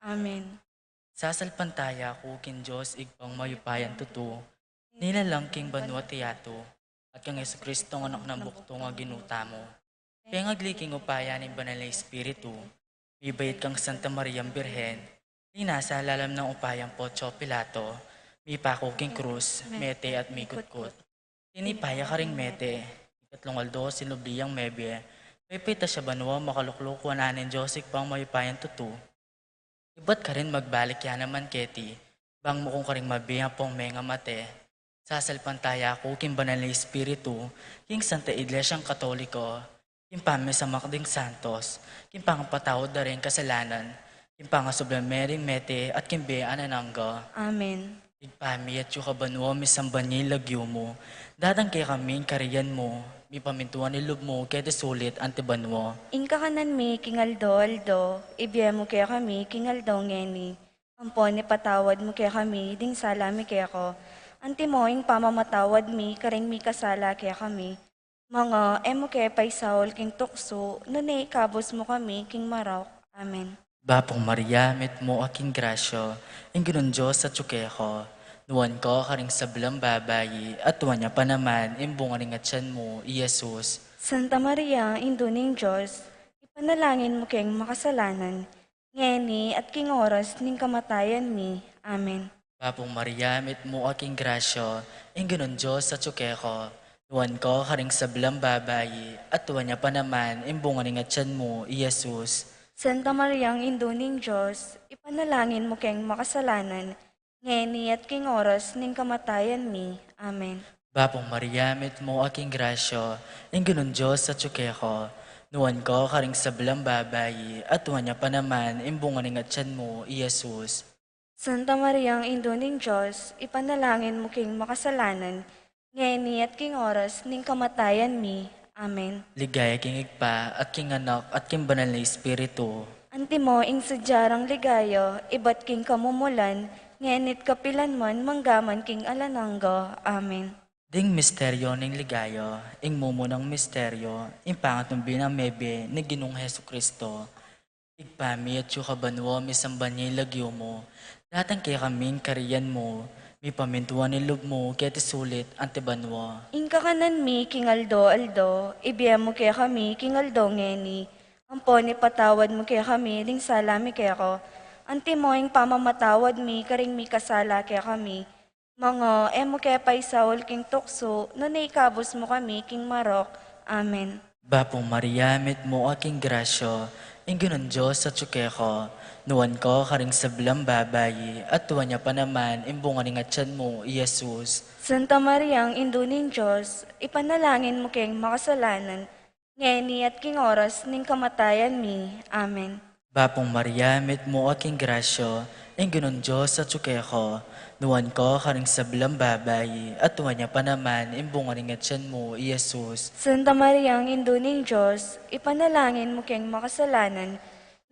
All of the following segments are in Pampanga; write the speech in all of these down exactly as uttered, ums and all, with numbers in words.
Amen. Sasalpantaya ku king Dios, Ibpang mayupayang tutu, nilalang king banua at yatu, at kang Jesucristo, Anak nang bugtung a Ginu tamu. Pengagli king upaya ning Banal a Espiritu, mibait kang Santa Mariang Birhen, linasa lalam nang upaya nang Poncio Pilato, mipaku king krus, mete at mikutkut. Tinipa ya karing mete, ikatlung aldo sinubli yang mebie, pepaitas ya banua, makalukluk wanan ning Dios Ibpang mayupayang tutu. Ibat karin magbalik ya naman keti, bang mukung karing mabie ampong mengamate. Sasalpantaya ku king Banal a Espiritu, king Santa Iglesia Katoliko, king pamisamak ding santos, king pangapatawad da ring kasalanan, king pangasubli ring mete, at king bie alang angga. Amen. Ibpa mi, atsu ka banua, misamban ya ing lagyu mu, datang kekami ing kayarian mu, mipamintuan ing lub mu keti sulip anti banua. Ing kakanan mi king aldo-aldo, ibie mu kekami king aldo ngeni. Ampon ipatawad mu kekami ding sala mi keka, antimo ing pamamatawad mi karing mikasala kekami. Manga e mu ke paisaul king tuksu, nune ikabus mu kami king marok. Amen. Bapu Maria, mitmu ka king grasya, ing Ginung Dios atyu keka. Nuan ka karing sablang babai, at nuan ya pa naman ing bunga ning atyan mu, i Jesus. Santa Maria, Indu ning Dios, ipanalangin mu keng makasalanan, ngeni at king oras ning kamatayan mi. Amen. Bapu Maria, mitmu ka king grasya, ing Ginung Dios atyu keka. Nuan ka karing sablang babai, at nuan ya pa naman ing bunga ning atyan mu, i Jesus. Santa Maria, Indu ning Dios, ipanalangin mu keng makasalanan, ngeni at king oras ning kamatayan mi. Amen. Bapu Maria, mitmu ka king grasya, ing Ginung Dios atyu keka. Nuan ka karing sablang babai, at nuan ya pa naman ing bunga ning atyan mu, i Jesus. Santa Maria, Indu ning Dios, ipanalangin mu keng makasalanan, ngeni at king oras ning kamatayan mi. Amen. Ligaya king Ibpa, at king Anak, at king Banal a Espiritu. Antimo ing sadya rang ligaya, ibat king kamumulan, ngeni at kapilan man, manggaman king alang angga. Amen. Ding misteryo ning ligaya, ing mumunang misteryo, ing pangatumbi nang mebie ning Ginung Jesucristo. Ibpa mi, atyu ka banua, misamban ya ing lagyu mu. Datang kekami ing kayarian mu, mipamintuan ing lub mu keti sulip anti banua. Ing kakanan mi king aldo-aldo, ibie mu kekami king aldo ngeni. Ampon ipatawad mu kekami ding sala mi keka, antimo ing pamamatawad mi karing mikasala kekami. Manga e mu ke paisaul king tuksu, nune ikabus mu kami king marok. Amen. Bapu Maria, mitmu ka king grasya, ing Ginung Dios atyu keka. Nuan ka karing sablang babai, at nuan ya pa naman ing bunga ning atyan mu, i Jesus. Santa Maria, Indu ning Dios, ipanalangin mu keng makasalanan, ngeni at king oras ning kamatayan mi. Amen. Bapu Maria, mitmu ka king grasya, ing Ginung Dios atyu keka. Nuan ka karing sablang babai, at nuan ya pa naman ing bunga ning atyan mu, i Jesus. Santa Maria, Indu ning Dios, ipanalangin mu keng makasalanan,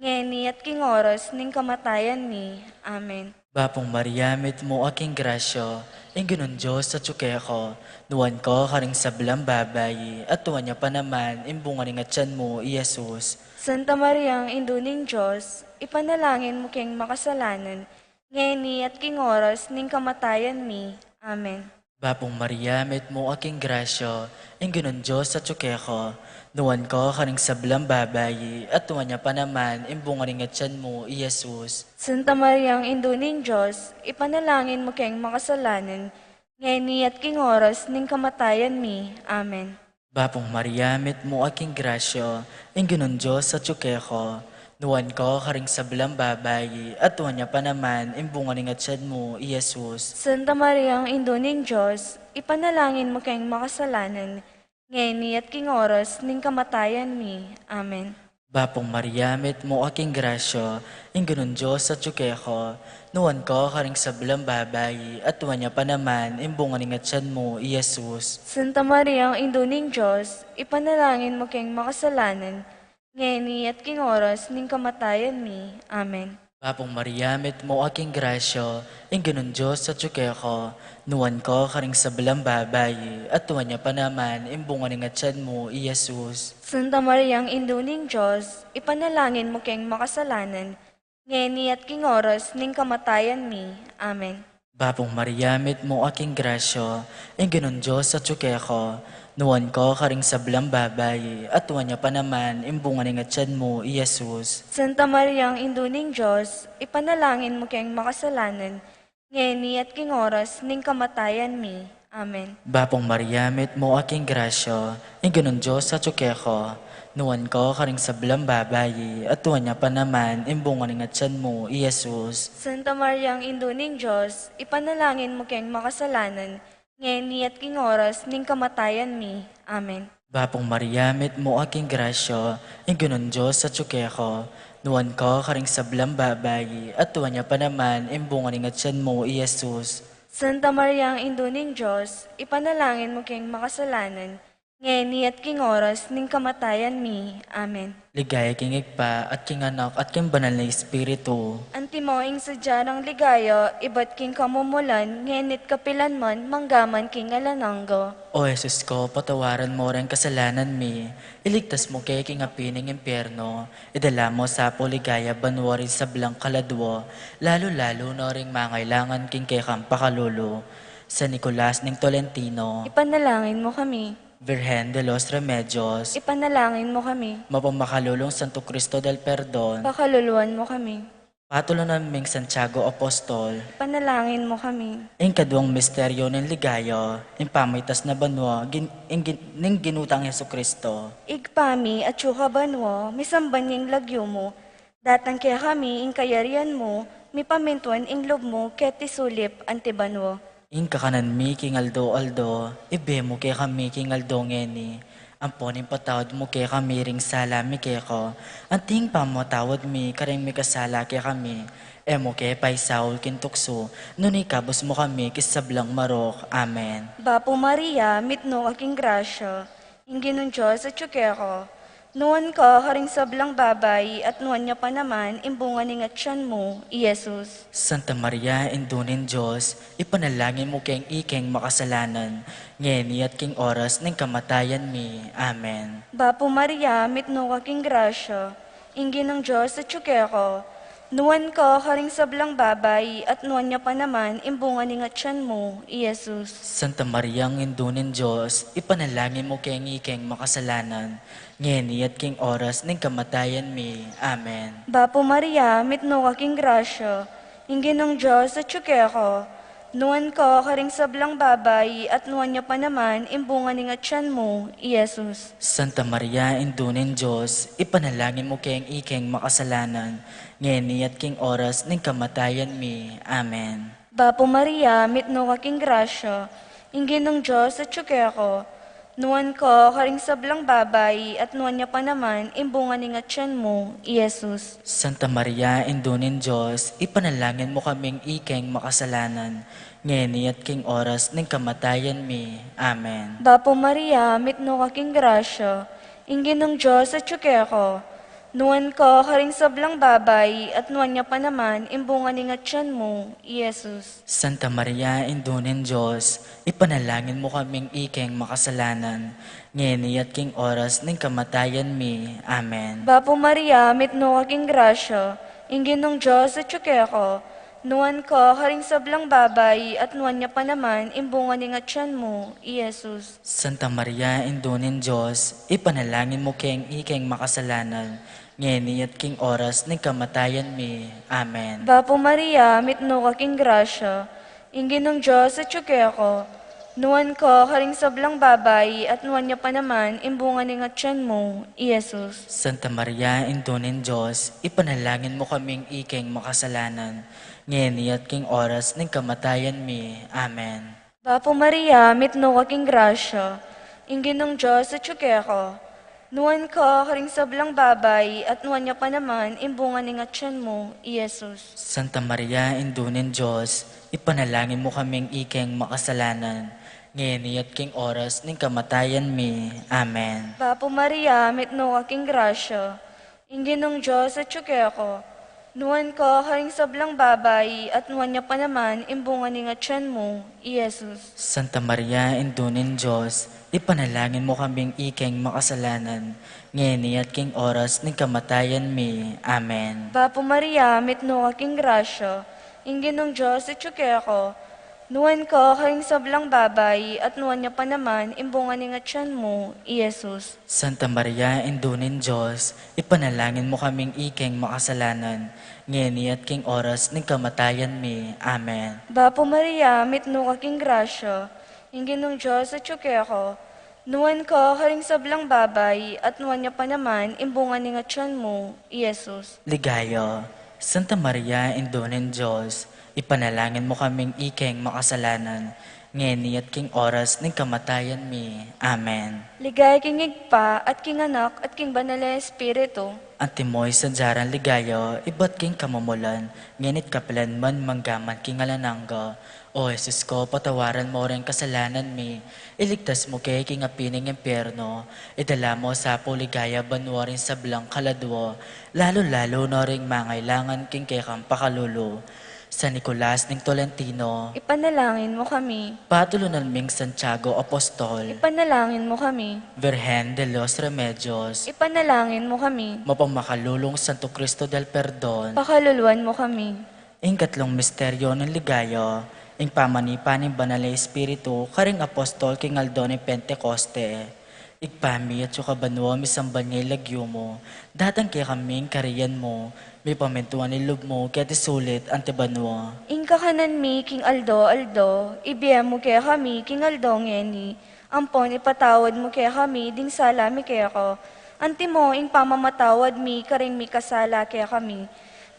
ngeni at king oras ning kamatayan mi. Amen. Bapu Maria, mitmu ka king grasya, ing Ginung Dios atyu keka. Nuan ka karing sablang babai, at nuan ya pa naman ing bunga ning atyan mu, i Jesus. Santa Maria, Indu ning Dios, ipanalangin mu keng makasalanan, ngeni at king oras ning kamatayan mi. Amen. Bapu Maria, mitmu ka king grasya, ing Ginung Dios atyu keka. Nuan ka karing sablang babai, at nuan ya pa naman ing bunga ning atyan mu, i Jesus. Santa Maria, Indu ning Dios, ipanalangin mu keng makasalanan, ngeni at king oras ning kamatayan mi. Amen. Bapu Maria, mitmu ka king grasya, ing Ginung Dios atyu keka. Nuan ka karing sablang babai, at nuan ya pa naman ing bunga ning atyan mu, i Jesus. Santa Maria, Indu ning Dios, ipanalangin mu keng makasalanan, ngeni at king oras ning kamatayan mi. Amen. Bapu Maria, mitmu ka king grasya, ing Ginung Dios atyu keka. Nuan ka karing sablang babai, at nuan ya pa naman ing bunga ning atyan mu, i Jesus. Santa Maria, Indu ning Dios, ipanalangin mu keng makasalanan, ngeni at king oras ning kamatayan mi. Amen. Bapu Maria, mitmu ka king grasya, ing Ginung Dios atyu keka. Nuan ka karing sablang babai, at nuan ya pa naman ing bunga ning atyan mu, i Jesus. Santa Maria, Indu ning Dios, ipanalangin mu keng makasalanan, ngeni at king oras ning kamatayan mi. Amen. Bapung Maria, mitmu ka king grasya, ing Ginung Dios atyu keka, nuan ka karing sablang babai, at nuan ya pa naman ing bunga ning atian mu, i Jesus. Santa Maria, Indu ning Dios, ipanalangin mu keng makasalanan, ngeni at king oras ning kamatayan mi. Amen. Bapung Maria, mitmu ka king grasya, ing Ginung Dios atyu keka, nuan ka karing sablang babai, at nuan ya pa naman ing bunga ning atian mu, i Jesus. Santa Maria, Indu ning Dios, ipanalangin mu keng makasalanan, ngeni at king oras ning kamatayan mi. Amen. Bapung Maria, mitmu ka king grasya, ing Ginung Dios atyu keka, nuan ka karing sablang babai, at nuan ya pa naman ing bunga ning atian mu, i Jesus. Santa Maria, Indu ning Dios, ipanalangin mu keng makasalanan, ngeni at king oras ning kamatayan mi. Amen. Ligaya king Ibpa, at king Anak, at king Banal a Espiritu. Antimo ing sadya nang ligaya, ibat king kamumulan, ngeni at kapilan man, manggaman king alang angga. O Jesus ko, patawaran mu ring kasalanan mi, iligtas mu ke king api ning impyerno, idala mu sa pu king ligaya banua ring sablang kaladua, lalu-lalu na ring mangailangan king kekang pakalulu. San Nicolas ning Tolentino, ipanalangin mu kami. Virgen de los Remedios, ipanalangin mu kami. Mapamakalulung Santo Cristo del Perdon, pakaluluan mu kami. Patulunan ming Santiago Apostol, ipanalangin mu kami. Ing kaduang misteryo ning ligaya, ing pamitas na banua, gin-, ing gin-, ning Ginung Jesucristo. Ibpa mi, atyu ka banua, misamban ya ing lagyu mu, datang kekami ing kayarian mu, mipamintuan ing lub mu, keti sulip anti banua. Ing kakanan mi king aldo-aldo, ibie mu kekami king aldo ngeni. Ampon ipatawad mu kekami ring sala mi keka, anti ing pamamatawad mi karing mikasala kekami. E mu ke paisaul king tuksu, nune ikabus mu kami king sablang marok. Amen. Bapu Maria, mitmu ka king grasya, ing Ginung Dios atyu keka, nuan ka karing sablang babai, at nuan ya pa naman ing bunga ning atian mu, i Jesus. Santa Maria, Indu ning Dios, ipanalangin mu keng ikeng makasalanan, ngeni at king oras ning kamatayan mi. Amen. Bapu Maria, mitmu ka king grasya, ing Ginung Dios atyu keka, nuan ka karing sablang babai, at nuan ya pa naman ing bunga ning atian mu, i Jesus. Santa Maria, Indu ning Dios, ipanalangin mu keng ikeng makasalanan, ngeni at king oras ning kamatayan mi. Amen. Bapu Maria, mitmu ka king grasya, ing Ginung Dios atyu keka, nuan ka karing sablang babai, at nuan ya pa naman ing bunga ning atian mu, i Jesus. Santa Maria, Indu ning Dios, ipanalangin mu keng ikeng makasalanan, ngeni at king oras ning kamatayan mi. Amen. Bapu Maria, mitmu ka king grasya, ing Ginung Dios atyu keka, nuan ka karing sablang babai, at nuan ya pa naman ing bunga ning atian mu, i Jesus. Santa Maria, Indu ning Dios, ipanalangin mu kaming ikeng makasalanan, ngeni at king oras ning kamatayan mi. Amen. Bapu Maria, mitmu ka king grasya, ing Ginung Dios atyu keka, nuan ka karing sablang babai, at nuan ya pa naman ing bunga ning atian mu, i Jesus. Santa Maria, Indu ning Dios, ipanalangin mu kaming ikeng makasalanan, ngeni at king oras ning kamatayan mi. Amen. Bapu Maria, mitmu ka king grasya, ing Ginung Dios atyu keka, nuan ka karing sablang babai, at nuan ya pa naman ing bunga ning atian mu, i Jesus. Santa Maria, Indu ning Dios, ipanalangin mu keng ikeng makasalanan, ngeni at king oras ning kamatayan mi. Amen. Bapu Maria, mitmu ka king grasya, ing Ginung Dios atyu keka, nuan ka karing sablang babai, at nuan ya pa naman ing bunga ning atian mu, i Jesus. Santa Maria, Indu ning Dios, ipanalangin mu kaming ikeng makasalanan, ngeni at king oras ning kamatayan mi. Amen. Bapu Maria, mitmu ka king grasya, ing Ginung Dios atyu keka, nuan ka karing sablang babai, at nuan ya pa naman ing bunga ning atian mu, i Jesus. Santa Maria, Indu ning Dios, ipanalangin mu kaming ikeng makasalanan, ngeni at king oras ning kamatayan mi. Amen. Bapu Maria, mitmu ka king grasya, ing Ginung Dios atyu keka, nuan ka karing sablang babai, at nuan ya pa naman ing bunga ning atian mu, i Jesus. Santa Maria, Indu ning Dios, Ipanalangin mu kaming ikeng makasalanan, ngeni at king oras ning kamatayan mi. Amen. Bapu Maria, mitmu ka king grasya, ing Ginung Dios atyu keka, nuan ka karing sablang babai, at nuan ya pa naman ing bunga ning atyan mu, i Jesus. Santa Maria, Indu ning Dios, ipanalangin mu kaming ikeng makasalanan, ngeni at king oras ning kamatayan mi. Amen. Bapu Maria, mitmu ka king grasya, ing Ginung Dios atyu keka, nuan ka karing sablang babai, at nuan ya pa naman ing bunga ning atyan mu, i Jesus. Ligaya, Santa Maria, Indu ning Dios, ipanalangin mu kaming ikeng makasalanan, ngeni at king oras ning kamatayan mi. Amen. Ligaya king Ibpa, at king Anak, at king Banal a Espiritu. Antimo ing sadya rang ligaya, ibat king kamumulan, ngeni at kapilan man, manggaman king alang angga. O Jesus ko, patawaran mu ring kasalanan mi, iligtas mu ke king api ning impyerno, idala mu sa pu king ligaya banua ring sablang kaladua, lalu-lalu na ring mangailangan king kekang pakalulu. San Nicolas ning Tolentino, ipanalangin mu kami. Patulunan ming Santiago Apostol, ipanalangin mu kami. Virgen de los Remedios, ipanalangin mu kami. Mapamakalulung Santo Cristo del Perdon, pakaluluan mu kami. Ing katlung misteryo ning ligaya, ing pamanipa ning Banal a Espiritu karing apostol king aldo ning Pentecoste. Ibpa mi, atsu ka banua, misamban ya ing lagyu mu, datang kekami ing kayarian mu, mipamintuan ing lub mu keti sulip anti banua. Ing kakanan mi king aldo-aldo, ibie mu kekami king aldo ngeni, ampon ipatawad mu kekami ding sala mi keka, antimo ing pamamatawad mi karing mikasala kekami.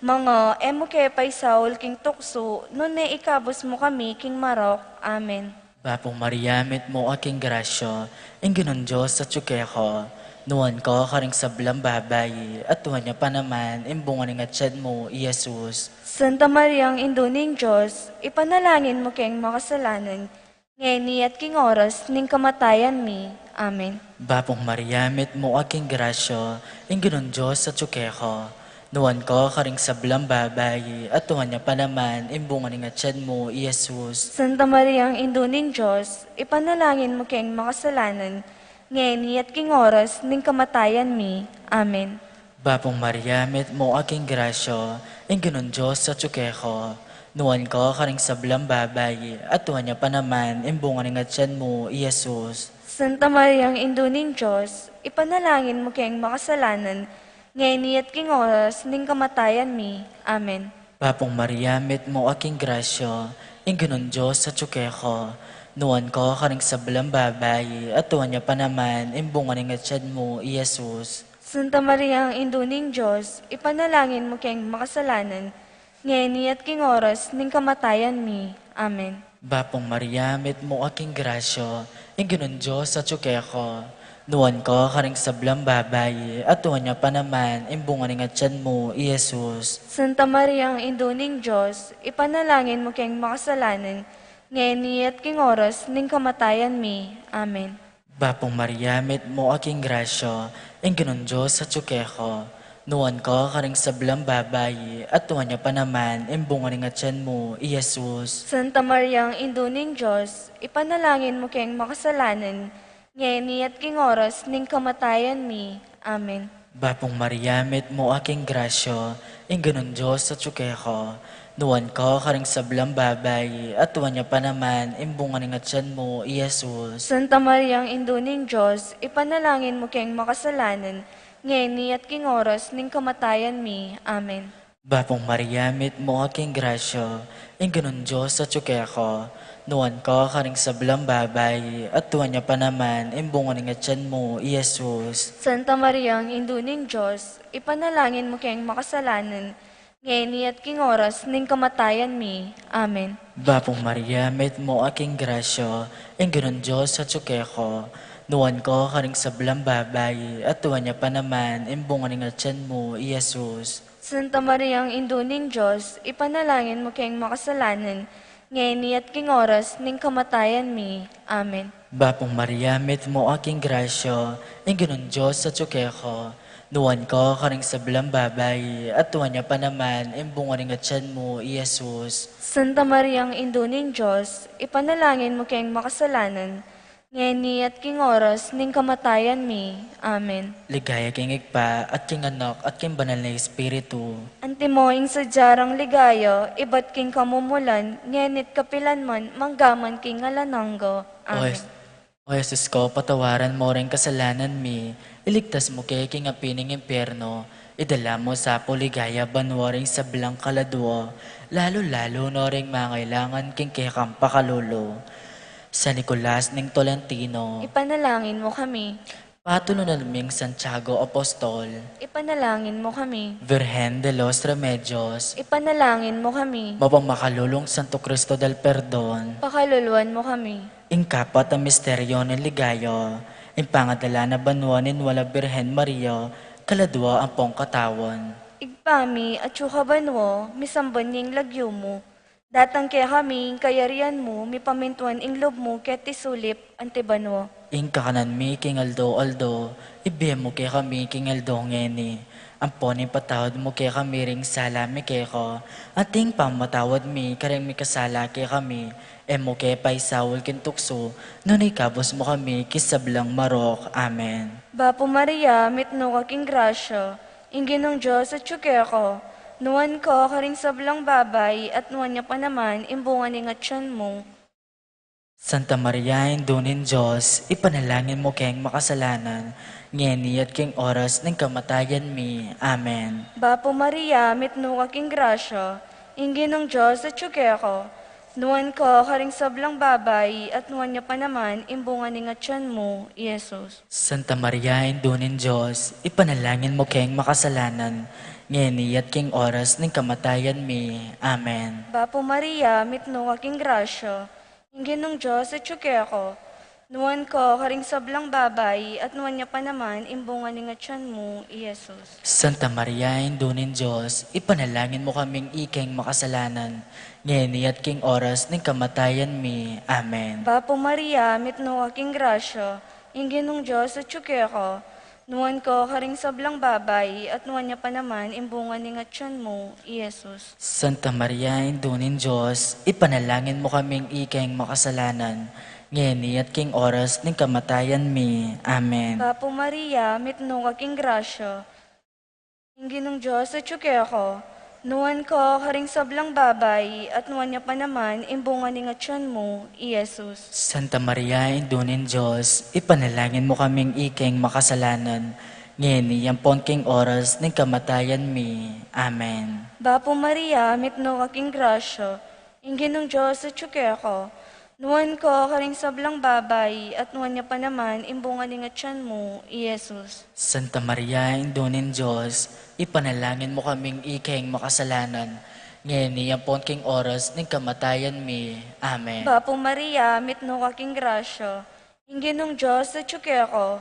Manga e mu ke paisaul king tuksu, nune ikabus mu kami king marok. Amen. Bapu Maria, mitmu ka king grasya, ing Ginung Dios atyu keka, nuan ka karing sablang babai, at nuan ya pa naman ing bunga ning atyan mu, i Jesus. Santa Maria, Indu ning Dios, ipanalangin mu keng makasalanan, ngeni at king oras ning kamatayan mi. Amen. Bapu Maria, mitmu ka king grasya, ing Ginung Dios atyu keka, nuan ka karing sablang babai, at nuan ya pa naman ing bunga ning atyan mu, i Jesus. Santa Maria, Indu ning Dios, ipanalangin mu keng makasalanan, ngeni at king oras ning kamatayan mi. Amen. Bapu Maria, mitmu ka king grasya, ing Ginung Dios atyu keka, nuan ka karing sablang babai, at nuan ya pa naman ing bunga ning atyan mu, i Jesus. Santa Maria, Indu ning Dios, ipanalangin mu keng makasalanan, ngeni at king oras ning kamatayan mi. Amen. Bapu Maria, mitmu ka king grasya, ing Ginung Dios atyu keka, nuan ka karing sablang babai, at nuan ya pa naman ing bunga ning atyan mu, i Jesus. Santa Maria, Indu ning Dios, ipanalangin mu keng makasalanan, ngeni at king oras ning kamatayan mi. Amen. Bapu Maria, mitmu ka king grasya, ing Ginung Dios atyu keka, nuan ka karing sablang babai, at nuan ya pa naman ing bunga ning atyan mu, i Jesus. Santa Maria, Indu ning Dios, ipanalangin mu keng makasalanan, ngeni at king oras ning kamatayan mi. Amen. Bapu Maria, mitmu ka king grasya, ing Ginung Dios atyu keka, nuan ka karing sablang babai, at nuan ya pa naman ing bunga ning atyan mu, i Jesus. Santa Maria, Indu ning Dios, ipanalangin mu keng makasalanan, ngeni at king oras ning kamatayan mi. Amen. Bapu Maria, mitmu ka king grasya, ing Ginung Dios atyu keka, nuan ka karing sablang babai, at nuan ya pa naman ing bunga ning atyan mu, i Jesus. Santa Maria, Indu ning Dios, ipanalangin mu keng makasalanan, ngeni at king oras ning kamatayan mi. Amen. Bapu Maria, mitmu ka king grasya, ing Ginung Dios atyu keka, nuan ka karing sablang babai, at nuan ya pa naman ing bunga ning atyan mu, i Jesus. Santa Maria, Indu ning Dios, ipanalangin mu keng makasalanan, ngeni at king oras ning kamatayan mi. Amen. Bapu Maria, mitmu ka king grasya, ing Ginung Dios atyu keka, nuan ka karing sablang babai, at nuan ya pa naman ing bunga ning atyan mu, i Jesus. Santa Maria, Indu ning Dios, ipanalangin mu keng makasalanan, ngeni at king oras ning kamatayan mi. Amen. Bapu Maria, mitmu ka king grasya, ing Ginung Dios atyu keka, nuan ka karing sablang babai, at nuan ya pa naman ing bunga ning atyan mu, i Jesus. Santa Maria, Indu ning Dios, ipanalangin mu keng makasalanan, Ngeni at king oras ning kamatayan mi. Amen. Ligaya king Ibpa, at king Anak, at king Banal na Espiritu. Antimo ing sadya rang ligaya, ibat king kamumulan, ngeni't kapilan man, manggaman king alang angga. O Amen. Jes-, O Jesus ko, patawaran mo ring kasalanan mi, iligtas mu ke king api ning impyerno, idala mu sa pu ligaya banua ring sablang kaladua, lalu-lalu na ring mangailangan king kekang pakalulu. San Nicolas ning Tolentino. Ipanalangin mo kami. Patulunan ming Santiago Apostol. Ipanalangin mo kami. Virgen de los Remedios. Ipanalangin mo kami. Mapamakalulung Santo Cristo del Perdon. Pakaluluan mo kami. Ing kapat a misteryo ning ligaya, ing pangadala na banua ning Nuan a Birhen Maria, kaladua ampong katawan. Ibpa mi, atsu ka banua, misamban ya ing lagyu mu. Datang kekami ing kayarian mu, mipamintuan ing lub mu keti sulip anti banua. Ing kakanan mi king aldo-aldo, ibie mu kekami king aldo ngeni. Ampon ipatawad mu kekami ring sala mi keka, anti ing pamamatawad mi karing mikasala kekami. E mu ke paisaul king tuksu, nune ikabus mu kami king sablang marok. Amen. Bapu Maria, mitmu ka king grasya, ing Ginung Dios atsu keka, nuan ka karing sablang babai, at nuan ya pa naman ing bunga ning atian mu. Santa Maria, Indu ning Dios, ipanalangin mu keng makasalanan, ngeni at king oras ning kamatayan mi. Amen. Bapu Maria, mitmu ka king grasya, ing Ginung Dios atsu keka, nuan ka karing sablang babai, at nuan ya pa naman ing bunga ning atian mu, i Jesus. Santa Maria, Indu ning Dios, ipanalangin mu keng makasalanan, ngeni at king oras ning kamatayan mi. Amen. Bapu Maria, mitmu ka king grasya, ing Ginung Dios atsu keka, nuan ka karing sablang babai, at nuan ya pa naman ing bunga ning atian mu, i Jesus. Santa Maria, Indu ning Dios, ipanalangin mu kaming ikeng makasalanan, ngeni at king oras ning kamatayan mi. Amen. Bapu Maria, mitmu ka king grasya, ing Ginung Dios atsu keka, nuan ka karing sablang babai, at nuan ya pa naman ing bunga ning atian mu, i Jesus. Santa Maria, Indu ning Dios, ipanalangin mu kaming ikeng makasalanan, ngeni at king oras ning kamatayan mi. Amen. Bapu Maria, mitmu ka king grasya, ing Ginung Dios atsu keka, nuan ka karing sablang babai, at nuan ya pa naman ing bunga ning atian mu, i Jesus. Santa Maria, Indu ning Dios, ipanalangin mu kaming ikeng makasalanan, ngeni ampon king oras ning kamatayan mi. Amen. Bapu Maria, mitmu ka king grasya, ing Ginung Dios atsu keka, nuan ka karing sablang babai, at nuan ya pa naman ing bunga ning atian mu, i Jesus. Santa Maria, Indu ning Dios, ipanalangin mu kaming ikeng makasalanan, ngeni ampon king oras ning kamatayan mi. Amen. Bapu Maria, mitmu ka king grasya, ing Ginung Dios atsu keka,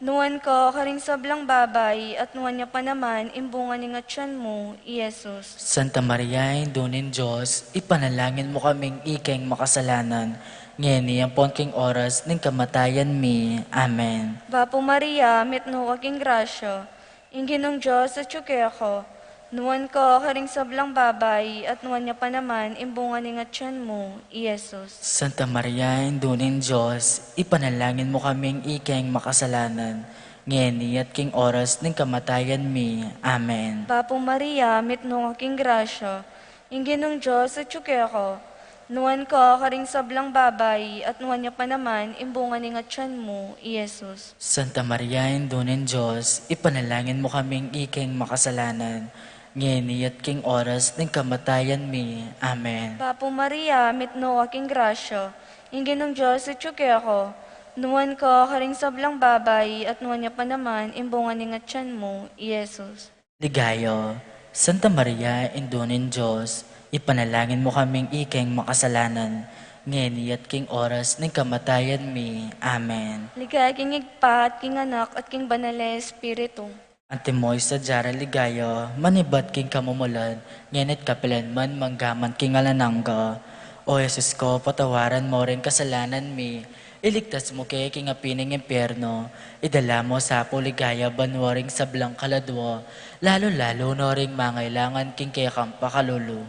nuan ka karing sablang babai, at nuan ya pa naman ing bunga ning atian mu, i Jesus. Santa Maria, Indu ning Dios, ipanalangin mu kaming ikeng makasalanan, ngeni ampon king oras ning kamatayan mi. Amen. Bapu Maria, mitmu ka king grasya, ing Ginung Dios atsu keka, nuan ka karing sablang babai, at nuan ya pa naman ing bunga ning atian mu, i Jesus. Santa Maria, Indu ning Dios, ipanalangin mu kaming ikeng makasalanan, ngeni at king oras ning kamatayan mi. Amen. Bapu Maria, mitmu ka king grasya, ing Ginung Dios atsu keka, nuan ka karing sablang babai, at nuan ya pa naman ing bunga ning atian mu, i Jesus. Santa Maria, Indu ning Dios, ipanalangin mu kaming ikeng makasalanan, ngeni at king oras ning kamatayan mi. Amen. Bapu Maria, mitmu ka king grasya, ing Ginung Dios atsu keka, nuan ka karing sablang babai, at nuan ya pa naman ing bunga ning atian mu, i Jesus. Ligaya, Santa Maria, Indu ning Dios, ipanalangin mu kaming ikeng makasalanan, ngeni at king oras ning kamatayan mi. Amen. Ligaya king Ibpa, at king Anak, at king Banal a Espiritu. Antimo ing sadya rang ligaya, manibat king kamumulan, ngeni at kapilan man, manggaman king alang angga. O Jesus ko, patawaran mo ring kasalanan mi, iligtas mu ke king api ning impyerno, idala mu sa pu ligaya banua ring sablang kaladua, lalu-lalu na ring mangailangan king kekang pakalulu.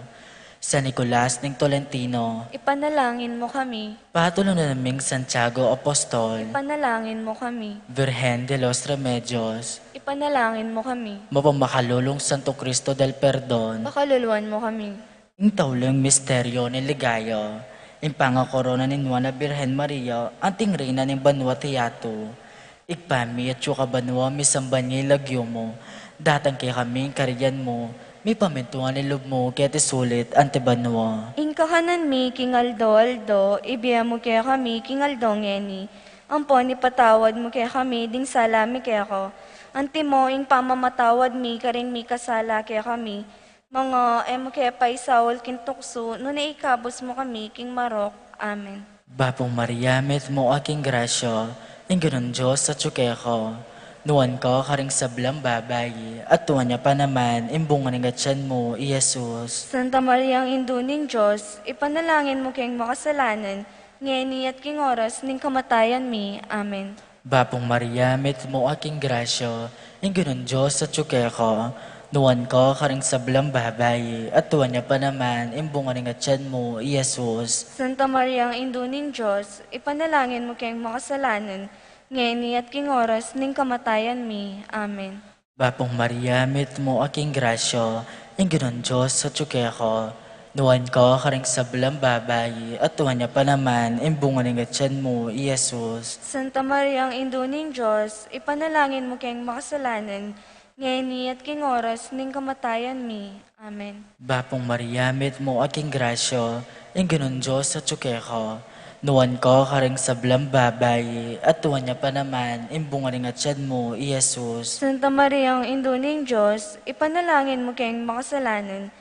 San Nicolas ning Tolentino, ipanalangin mo kami. Patulunan ming Santiago Apostol, ipanalangin mo kami. Virgen de los Remedios, ipanalangin mo kami. Mapamakalulung Santo Cristo del Perdon, pakaluluan mo kami. Ing tauling misteryo ning ligaya, ing pangakorona ning Nuan a Birhen Maria anting Reyna ning banua at yatu. Ibpa mi, atsu ka banua, misamban ya ing lagyu mu, datang kekami ing kayarian mu, mipamintuan ing lub mu keti sulip anti banua. Ing kakanan mi king aldo-aldo ibie mu kekami king aldo ngeni, ampon ipatawad mu kekami ding sala mi keka, antimo ing pamamatawad mi karing mikasala kekami, manga e mu ke paisaul king tuksu, nune ikabus mu kami king marok. Amen. Bapu Maria, mitmu ka king grasya, ing Ginung Dios atsu keka. Nuan ka karing sablang babai, at nuan ya pa naman ing bunga ning atian mu, i Jesus. Santa Maria, Indu ning Dios, ipanalangin mu keng makasalanan, ngeni at king oras ning kamatayan mi. Amen. Bapu Maria, mitmu ka king grasya, ing Ginung Dios atsu keka. Nuan ka karing sablang babai, at nuan ya pa naman ing bunga ning atian mu, i Jesus. Santa Maria, Indu ning Dios, ipanalangin mu keng makasalanan, ngeni at king oras ning kamatayan mi. Amen. Bapu Maria, mitmu ka king grasya, ing Ginung Dios atsu keka. Nuan ka karing sablang babai, at nuan ya pa naman ing bunga ning atian mu, i Jesus. Santa Maria, Indu ning Dios, ipanalangin mu keng makasalanan, ngeni at king oras ning kamatayan mi. Amen. Bapu Maria, mitmu ka king grasya, ing Ginung Dios atsu keka. Nuan ka karing sablang babai, at nuan ya pa naman ing bunga ning atian mu, i Jesus. Santa Maria, Indu ning Dios, ipanalangin mu keng makasalanan,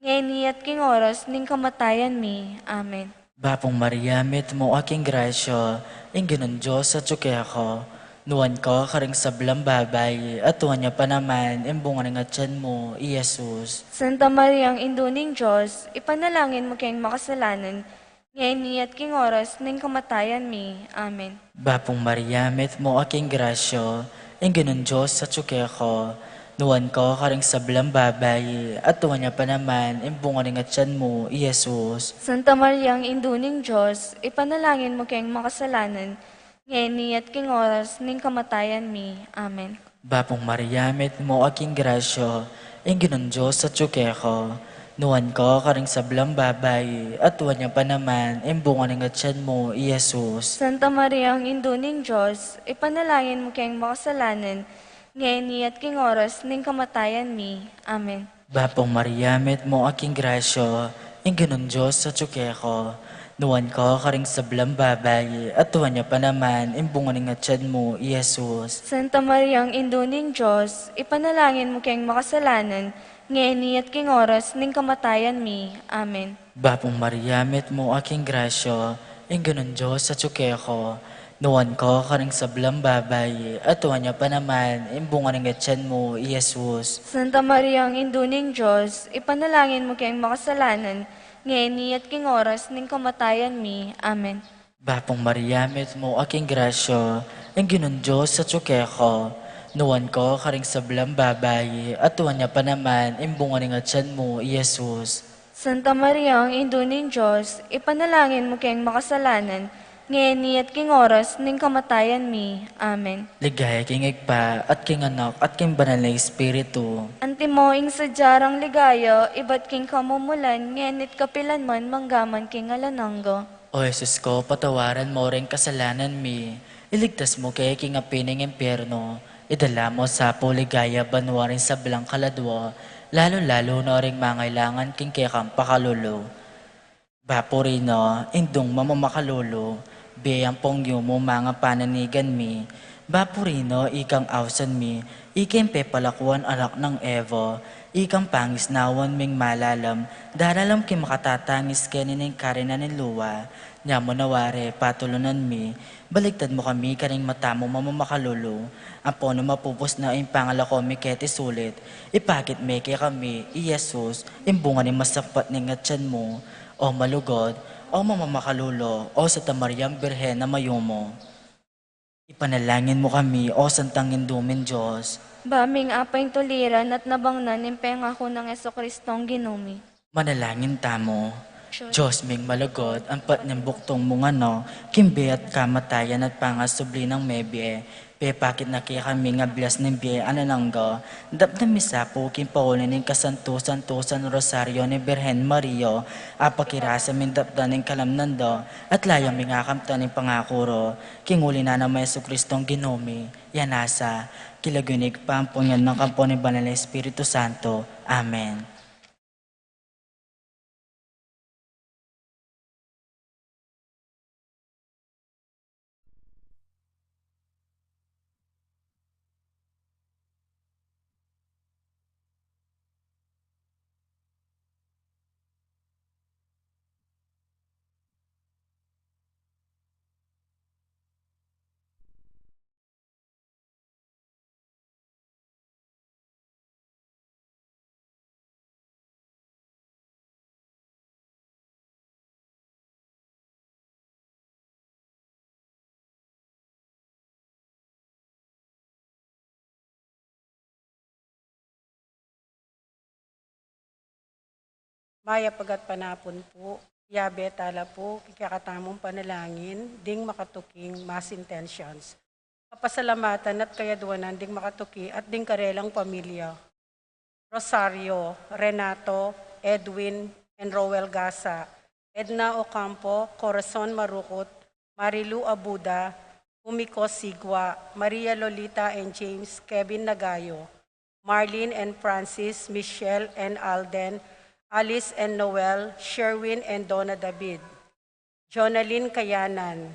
ngeni at king oras ning kamatayan mi. Amen. Bapu Maria, mitmu ka king grasya, ing Ginung Dios atsu keka. Nuan ka karing sablang babai, at nuan ya pa naman ing bunga ning atian mu, i Jesus. Santa Maria, Indu ning Dios, ipanalangin mu keng makasalanan, ngeni at king oras ning kamatayan mi. Amen. Bapu Maria, mitmu ka king grasya, ing Ginung Dios atsu keka. Nuan ka karing sablang babai, at nuan ya pa naman ing bunga ning atian mu, i Jesus. Santa Maria, Indu ning Dios, ipanalangin mu keng makasalanan, ngeni at king oras ning kamatayan mi. Amen. Bapu Maria, mitmu ka king grasya, ing Ginung Dios atsu keka. Nuan ka karing sablang babai, at nuan ya pa naman ing bunga ning atian mu, i Jesus. Santa Maria, Indu ning Dios, ipanalangin mu keng makasalanan, ngeni at king oras ning kamatayan mi. Amen. Bapu Maria, mitmu ka king grasya, ing Ginung Dios atsu keka. Nuan ka karing sablang babai, at nuan ya pa naman ing bunga ning atian mu, i Jesus. Santa Maria, Indu ning Dios, ipanalangin mu keng makasalanan, ngeni at king oras ning kamatayan mi. Amen. Bapu Maria, mitmu ka king grasya, ing Ginung Dios atsu keka. Nuan ka karing sablang babai, at nuan ya pa naman ing bunga ning atian mu, i Jesus. Santa Maria, Indu ning Dios, ipanalangin mu keng makasalanan, ngeni at king oras ning kamatayan mi. Amen. Bapu Maria, mitmu ka king grasya, ing Ginung Dios atsu keka. Nuan ka karing sablang babai, at nuan ya pa naman ing bunga ning atian mu, i Jesus. Santa Maria, Indu ning Dios, ipanalangin mu keng makasalanan, ngeni at king oras ning kamatayan mi. Amen. Ligaya king Ibpa, at king Anak, at king Banal a Espiritu. Antimo ing sadya rang ligaya ibat king kamumulan, ngeni at kapilan man, manggaman king alang angga. O Jesus ko, patawaran mu ring kasalanan mi, iligtas mu ke king api ning impyerno, idala mu sa pu ligaya banua ring sablang kaladua, lalu-lalu na ring mangailangan king kekang pakalulu. Bapu Reyna, Indung mamamakalulu, bie ampong yumu manga pananigan mi. Bapu Reyna, ikang ausan mi, ikeng pepalakuan anak nang Eva, ikang pangisnawan ming malalam, daralam king makatatangis keni ning karinan ning luwa. Nya mu na wari, patulunan mi, baligtad mu kami karing mata mu mamamakalulu, ampon nung mapupus na ing pangalako mi keti sulit, ipakit me kekami i Jesus, ing bunga ning masampat ning atian mu. O malugud, o mamamakalulu, o Santa Mariang Birhen a mayumu. Ipanalangin mu kami, o Santang Indu ming Dios. Ba ming apaintuliran at nabangnan ing pengaku nang Jesucristong Ginu mi. Manalangin tamu. Dios ming malugud, ampat ning bugtung mung anak, king bie at kamatayan at pangasubli nang mebie, pepakit na kekami ing bias ning bie alang angga, daptan mi sa pu king pauli ning kasantu-santusan Rosario ning Birhen Maria, apakirasa ming daptan ing kalamnan da, at layang mi ngan kamtan ing pangaku ra, king uli na nang Jesucristong Ginu mi, ya nasa, king lagyu ning Ibpa, ampo ning Anak, ampo ning Banal a Espiritu Santo. Amen. Mayap a gatpanapun pu, yabe tala pu king kekatamung panalangin ding makatuking mass intentions. Kapasalamatan at kayadwanan ding makatuki at ding karelang pamilya. Rosario, Renato, Edwin, and Roel Gasa, Edna Ocampo, Corazon Marukut, Marilu Abuda, Fumiko Sigua, Maria Lolita and James, Kevin Nagayo, Marlene and Francis, Michelle and Alden, Alice and Noel, Sherwin and Donna David, Jonalyn Kayanan,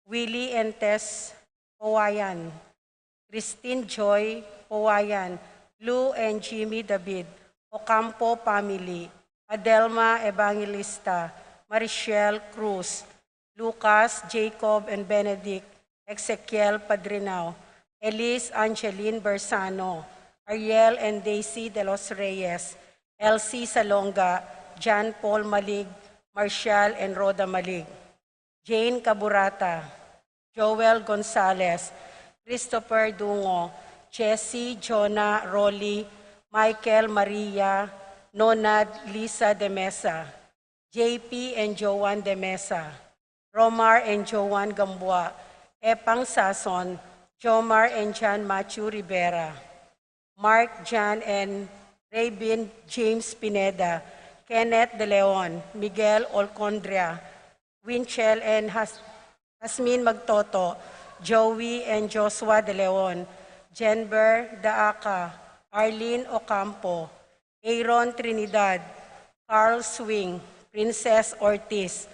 Willie and Tess Pawayan, Christine Joy Pawayan, Lou and Jimmy David, Ocampo family, Adelma Evangelista, Marichelle Cruz, Lucas, Jacob and Benedict, Ezekiel Padrinao, Elise Angeline Bersano, Ariel and Daisy de los Reyes, Elsie Salonga, John Paul Malig, Marshall and Rhoda Malig, Jane Caburata, Joel Gonzalez, Christopher Dungo, Jesse, Jonah, Rolly, Michael, Maria, Nonad, Lisa de Mesa, J P and Joan de Mesa, Romar and Joan Gamboa, Epang Sason, Jomar and John Matthew Rivera, Mark, John and Rabin James Pineda, Kenneth De Leon, Miguel Olcondria, Winchell and Has-, Hasmin Magtoto, Joey and Joshua De Leon, Jenber Daaca, Arlene Ocampo, Aaron Trinidad, Carl Swing, Princess Ortiz,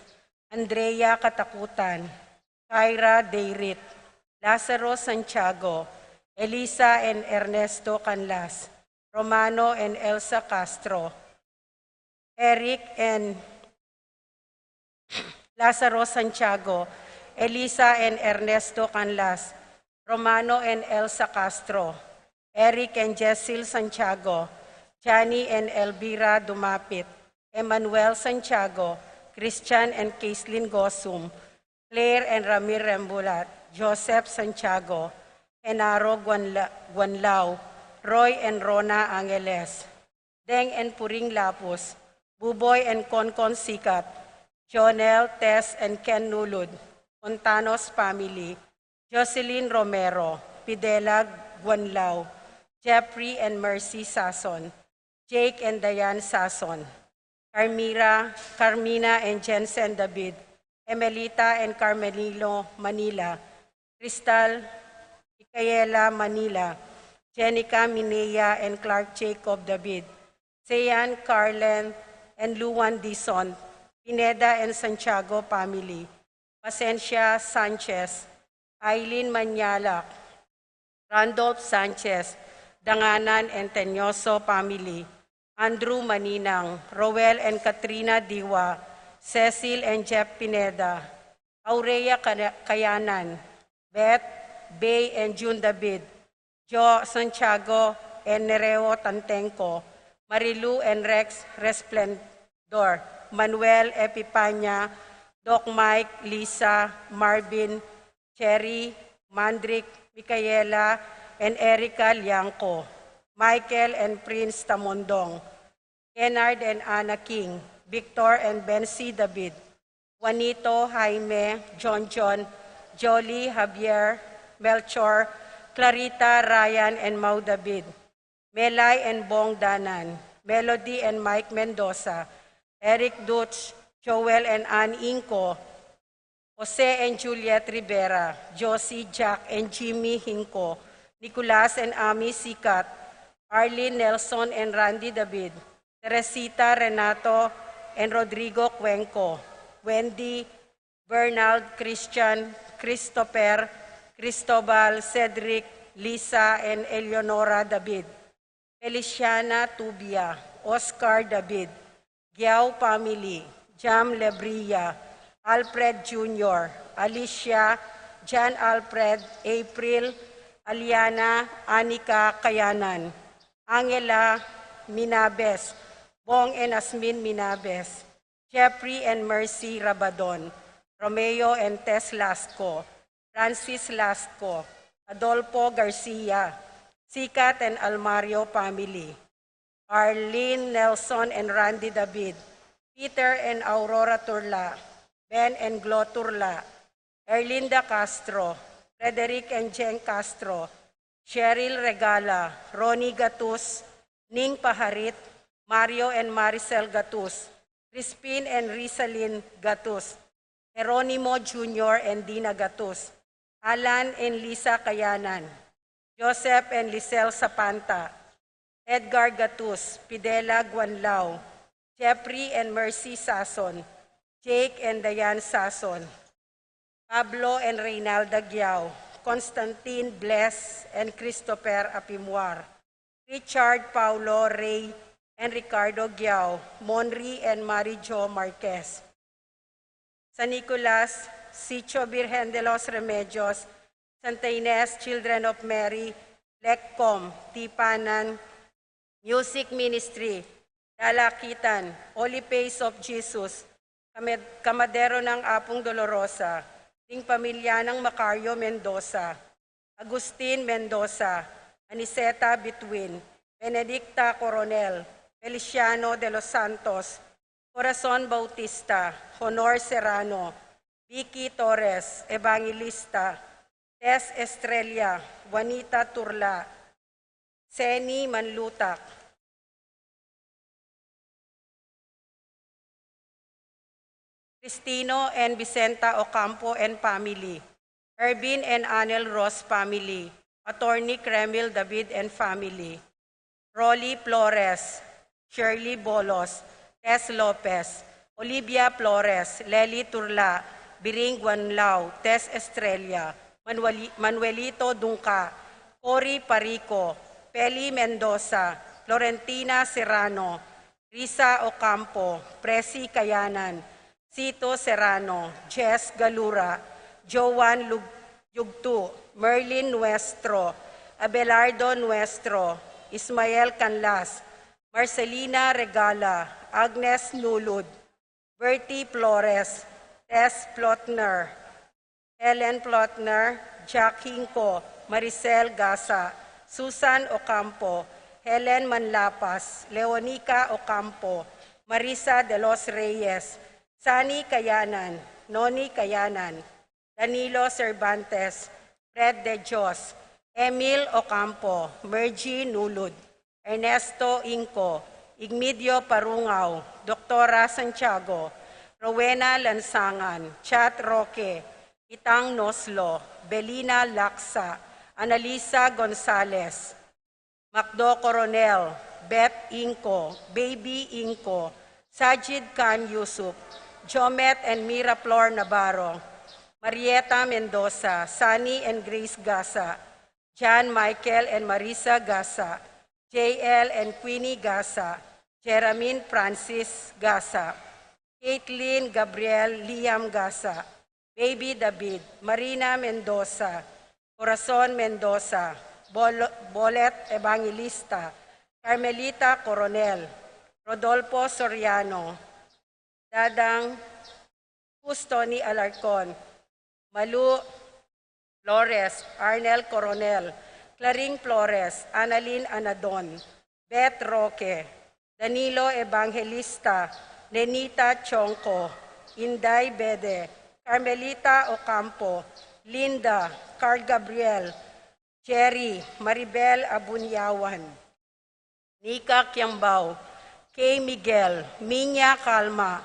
Andrea Katakutan, Kyra Dayrit, Lazaro Santiago, Elisa and Ernesto Canlas, Romano and Elsa Castro, Eric and Lazaro Santiago, Elisa and Ernesto Canlas, Romano and Elsa Castro, Eric and Jessel Santiago, Johnny and Elvira Dumapit, Emmanuel Santiago, Christian and Caislin Gosum, Claire and Ramir Rembulat, Joseph Santiago, Genaro Guanla-, Guanlao, Roy and Rona Angeles, Deng and Puring Lapus, Buboy and Konkon Sikat, Jonel, Tess and Ken Nulud, Fontanos family, Jocelyn Romero, Pidela Guanlao, Jeffrey and Mercy Sason, Jake and Diane Sason, Carmira, Carmina and Jensen David, Emelita and Carmelino Manila, Crystal, Micaela Manila, Jenica Minea and Clark Jacob David, Sean Carlen and Luan Dison, Pineda and Santiago family, Pasencia Sanchez, Aileen Manyalak, Randolph Sanchez, Danganan and Tenyoso family, Andrew Maninang, Roel and Katrina Diwa, Cecil and Jeff Pineda, Aurea Kana-, Kayanan, Beth, Bay and June David, Jo Santiago and Nereo Tantengco, Marilu and Rex Resplendor, Manuel Epipania, Doc Mike, Lisa, Marvin, Cherry, Mandrick, Micaela, and Erica Liangco, Michael and Prince Tamondong, Kennard and Anna King, Victor and Bency David, Juanito, Jaime, John John, Jolie, Javier, Melchor, Clarita, Ryan, and Mau David, Melay and Bong Danan, Melody and Mike Mendoza, Eric Dutch, Joel and Ann Inco, Jose and Juliet Rivera, Josie, Jack, and Jimmy Hinco, Nicolas and Ami Sikat, Arlene, Nelson, and Randy David, Teresita, Renato, and Rodrigo Cuenco, Wendy, Bernald, Christian, Christopher, Cristobal, Cedric, Lisa, and Eleonora David, Feliciana Tubia, Oscar David, Giao family, Jam Lebria, Alfred Junior, Alicia, John Alfred, April, Aliana, Anika Kayanan, Angela Minabes, Bong and Asmin Minabes, Jeffrey and Mercy Rabadon, Romeo and Tess Lasco, Francis Lasco, Adolfo Garcia, Sikat and Almario family, Arlene, Nelson, and Randy David, Peter and Aurora Turla, Ben and Glo Turla, Erlinda Castro, Frederick and Jen Castro, Cheryl Regala, Ronnie Gatus, Ning Paharit, Mario and Maricel Gatus, Crispin and Rizalin Gatus, Jeronimo Junior and Dina Gatus, Alan and Lisa Kayanan, Joseph and Lisel Sapanta, Edgar Gatus, Fidela Guanlao, Jeffrey and Mercy Sason, Jake and Diane Sason, Pablo and Reynalda Giao, Constantine, Bless, and Christopher Apimuar, Richard, Paulo, Ray, and Ricardo Giao, Monri, and Mary Jo Marquez, San Nicolas, Sitio Virgen de los Remedios, Santa Ines, Children of Mary, Lecom, Tipanan, Music Ministry, Dalakitan, Holy Face of Jesus, Kamed-, Kamadero ng Apung Dolorosa, ding pamilya ng Macario Mendoza, Agustin Mendoza, Aniceta Bituin, Benedicta Coronel, Feliciano de los Santos, Corazon Bautista, Honor Serrano, Vicky Torres, Evangelista, Tess Estrella, Juanita Turla, Seni Manlutak, Cristino and Vicenta Ocampo and family, Ervin and Anel Ross family, Attorney Cremil David and family, Rolly Flores, Shirley Bolos, Tess Lopez, Olivia Flores, Lely Turla, Biring Guanlao, Tess Estrella, Manueli-, Manuelito Dungca, Cory Parico, Peli Mendoza, Florentina Serrano, Risa Ocampo, Presi Kayanan, Sito Serrano, Jess Galura, Joan Lug-, Yugtu, Merlin Nuestro, Abelardo Nuestro, Ismael Canlas, Marcelina Regala, Agnes Nulud, Bertie Flores, Tess Plotner, Helen Plotner, Jack Hinco, Maricel Gasa, Susan Ocampo, Helen Manlapas, Leonica Ocampo, Marisa de los Reyes, Sani Kayanan, Noni Kayanan, Danilo Cervantes, Fred De Dios, Emil Ocampo, Mergy Nulud, Ernesto Inco, Igmidio Parungao, Doktora Santiago, Rowena Lansangan, Chat Roque, Itang Noslo, Belina Laksa, Analisa Gonzales, Macdo Coronel, Beth Inco, Baby Inco, Sajid Khan Yusuf, Jomet and Miraflor Navarro, Marieta Mendoza, Sunny and Grace Gasa, John Michael and Marisa Gasa, J L and Queenie Gasa, Jeramin Francis Gasa, Caitlin Gabriel Liam Gasa, Baby David, Marina Mendoza, Corazon Mendoza, Bol-, Bolet Evangelista, Carmelita Coronel, Rodolfo Soriano, Dadang Custoni Alarcon, Malu Flores, Arnel Coronel, Claring Flores, Annalyn Anadon, Beth Roque, Danilo Evangelista, Nenita Chonco, Inday Bede, Carmelita Ocampo, Linda, Carl Gabriel, Cherry, Maribel Abunyawan, Nika Kiambao, Kay Miguel, Minya Calma,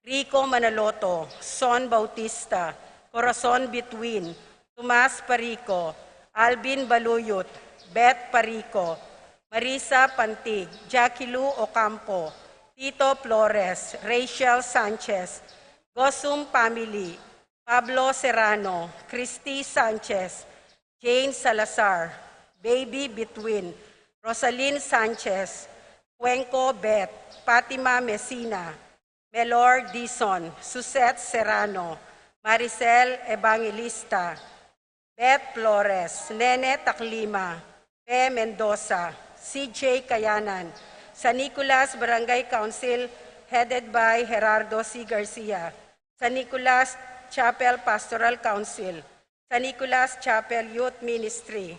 Rico Manaloto, Son Bautista, Corazon Bituin, Tomas Parico, Alvin Baluyut, Beth Parico, Marisa Pantig, Jackie Lou Ocampo, Tito Flores, Rachel Sanchez, Gosum family, Pablo Serrano, Christy Sanchez, Jane Salazar, Baby Bituin, Rosalyn Sanchez, Cuenco Beth, Fatima Messina, Melor Dizon, Suzette Serrano, Maricel Evangelista, Beth Flores, Nene Taclima, Pe Mendoza, C J Kayanan, San Nicolas Barangay Council, headed by Gerardo C. Garcia, San Nicolas Chapel Pastoral Council, San Nicolas Chapel Youth Ministry.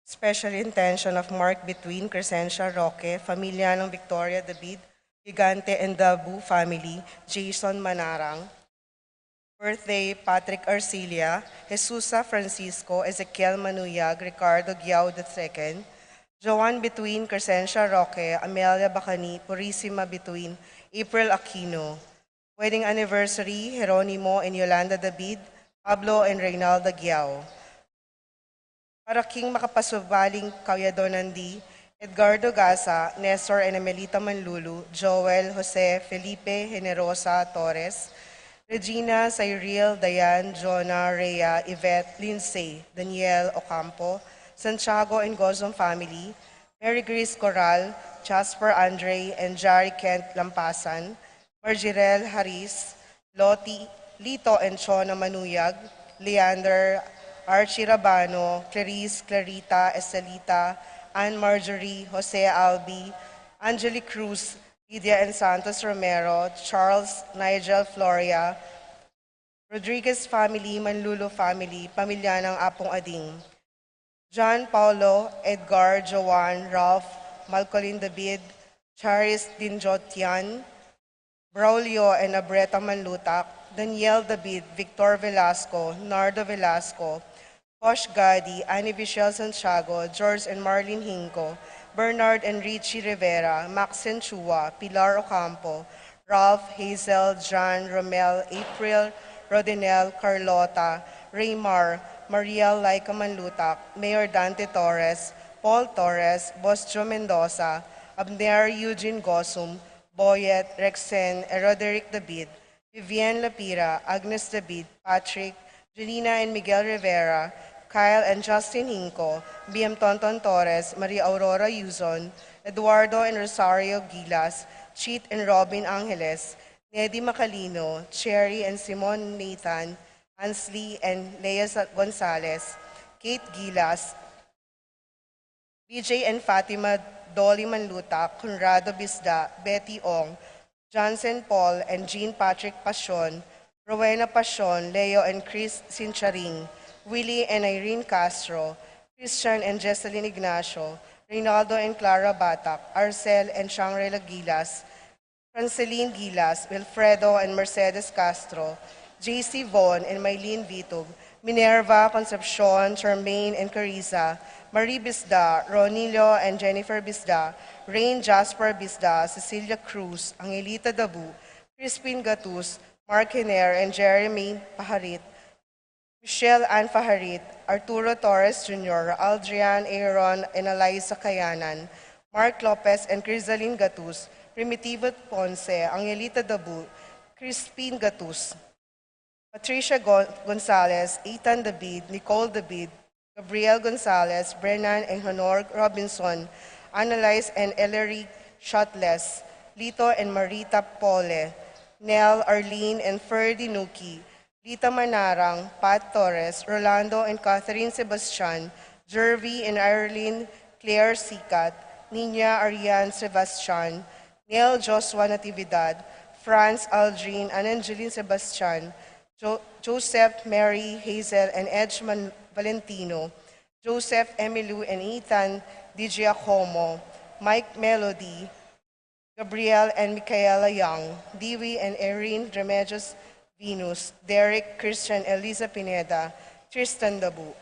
Special intention of Mark Bituin, Crescencia Roque, pamilya ng Victoria David, Gigante and Dabu family, Jason Manarang. Birthday, Patrick Arcilia, Jesusa Francisco, Ezekiel Manuyag, Ricardo Giao the second, Joan Bituin, Crescencia Roque, Amelia Bacani, Purisima Bituin, April Aquino. Wedding anniversary, Jeronimo and Yolanda David, Pablo and Reynalda Giao. Para king makapasubaling kauyadonan di, Edgardo Gaza, Nestor and Amelita Manlulu, Joel, Jose, Felipe, Generosa, Torres, Regina, Cyril, Diane, Jonah, Rhea, Yvette, Lindsay, Daniel, Ocampo, Santiago and Gozon family, Mary Grace Coral, Jasper Andre and Jari Kent Lampasan, Marjirel Haris, Loti, Lito and Chona Manuyag, Leander, Archie Rabano, Clarice, Clarita, Estelita, Ann Marjorie, Jose Albi, Angelic Cruz, Lydia and Santos Romero, Charles, Nigel, Floria, Rodriguez family, Manlulu family, pamilya ng Apong Ading. John Paulo, Edgar, Joan, Ralph, Malcolin David, Charis Dinjotian, Braulio and Abreta Manlutak, Daniel David, Victor Velasco, Nardo Velasco, Posh Gadi, Annie Michelle Santiago, George and Marlene Hinco, Bernard and Richie Rivera, Maxine Chua, Pilar Ocampo, Ralph, Hazel, John, Romel, April, Rodinel, Carlota, Raymar, Mariel Laika Manlutak, Mayor Dante Torres, Paul Torres, Bosjo Mendoza, Abner Eugene Gosum, Boyet, Rexen, and Roderick David, Vivian Lapira, Agnes David, Patrick, Janina and Miguel Rivera, Kyle and Justin Hinco, B M Tonton Torres, Maria Aurora Yuzon, Eduardo and Rosario Gilas, Cheat and Robin Angeles, Nedi Macalino, Cherry and Simon Nathan, Ansley and Lea Sa-, Gonzalez, Kate Gilas, B J and Fatima, Dolly Manlutak, Conrado Bisda, Betty Ong, Johnson Paul and Jean Patrick Pasion, Rowena Pasion, Leo and Chris Sincharing, Willie and Irene Castro, Christian and Jesselyn Ignacio, Reynaldo and Clara Batak, Arcel and Shangri-La Gilas, Franceline Gilas, Wilfredo and Mercedes Castro, J C Von and Mylene Vitug, Minerva, Concepcion, Charmaine and Carissa, Marie Bisda, Ronilio and Jennifer Bisda, Rain, Jasper Bisda, Cecilia Cruz, Angelita Dabu, Crispin Gatus, Mark Hiner and Jeremy Paharit, Michelle Ann Faharit, Arturo Torres Junior, Aldrian Aaron and Eliza Kayanan, Mark Lopez and Crisalin Gatus, Primitivo Ponce, Angelita Dabu, Crispin Gatus, Patricia Gon-, Gonzalez, Ethan David, Nicole David, Gabriel Gonzalez, Brennan and Honor Robinson, Annalise and Ellery Shotles, Lito and Marita Pole, Nell, Arlene and Ferdy Nuki, Lita Manarang, Pat Torres, Rolando and Catherine Sebastian, Jervy and Irene Claire Sicat, Nina Arian Sebastian, Neil Joshua Natividad, Franz Aldrin and Angeline Sebastian, jo- Joseph, Mary, Hazel, and Edgemond Valentino, Joseph, Emilu, and Ethan Di Giacomo, Mike, Melody, Gabriel and Michaela Young, Dewey and Erin Remedios Venus, Derek, Christian, Eliza Pineda, Tristan Dabu,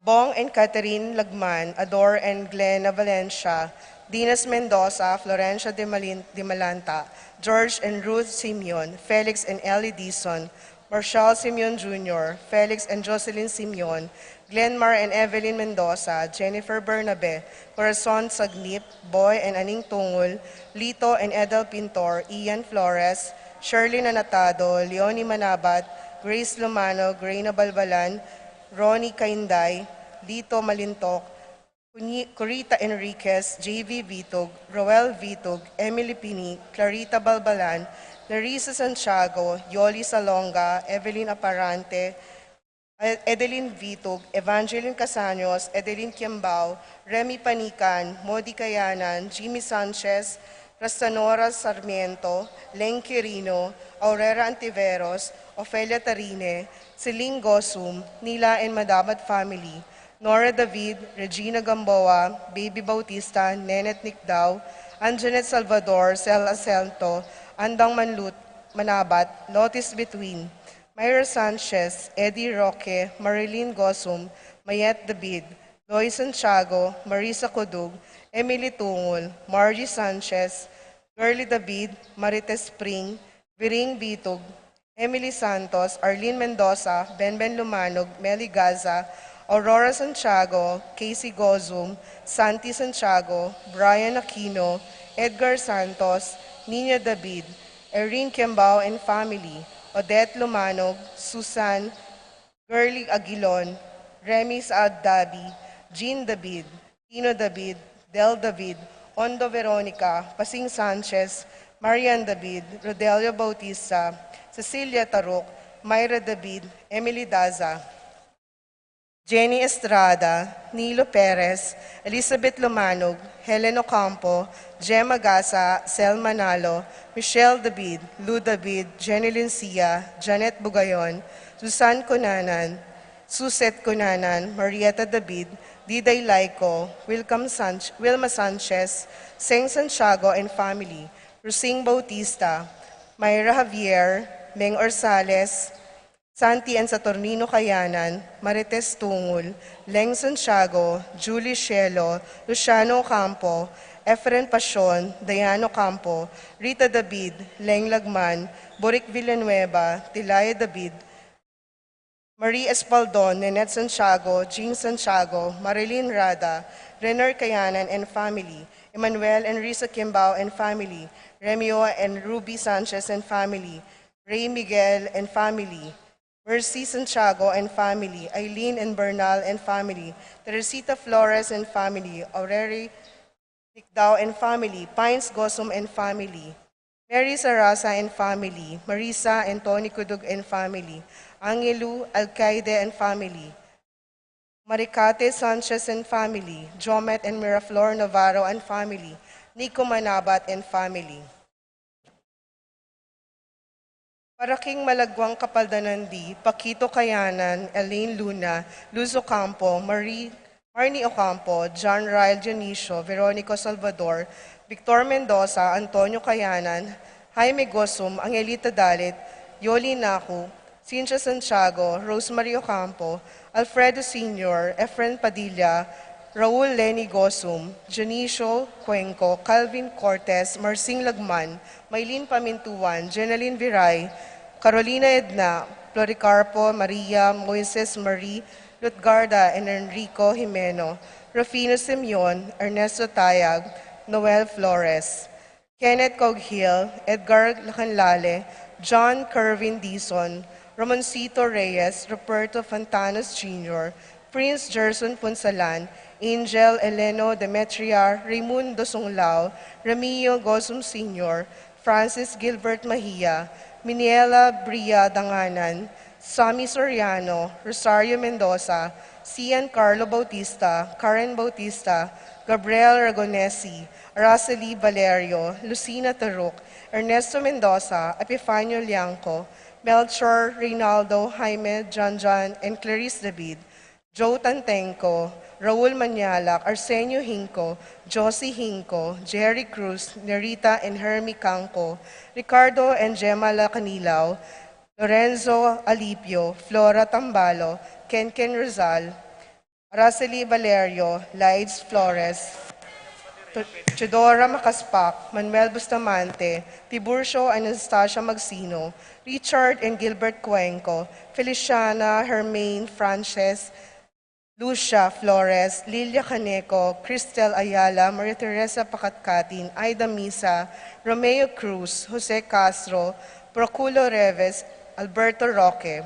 Bong and Catherine Lagman, Ador and Glena Valencia, Dinas Mendoza, Florencia de, Malin- de Malanta, George and Ruth Simeon, Felix and Ellie Dizon, Marshall Simeon Junior, Felix and Jocelyn Simeon, Glenmar and Evelyn Mendoza, Jennifer Bernabe, Corazon Sagnip, Boy and Aning Tungul, Lito and Edel Pintor, Ian Flores, Sherlyn Anatado, Leonie Manabat, Grace Lumano, Reina Balbalan, Ronnie Kainday, Lito Malintok, Cuni- Corita Enriquez, J V Vitug, Roel Vitug, Emily Pini, Clarita Balbalan, Nerissa Santiago, Yoli Salonga, Evelyn Aparante, Ed- Edeline Vitug, Evangeline Casaños, Edeline Kiambao, Remy Panican, Modi Kayanan, Jimmy Sanchez, Rastanora Sarmiento, Leng Quirino, Aurora Antiveros, Ofelia Tarine, Celine Gosum, Nila and Madabat family, Nora David, Regina Gamboa, Baby Bautista, Nenet Nicdao, Anjanet Salvador, Sel Aselto, Andang Manlut, Manabat, Lotis Between, Myra Sanchez, Eddie Roque, Marilyn Gosum, Mayet David, Lois Santiago, Marisa Codug, Emily Tungul, Margie Sanchez, Girly David, Marites Spring, Viring Vitug, Emily Santos, Arlene Mendoza, Benben Lumanog, Meli Gaza, Aurora Santiago, Casey Gozum, Santi Santiago, Brian Aquino, Edgar Santos, Nina David, Erin Kiambao and family, Odette Lumanog, Susan, Girly Aguilon, Remy Saad Dabi, Jean David, Tino David, Del David, Ondo Veronica, Pasing Sanchez, Marian David, Rodelio Bautista, Cecilia Taruk, Myra David, Emily Daza, Jenny Estrada, Nilo Perez, Elizabeth Lumanog, Helen Ocampo, Gemma Gasa, Selma Nalo, Michelle David, Lou David, Jenny Lincia, Janet Bugayon, Susan Cunanan, Suzette Cunanan, Marieta David, Diday Laico, Wilcom Sanch- Wilma Sanchez, Seng Santiago and family, Rosing Bautista, Myra Javier, Meng Orsales, Santi and Saturnino Kayanan, Marites Tungul, Leng Santiago, Julie Shelo, Luciano Ocampo, Efren Pasion, Diana Ocampo, Rita David, Leng Lagman, Boric Villanueva, Tilaya David, Marie Espaldon, Nenette Santiago, Jean Santiago, Marilyn Rada, Renner Kayanan and family, Emmanuel and Risa Kimbao and family, Remio and Ruby Sanchez and family, Ray Miguel and family, Mercy Santiago and family, Eileen and Bernal and family, Teresita Flores and family, Aureli Nicdao and family, Pines Gosum and family, Mary Sarasa and family, Marisa and Tony Cudug and family, Angelu Alcaide and family, Maricate Sanchez and family, Jomet and Miraflor Navarro and family, Nico Manabat and family. Para king malaguang kapaldanan di, Paquito Kayanan, Elaine Luna, Luz Ocampo, Marie, Marnie Ocampo, John Ryle Dionisio, Veronica Salvador, Victor Mendoza, Antonio Kayanan, Jaime Gosum, Angelita Dalit, Yoli Naku, Cynthia Santiago, Rosemary Ocampo, Alfredo Senior, Efren Padilla, Raul Lenny Gosum, Dionisio Cuenco, Calvin Cortez, Marsing Lagman, Maylin Pamintuan, Jenaline Viray, Carolina Edna, Floricarpo Maria, Moises Marie, Lutgarda and Enrico Jimeno, Rufino Simeon, Ernesto Tayag, Noel Flores, Kenneth Coghill, Edgar Lacanlale, John Kerwin Dizon, Ramoncito Reyes, Roberto Fontanes Junior, Prince Gerson Punsalan, Angel Eleno Demetria, Raymundo Sunglao, Ramio Gosum Senior, Francis Gilbert Mahia, Miniela Bria Danganan, Sammy Soriano, Rosario Mendoza, Cian Carlo Bautista, Karen Bautista, Gabriel Aragonesi, Araceli Valerio, Lucina Taruk, Ernesto Mendoza, Epifanio Liangco, Melchor, Reynaldo, Jaime, John John, and Clarice David, Joe Tantengco, Raul Manyalak, Arsenio Hinco, Josie Hinco, Jerry Cruz, Nerita and Hermie Cangco, Ricardo and Gemma Lacanilao, Lorenzo Alipio, Flora Tambalo, Kenken Rizal, Araceli Valerio, Lides Flores, Te-, Teodora Macaspac, Manuel Bustamante, Tiburcio Anastasia Magsino, Richard and Gilbert Cuenco, Feliciana Hermaine Frances, Lucia Flores, Lilia Caneco, Cristel Ayala, Maria Teresa Pacatcatin, Aida Misa, Romeo Cruz, Jose Castro, Proculo Reves, Alberto Roque,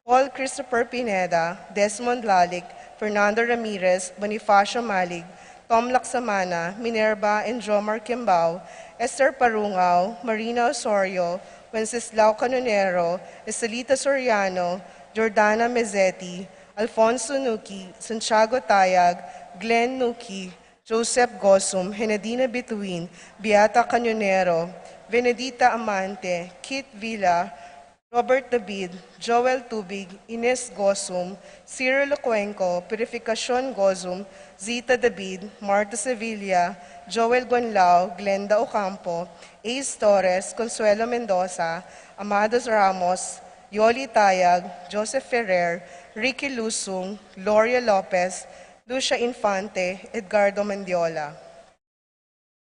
Paul Christopher Pineda, Desmond Lalic, Fernando Ramirez, Bonifacio Malig, Tom Laksamana, Minerva and Jomar Kimbao, Esther Parungao, Marina Osorio, Wenceslao Canonero, Estelita Soriano, Jordana Mezzetti, Alfonso Nuki, Santiago Tayag, Glenn Nuki, Joseph Gosum, Henadina Bituin, Beata Canonero, Benedita Amante, Kit Villa, Robert David, Joel Tubig, Ines Gosum, Cyril Cuenco, Purificacion Gosum, Zita David, Marta Sevilla, Joel Guanlao, Glenda Ocampo, Ace Torres, Consuelo Mendoza, Amados Ramos, Yoli Tayag, Joseph Ferrer, Ricky Lusung, Gloria Lopez, Lucia Infante, Edgardo Mendiola.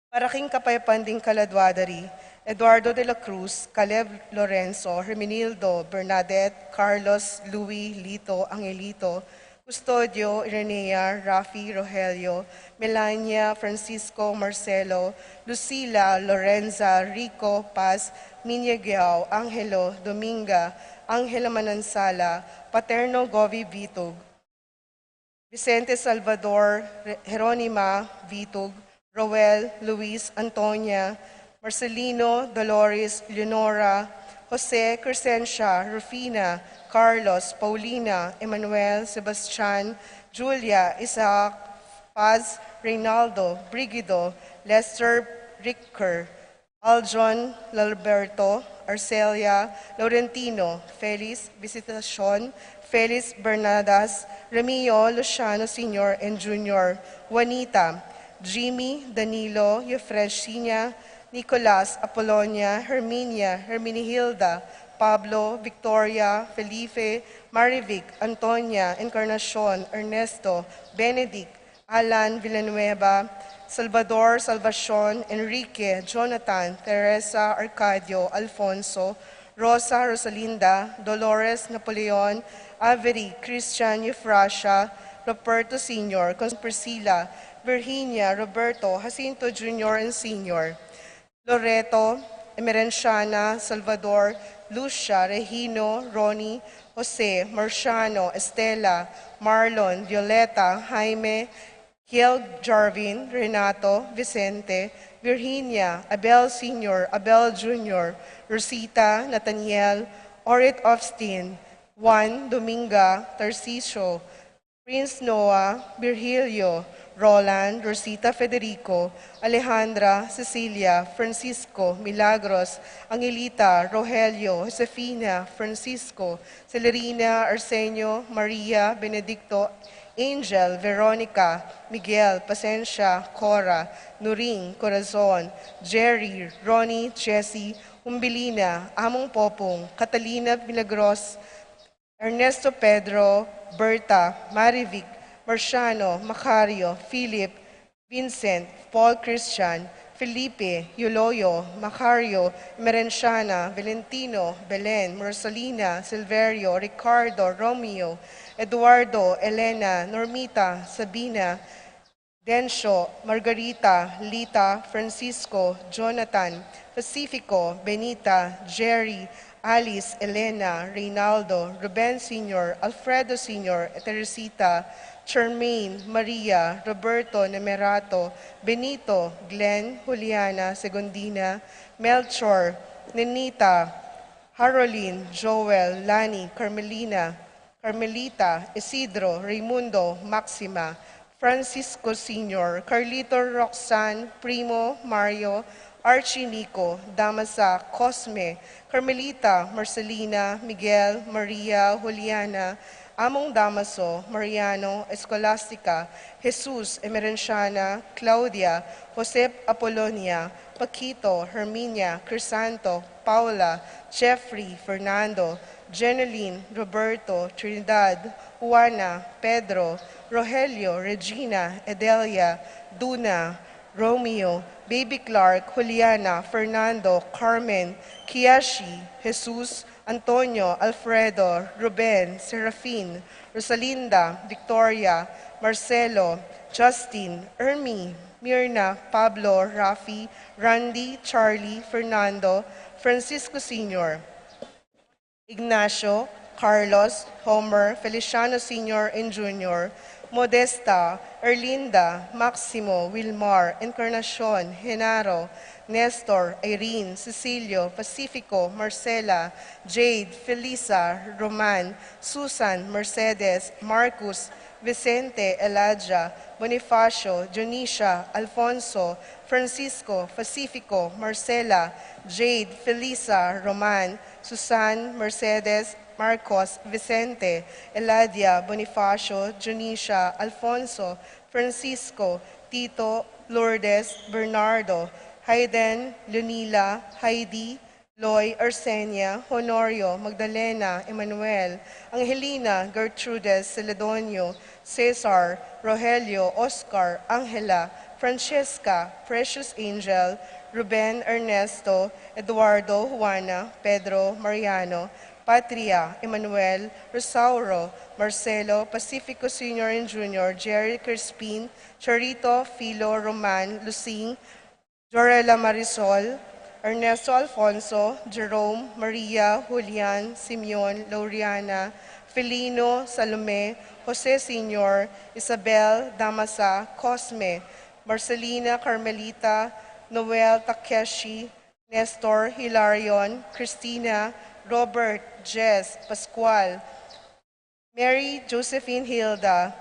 Para king kapayapan ding kaladwa da ri, Eduardo de la Cruz, Caleb Lorenzo, Hermenildo, Bernadette, Carlos, Louis, Lito, Angelito, Custodio, Irenea, Rafi, Rogelio, Melania, Francisco, Marcelo, Lucila, Lorenza, Rico, Paz, Minya Guiao, Angelo, Dominga, Angela Manansala, Paterno, Govi Vitug, Vicente, Salvador, Re-, Jeronima, Vitug, Roel, Luis, Antonia, Marcelino, Dolores, Leonora, Jose, Crescencia, Rufina, Carlos, Paulina, Emmanuel, Sebastian, Julia, Isaac, Paz, Reynaldo, Brigido, Lester, Ricker, Aljon, Lalberto, Arcelia, Laurentino, Felix, Visitacion, Felix, Bernadas, Remio, Luciano Senior and Junior, Juanita, Jimmy, Danilo, Eufresinia, Nicolas, Apolonia, Herminia, Herminihilda, Pablo, Victoria, Felipe, Marivic, Antonia, Encarnacion, Ernesto, Benedict, Alan Villanueva, Salvador, Salvacion, Enrique, Jonathan, Teresa, Arcadio, Alfonso, Rosa, Rosalinda, Dolores, Napoleon, Avery, Christian, Eufrasia, Roberto Senior, Cons-, Priscilla, Virginia, Roberto, Jacinto Junior and Senior, Loreto, Emerenciana, Salvador, Lucia, Regino, Ronnie, Jose, Marciano, Estela, Marlon, Violeta, Jaime, Kiel, Jarvin, Renato, Vicente, Virginia, Abel Senior, Abel Junior, Rosita, Nathaniel, Orit Austin, Juan, Dominga, Tarcisio, Prince Noah, Virgilio, Roland, Rosita, Federico, Alejandra, Cecilia, Francisco, Milagros, Angelita, Rogelio, Josefina, Francisco, Celerina, Arsenio, Maria, Benedicto, Angel, Veronica, Miguel, Pasensia, Cora, Nuring, Corazon, Jerry, Ronnie, Jessie, Umbilina, Among Popong, Catalina, Milagros, Ernesto, Pedro, Berta, Marivic, Marciano, Macario, Philip, Vincent, Paul, Christian, Felipe, Euloyo, Macario, Emerenciana, Valentino, Belen, Rosalina, Silverio, Ricardo, Romeo, Eduardo, Elena, Normita, Sabina, Dencio, Margarita, Lita, Francisco, Jonathan, Pacifico, Benita, Jerry, Alice, Elena, Reynaldo, Ruben Senior, Alfredo Senior, Teresita, Charmaine, Maria, Roberto, Nemerato, Benito, Glenn, Juliana, Segundina, Melchor, Nenita, Caroline, Joel, Lani, Carmelina, Carmelita, Isidro, Raimundo, Maxima, Francisco Senior, Carlito, Roxanne, Primo, Mario, Archie, Nico, Damasa, Cosme, Carmelita, Marcelina, Miguel, Maria, Juliana, Among Damaso, Mariano, Escolastica, Jesus, Emerenciana, Claudia, Josep, Apolonia, Paquito, Herminia, Crisanto, Paula, Jeffrey, Fernando, Jeneline, Roberto, Trinidad, Juana, Pedro, Rogelio, Regina, Edelia, Duna, Romeo, Baby Clark, Juliana, Fernando, Carmen, Kiyashi, Jesus, Antonio, Alfredo, Ruben, Serafin, Rosalinda, Victoria, Marcelo, Justin, Ermi, Mirna, Pablo, Rafi, Randy, Charlie, Fernando, Francisco Senior, Ignacio, Carlos, Homer, Feliciano Senior and Junior, Modesta, Erlinda, Maximo, Wilmar, Encarnacion, Genaro, Nestor, Irene, Cecilio, Pacifico, Marcela, Jade, Felisa, Roman, Susan, Mercedes, Marcus, Vicente, Elijah, Bonifacio, Dionisia, Alfonso, Francisco, Pacifico, Marcela, Jade, Felisa, Roman, Susan, Mercedes, Marcos, Vicente, Eladia, Bonifacio, Dionisia, Alfonso, Francisco, Tito, Lourdes, Bernardo, Hayden, Leonila, Heidi, Loy, Arsenia, Honorio, Magdalena, Emmanuel, Angelina, Gertrudes, Celedonio, Cesar, Rogelio, Oscar, Angela, Francesca, Precious Angel, Ruben, Ernesto, Eduardo, Juana, Pedro, Mariano, Patria, Emmanuel, Rosauro, Marcelo, Pacifico Senior and Junior, Jerry, Crispin, Charito, Filo, Roman, Lucing, Jorella, Marisol, Ernesto, Alfonso, Jerome, Maria, Julian, Simeon, Lauriana, Felino, Salome, Jose Senior, Isabel, Damasa, Cosme, Marcelina, Carmelita, Noel, Takeshi, Nestor, Hilarion, Christina, Robert, Jess, Pascual, Mary, Josephine, Hilda,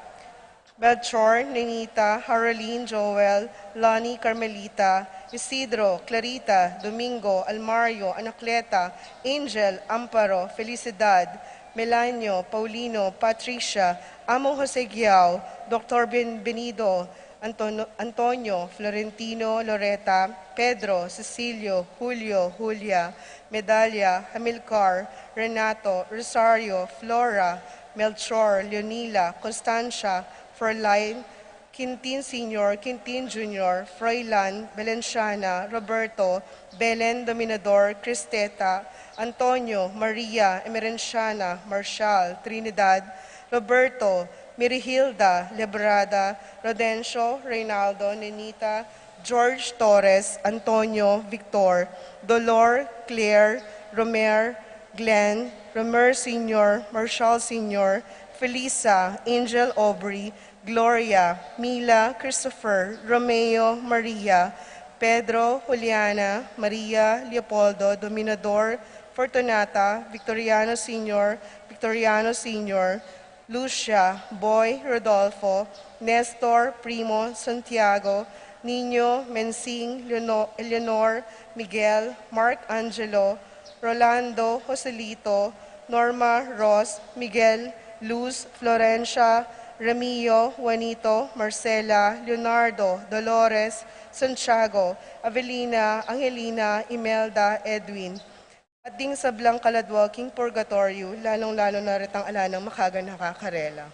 Melchor, Nenita, Haroline, Joel, Lonnie, Carmelita, Isidro, Clarita, Domingo, Almario, Anacleta, Angel, Amparo, Felicidad, Melanio, Paulino, Patricia, Among Jose Guiao, Doctor Bienvenido, Anton-, Antonio, Florentino, Loreta, Pedro, Cecilio, Julio, Julia, Medalia, Amilcar, Renato, Rosario, Flora, Melchor, Leonila, Constancia, Fräulein, Quintin Senior, Quintin Junior, Fräulein, Belenciana, Roberto, Belen, Dominador, Cristeta, Antonio, Maria, Emerenciana, Marshall, Trinidad, Roberto, Mirihilda, Lebrada, Rodencio, Reynaldo, Nenita, George, Torres, Antonio, Victor, Dolor, Claire, Romer, Glenn, Romer Senior, Marshall Senior, Felisa, Angel, Aubrey, Gloria, Mila, Christopher, Romeo, Maria, Pedro, Juliana, Maria, Leopoldo, Dominador, Fortunata, Victoriano Senior, Victoriano Senior, Lucia, Boy, Rodolfo, Nestor, Primo, Santiago, Nino, Mensing, Leono-, Eleanor, Miguel, Mark Angelo, Rolando, Joselito, Norma, Ross, Miguel, Luz, Florencia, Ramio, Juanito, Marcela, Leonardo, Dolores, Santiago, Avelina, Angelina, Imelda, Edwin, at ding sablang kaladwa king purgatoryo, lalung-lalu na retang ala nang makaganaka karela.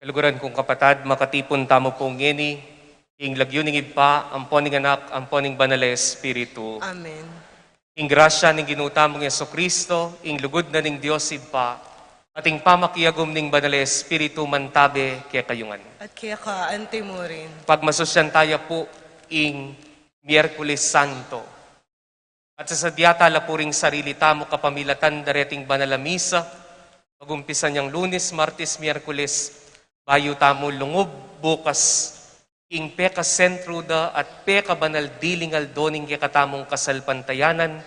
Kaluguran kung kapatad, makatipun tamu pu ngeni, king lagyu ning Ibpa, ampo ning Anak, ampo ning Banal a Espiritu. Amen. Ing grasya ning Ginu tamung Jesucristo, ing lugud na ning Dios Ibpa, at ing pamakiagum ning Banal a Espiritu mantabe kekayu ngan. At keka antimurin. Pagmasusyan taya pu ing Miyerkules Santo. At sasadya tala pu ring sarili tamu kapamilatan dareting banal a misa, pagumpisan yang Lunes, Martes, Miyerkules, bayu tamu lungub bukas ing pekasentru da at pekabanal diling aldo ning kekatamung kasalpantayanan,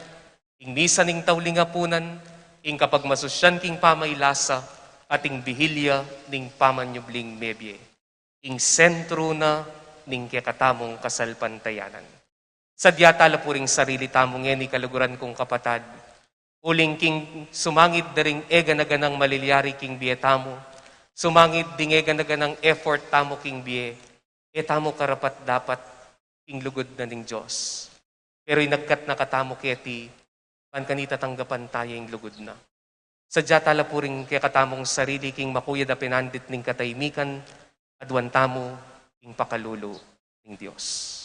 ing misa ning tauling apunan, ing kapagmasusyan king pamailasa, at ing bihilya ning pamanyubling mebie, ing sentru na ning kekatamung kasalpantayanan. Sadya tala pu ring sarili tamu ngeni, kaluguran kung kapatad, uling king sumangid da ring eganaganang malilyari king bie tamu, sumangid ding eganaganang effort tamu king bie, e tamu karapat-dapat king lugud na ning Dios. Pero inagkat na katamu keti, ban kanita tanggapan taya ing lugud na. Sadya tala pu ring kekatamung sarili king makuyad a pinandit ning katahimikan, aduan tamu ing pakalulu ning Dios.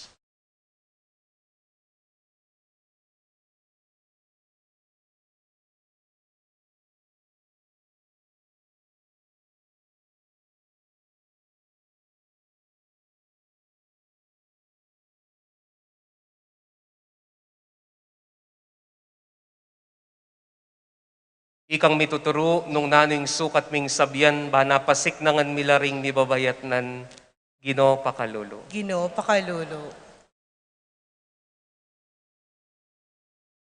Ikang mituturu, nung nanu ing sukat ming sabian, ban apasiknangan mi la ring mibabayatnan, Ginu pakalulu. Ginu pakalulu.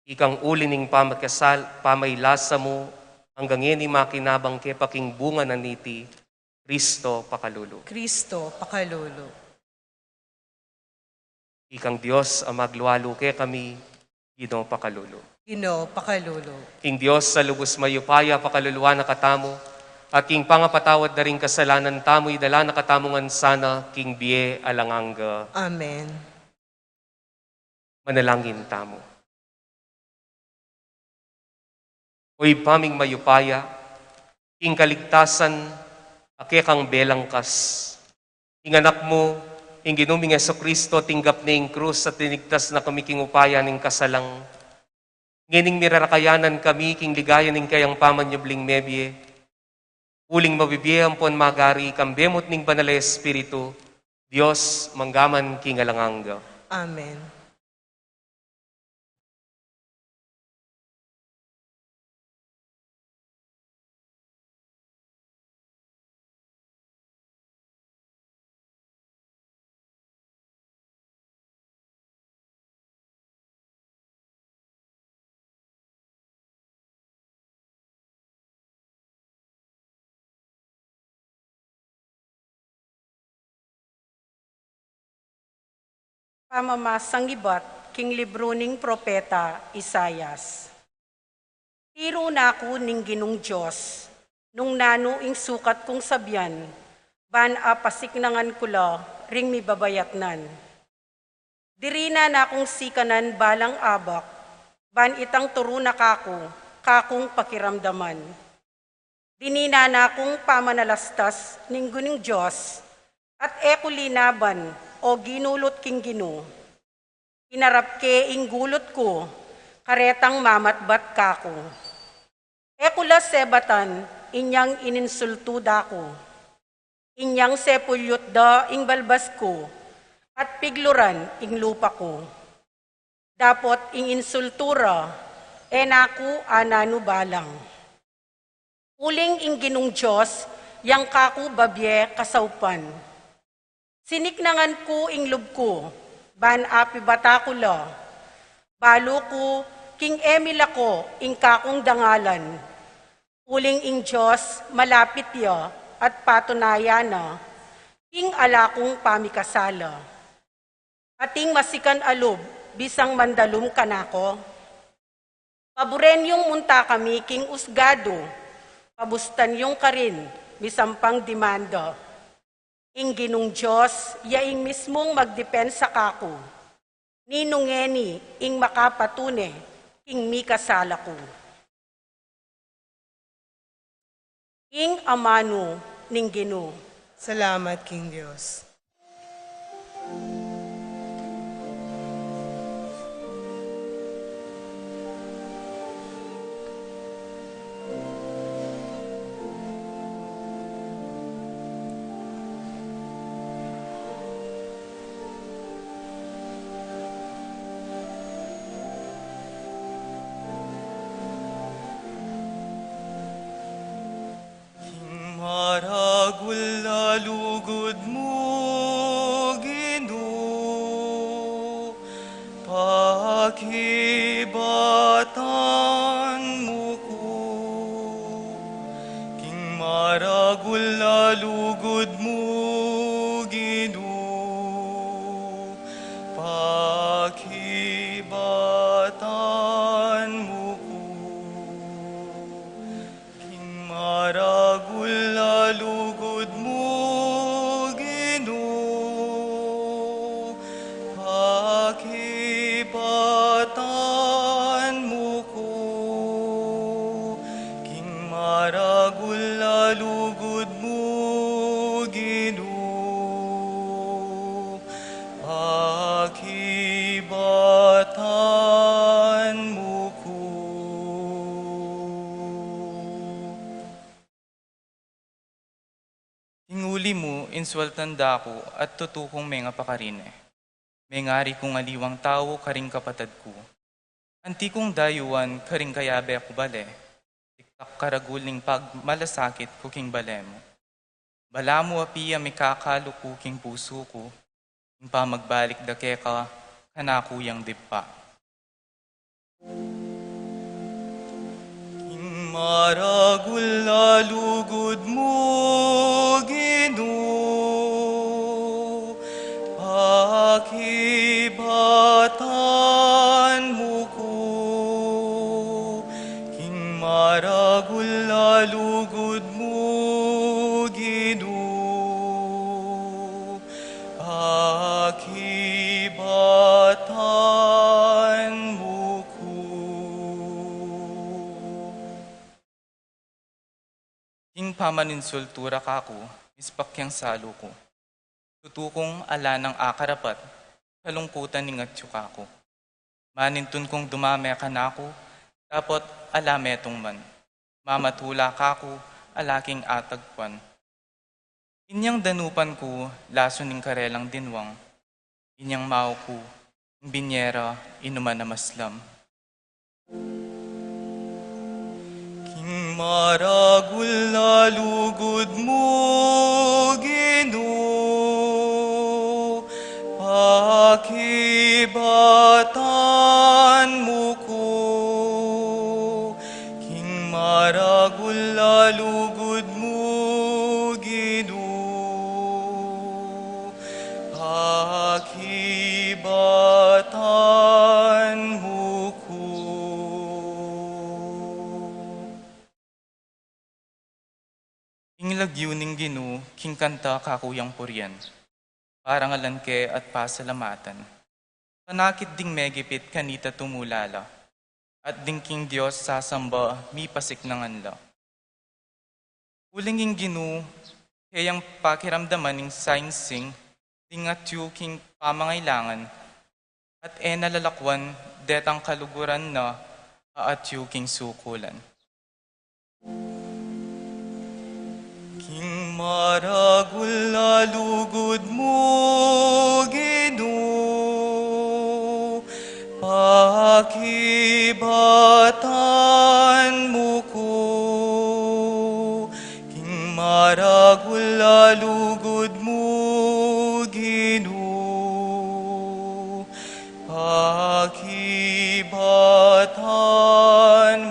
Ikang uli ning pamakasal-, pamailasa mu, anggang ngeni makinabang ke pa king bunga na niti, Kristo pakalulu. Kristo pakalulu. Ikang Dios a maglualu kekami, Ginu pakalulu. Ginu pakalulu. Ing Dios a lubus mayupaya pakaluluan na katamu, at king pangapatawad da ring kasalanan tamu, idala na katamu ngan sana king bie alang angga. Amen. Manalangin tamu. O Ibpa ming mayupaya, ing kaligtasan a kekang belangkas, ing Anak mu, ing Ginu ming Jesucristo, tinggap ne ing krus at linigtas na kami king upaya ning kasalang. Ngening mirarakayanan kami king ligaya ning kayang pamanyubling mebie, uling mabibie ampon magari, kambe mu at ning Banal a Espiritu, Dios, mangga man king alang angga. Amen. Pamamasang ibat king libru ning propeta Isaias. Tiru na ku ning Ginung Dios, nung nanu ing sukat kung sabian, ban apasiknangan ku la ring mibabayatnan. Diri na na kung sikanan balang abak, ban itang turu na kaku, kakung pakiramdaman. Dinina na kung pamanalastas ning Ginung Dios, at e ku linaban o ginulut king Ginu. Inarap ke ing gulut ku, karetang mamatbat kaku. E ku la sebatan inyang ininsultu da ku. Inyang sepulyut da ing balbas ku, at pigluran ing lupa ku. Dapot ing insultu ra, e na ku ananu balang. Uling ing Ginung Dios, yang kaku babie kasaupan. Siniknangan ku ing lub ku, ban apibata ku la. Balu ku, king e milako ing kakung dangalan. Uling ing Dios, malapit ya, at patunayan na, king ala kung pamikasala. Ating masikan a lub, bisang mandalum kanako. Paburen yung munta kami king usgadu, pabustan yung karin, misampang demanda. Ing Ginung Dios, ya ing mismung magdepensa kaku. Ninu ngeni ing makapatune king mikasala ku? Ing amanu ning Ginu. Salamat king Dios. King maragul a lugud mu, Ginu, pakibatan mu ku. King maragul a lugud mu, Ginu, pakibatan mu ku. King maragul a lugud mu, Ginu, pakibatan mu ku. King maragul a lugud mu, Ginu, pakibatan mu ku. King uli mu, insualtan da ku at tutu kung mengapakarine. Mengari kung aliwang tau karing kapatad ku. Anti kung dayuan karing kayabe ku bale, tiktak karagul ning pagmalasakit ku king bale mu. Balamu a pia mikakalu ku king pusu ku, ing pamagbalik da keka, kanaku yang dibpa. King maragul a lugud mu, Ginu, pakibatan mu ku. King maragul a lugud mu, Ginu, pakibatan mu ku. King pamaninsultu ra kaku, mispak yang salu ku. Tutu kung ala nang akarapat, kalungkutan ning atyu kaku. Manintun kung dumame kanaku, dapot ala metung man. Mamatula kaku, ala king atagpuan. Inyang danupan ku, lasu ning karelang dinwang. Inyang mau ku, ing binyera, inuman a maslam. King maragul a lugud mu, Ginu, pakibatan mu ku. King maragul a lugud mu, Ginu, pakibatan mu ku. Ing lagyu ning Ginu, king kanta kaku yang purian. Parangalan ke at pasalamatan. Panakit ding megipit kanita tumulala. At ding king Dios sasamba, mipasiknangan la. Uling ing Ginu, keyang pakiramdaman ing saingsing ding atyu king pamangailangan, at e na lalakwan detang kaluguran na a atyu king sukulan. King maragul a lugud mu, Ginu, pakibatan mu ku. King maragul a lugud mu, Ginu, pakibatan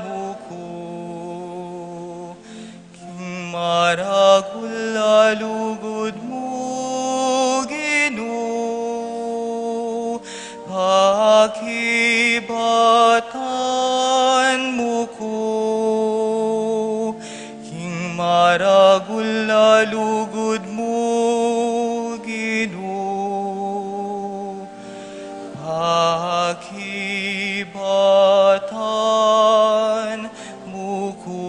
mu ku. King maragul a lugud mu, Ginu, pakibatan mu ku. King maragul a lugud mu, Ginu, pakibatan mu ku.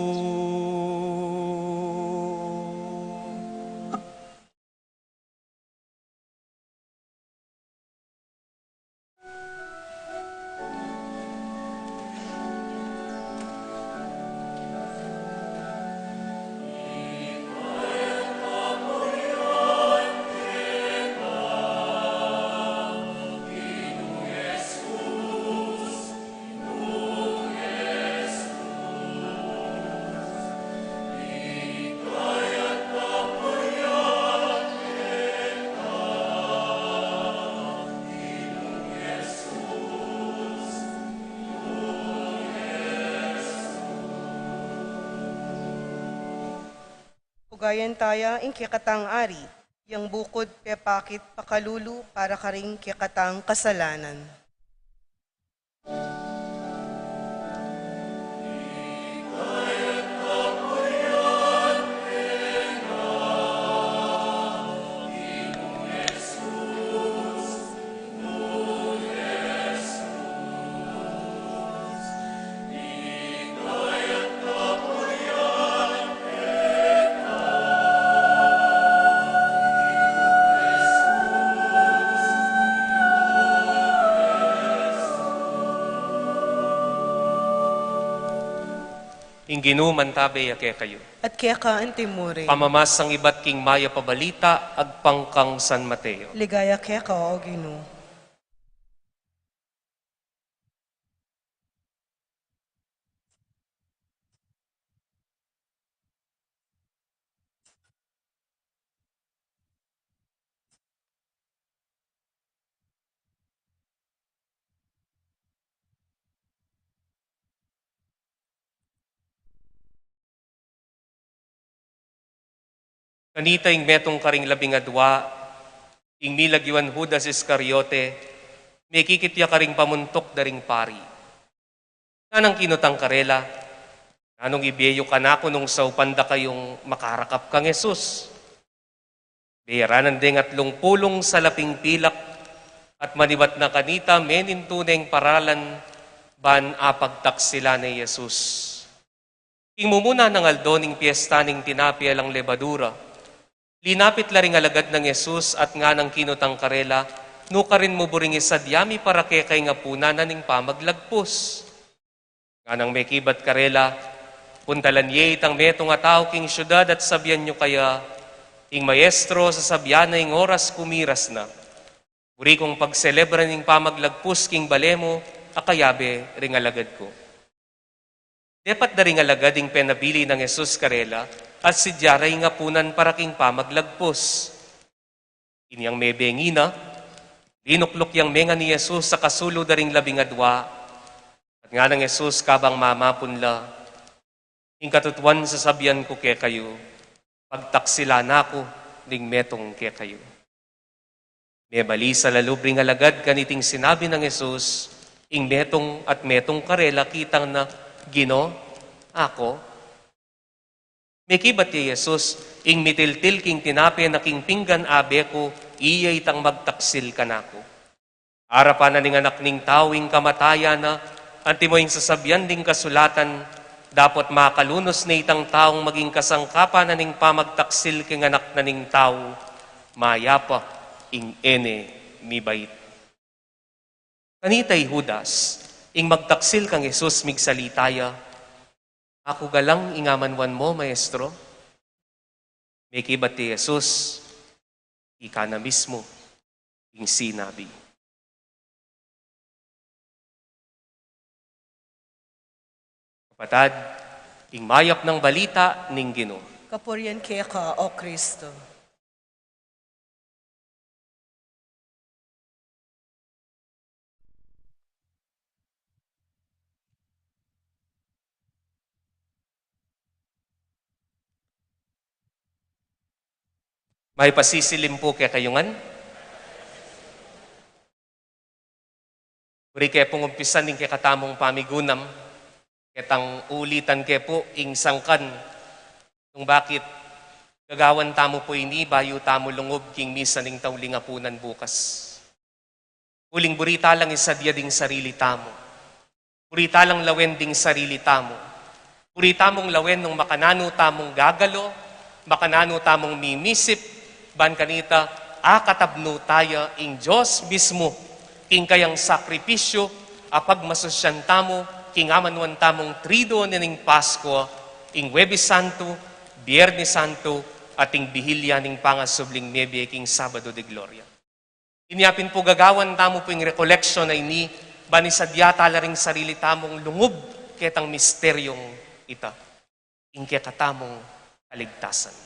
Gayan taya ing kekatang ari, yang bukud pepakit pakalulu para karing kekatang kasalanan. Ing Ginu mantabe ya kekayu. At keka antimurin. Pamamasang ibat king mayap a balita agpang kang San Mateo. Ligaya keka, O Ginu. Kanita ing metung karing labing adua, ing milagiwan Judas Iscariote, mekikit ya karing pamuntuk da ring pari. Nganang kinutang karela, "Nanung ibie yu kanaku nung saupan da kayung makarakap kang Jesus?" Beyaranan deng atlung pulung salaping pilak, at manibat na kanita menintu neng paralan ban apagtaksilan ne i Jesus. King mumuna nang aldo ning piesta ning tinape alang lebadura, linapit la ring alagad nang Jesus at nganang kinutang karela, "Nukarin mu buring isadya mi para keka ing apunan na ning pamaglagpus?" Nganang mekibat karela, "Puntalan ye itang metung a tau king siudad at sabian yu kaya, 'Ing Maestro sasabian na ing oras kumiras na. Buri kung pagselebran ing pamaglagpus king bale mu a kayabe ring alagad ku.'" Depat da ring alagad ing penabili nang Jesus karela, at sidya ra ing apunan para king pamaglagpus. Inyang mebeng na, linukluk yang menga ni Jesus a kasulu da ring labing adua, at nganang Jesus kabang mamapun la, "Ing katutuan sasabian ku kekayu, pagtaksilan na ku ning metung kekayu." Mebalisa la lub ring alagad kaniting sinabi nang Jesus, ing metung at metung karela kitang na, "Ginu, aku." Mekibat ya i Jesus, "Ing mitiltil king tinape na king pinggan abe ku, iya itang magtaksil kanaku. Arapan na ning Anak ning Tau ing kamatayan na, antimo ing sasabian ding kasulatan, dapot makalunus ne itang taung maging kasangkapan na ning pamagtaksil king Anak na ning Tau, mayapa ing e ne mibait." Kanita i Judas, ing magtaksil kang Jesus, migsalita ya, "Aku galang ing amanuan mu, Maestro?" Mekibat i Jesus, "Ika na mismu ing sinabi." Kapatad, ing mayap nang balita ning Ginu. Kapurian keka, O Kristo. May pasisilim pu kekayu ngan. Buri ke pung umpisan ing kekatamung pamigunam, ketang ulitan ke pu ing sangkan nung bakit gagawan tamu pu ini bayu tamu lungub king misa ning tauling apunan bukas. Uling buri ta lang isadya ding sarili tamu. Buri ta lang lawen ding sarili tamu. Buri tamung lawen nung makananu tamung gagalo, makananu tamung mimisip, ban kanita, akatabnu taya ing Dios mismu, king kayang sakripisyu, a pagmasusyan tamu, king amanuan tamung Triduo ning Paskua, ing Huwebes Santu, Biernes Santu, at ing Bihilya ning Pangasubling Mebie king Sabado de Gloria. Inya pin pu gagawan tamu pu ing recollection a ini, ban isadya ta la ring sarili tamung lungub ketang misteryung ita, ing kekatamung kaligtasan.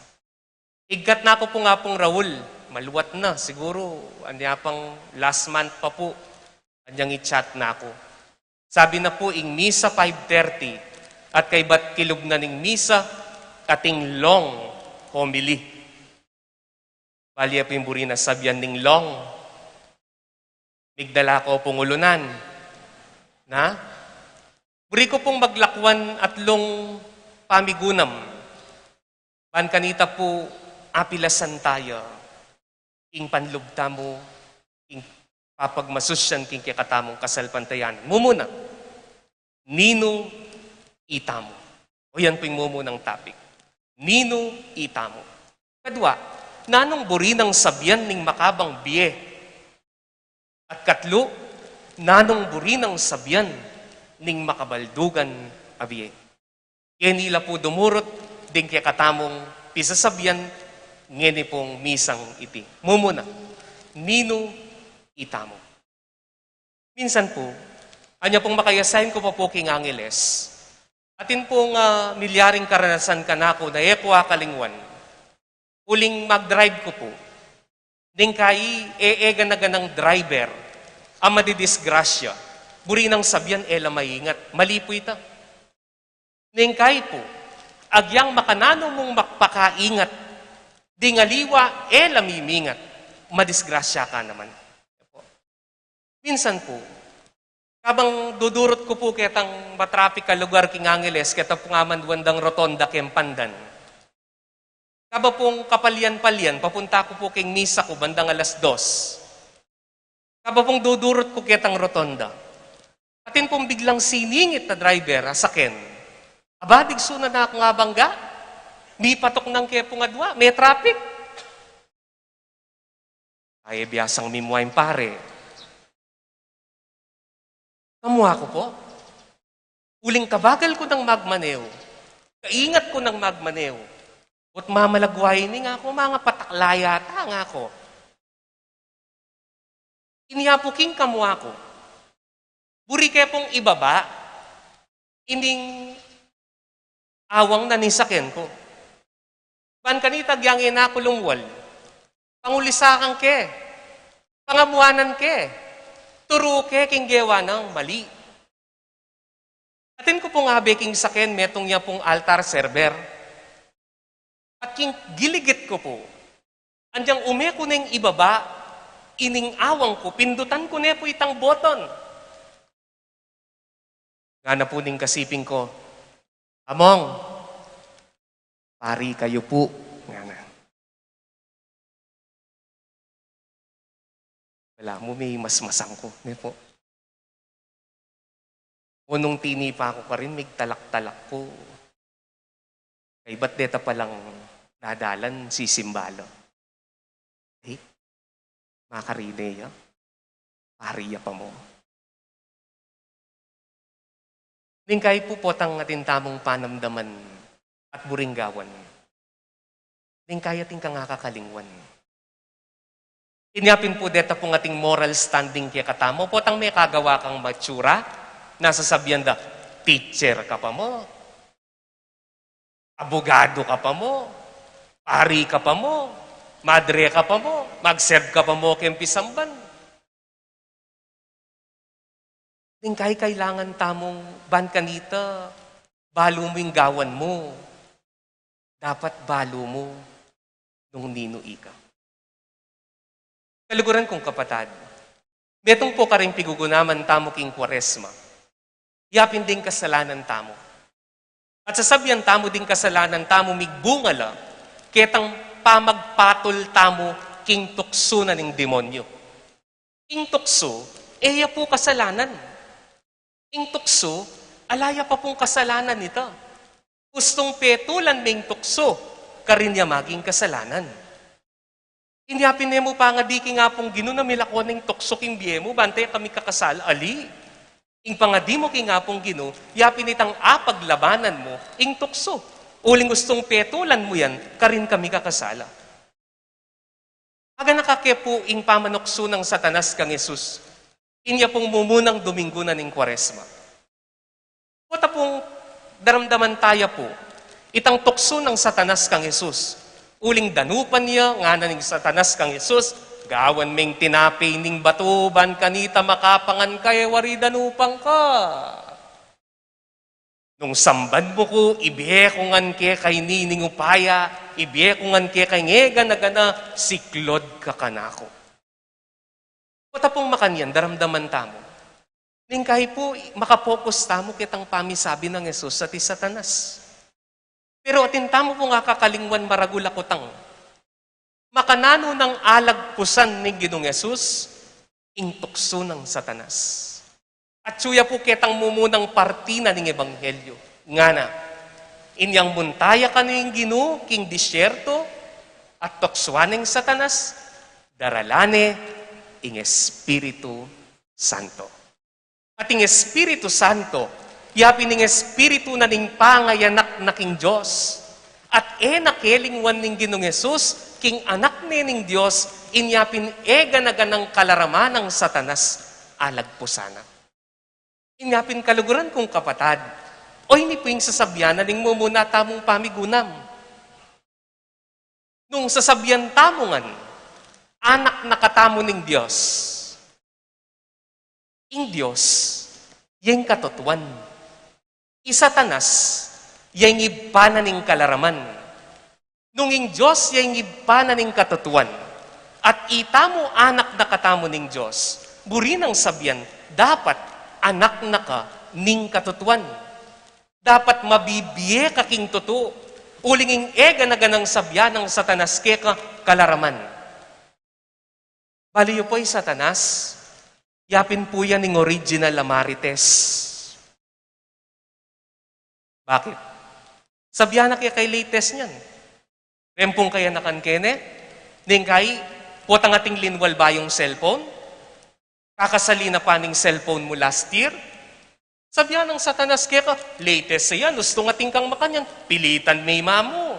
Igkat na ku pu nga pung Raul, maluat na, siguru, anya pang last month pa pu, anyang i-chat na ku. Sabi na pu ing misa five thirty, at kaybat kilub na ning misa, ating long homily. Bali ya pung buri nang sabian ning long. Migdala ko pung ulunan. Na? Buri ku pung maglakwan atlung pamigunam. Ban kanita pu apilasan taya ing panlub tamu, ing papagmasusyan king kekatamung kasalpantayanan. Mumuna, ninu itamu? O yan pu ing mumunang topic. Ninu itamu? Kadua, nanung buri nang sabian ning makabang bie? At katlu, nanung buri nang sabian ning makabaldugan a bie? Keni la pu dumurut ding kekatamung pisasabian ngeni pung misang iti. Mumuna, ninu itamu? Minsan pu, anya pung makayasain ku pa pu king Angeles, atin pung, ah, milyaring karanasan kanaku na e ku akalingwan. Uling magdrive ku pu. Neng kai, e, e gana-ganang driver a madidisgrasya, buri nang sabian e la maingat. Mali pu ita. Neng kai pu, agyang makananu mung magpakaingat, ding aliwa e la mimingat, madisgrasya ka naman. Minsan pu, kabang dudurut ku pu ketang matrapik a lugar king Angeles, keta pung amanduan dang rotonda keng Pandan. Kaba pung kapalyan-palyan, papunta ku pu king misa ku bandang alas dos. Kaba pung dudurut ku ketang rotonda, atin pung biglang siningit a driver a saken. Aba, digsu na nakung abangga. Mipatok nang ke pung adwa, me-traffic. Ay, e biasang mimua ing pare. Kamua ku pu. Uling kabagal ku nang magmaneho, kaingat ku nang magmaneho, ot mamalagwa ini ngaku, mangapatakla yata ngaku. Inya pu king kamua ku, buri ke pung ibaba ining awang na ning saken ku. Ban kanita agyang e na ku lumual, pangulisakan ke, pangamuanan ke, turu ke king gewa nang mali. Atin ku pung abe king saken, metung ya pung altar server. At king giligit ku pu, anyang ume ku neng ibaba ining awang ku, pindutan ku ne pu itang boton. Ngana pu ning kasiping ku, "Among, pari kayu pu," ngana. Balamu mimasmasan ku, ne pu. O nung tinipa ku karin, migtalak-talak ku. Kaybat deta palang dadalan, sisimba la. E, makarine ya. Pari ya pa mu. Ning kai pu, potang atin tamung panamdaman at buring gawan, ning kai atin kang akakalingwan. Inya pin pu deta pung ating moral standing kekatamu, potang mekagawa kang matsura, na sasabian da, "Teacher ka pa mu, abogado ka pa mu, pari ka pa mu, madre ka pa mu, mag-serve ka pa mu keng pisamban." Ning kai kailangan tamung ban kanita, balu mu ing gawan mu, dapat balu mu nung ninu ika. Kaluguran kung kapatad, metung pu karing pigugunaman tamu king Kuaresma, yapin ding kasalanan tamu. At sasabian tamu ding kasalanan tamu, migbunga la ketang pamagpatul tamu king tuksu na ning demonyo. Ing tuksu, e ya pu kasalanan. Ing tuksu, ala ya pa pung kasalanan ita. Ustung petulan me ing tuksu, karin ya maging kasalanan. Inya pin e mu pangadi king Apung Ginu na milako ne ing tuksu king bie mu, banta e ka mikakasala, ali. Ing pangadi mu king Apung Ginu, yapin itang apaglabanan mu ing tuksu. Uling ustung petulan mu yan, karin ka mikakasala. Aganaka ke pu ing pamanuksu nang Satanas kang Jesus inya pung mumunang Dominggu na ning Kuaresma. Pota pung daramdaman taya pu itang tuksu nang Satanas kang Jesus. Uling danupan ya, ngana ning Satanas kang Jesus, "Gawan meng tinape ning batu, ban kanita makapangan ka, e wari danupan ka. Nung samban mu ku, ibie ku ngan keka ini ning upaya, Ibie ku ngan keka ing e gana-gana, siklaud ka kanaku. Pota pung makanyan, daramdaman tamu. Ning kai pu, makapokus tamu ketang pamisabi nang Jesus at i Satanas. Pero atin tamu pung akakalingwan maragul a kutang. Makananu nang alagpusan ning Ginung Jesus, ing tuksu nang Satanas. At suya pu ketang mumunang parti na ning ebanghelyo. Ngana, inyang munta ya kanu ing Ginu king disyerto, at tuksuan ing Satanas, daralan ne ing Espiritu Santo. At ing Espiritu Santo, yapin ing Espiritu na ning pangayanak na king Dios. At e na kelingwan ning Ginung Jesus, king Anak ne ning Dios, inya pin e gana-ganang kalaraman nang Satanas, alagpusan na. Inya pin kaluguran kung kapatad, o ini pu ing sasabian na ning mumuna tamung pamigunam. Nung sasabian tamu ngan, anak na katamu ning Dios. Ing Dios, ya ing katutuan. I Satanas, ya ing ibpa na ning kalaraman. Nung ing Dios, ya ing ibpa na ning katutuan. At itamu anak na katamu ning Dios. Buri nang sabian, dapat anak na ka ning katutuan. Dapat mabibie ka king tutu. Uling ing e gana-ganang sabian nang Satanas keka kalaraman. Bali yu pu i Satanas, yapin pu yan ing original a marites. Bakit? Sabian na keka i latest niyan. Rempung kayanakan kene, ning kai, potang ating linwal bayung cellphone, kakasali na pa ning cellphone mu last year, sabian nang Satanas keka, latest yan, ustung ating kang makanyan, pilitan me i mamu.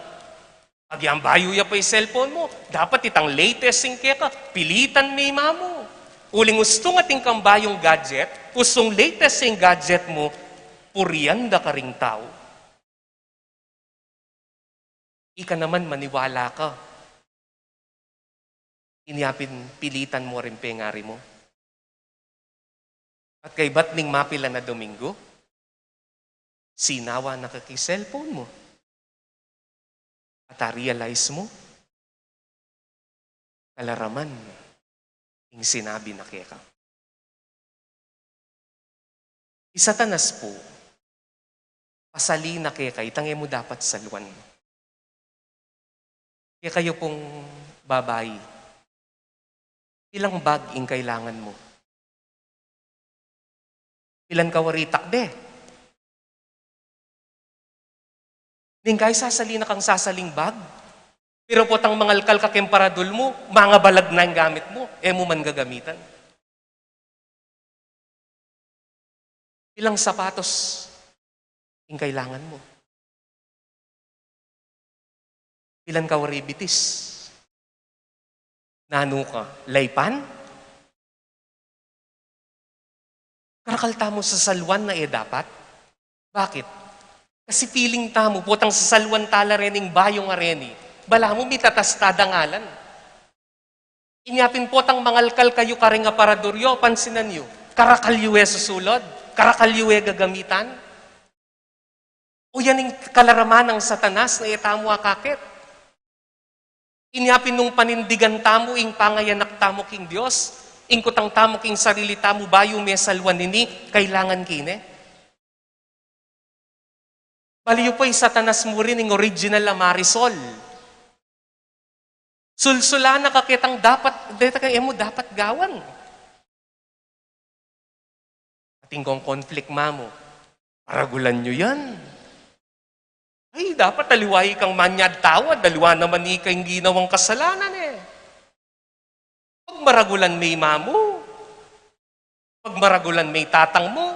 Agyang bayu ya pa i cellphone mu, dapat itang latest ing keka, pilitan me i mamu. Uling ustung ating kang bayung gadget, ustung latest ing gadget mu, purian da karing tau. Ika naman maniwala ka. Inya pin pilitan mu ring pengari mu. At kaybat ning mapilan a Domingo, sinawa na ka king cellphone mu. At a-realize mu, kalaraman ing sinabi na keka. I Satanas pu, pasali na keka itang e mu dapat saluan. Kekayu pung babai, pilang bag ing kailangan mu? Pilan ka wari takbe? Ning kai sasali na kang sasaling bag, pero potang mangalkal ka keng paradul mu, mangabalag na ing gamit mu, e mu man gagamitan. Pilang sapatos ing kailangan mu? Pilan ka wari bitis? Nanu ka, laypan? Karakal tamu sasaluan na e dapat. Bakit? Kasi feeling tamu, potang sasaluan tala rening bayung a reni, balamu mitatas ta dangalan. Inya pin potang mangalkal kayu karing aparador yu, pansinan yu, karakal yu e susulud, karakal yu e gagamitan. O yan ing kalaraman nang Satanas na e tamu akakit. Inya pin nung panindigan tamu ing pangayanak tamu king Dios, ing kutang tamu king sarili tamu bayu me saluan ini, kailangan kine. Bali yu pu i Satanas mu rin ing original a Marisol. Sulsulan na ka ketang dapat, deta kang e mu dapat gawan. Atin kong conflict mamu, paragulan yu yan. Ay, dapat aliwa ikang manyad tawad, aliwa naman ika ing ginawang kasalanan e. Pagmaragulan me i mamu, pagmaragulan me i tatang mu,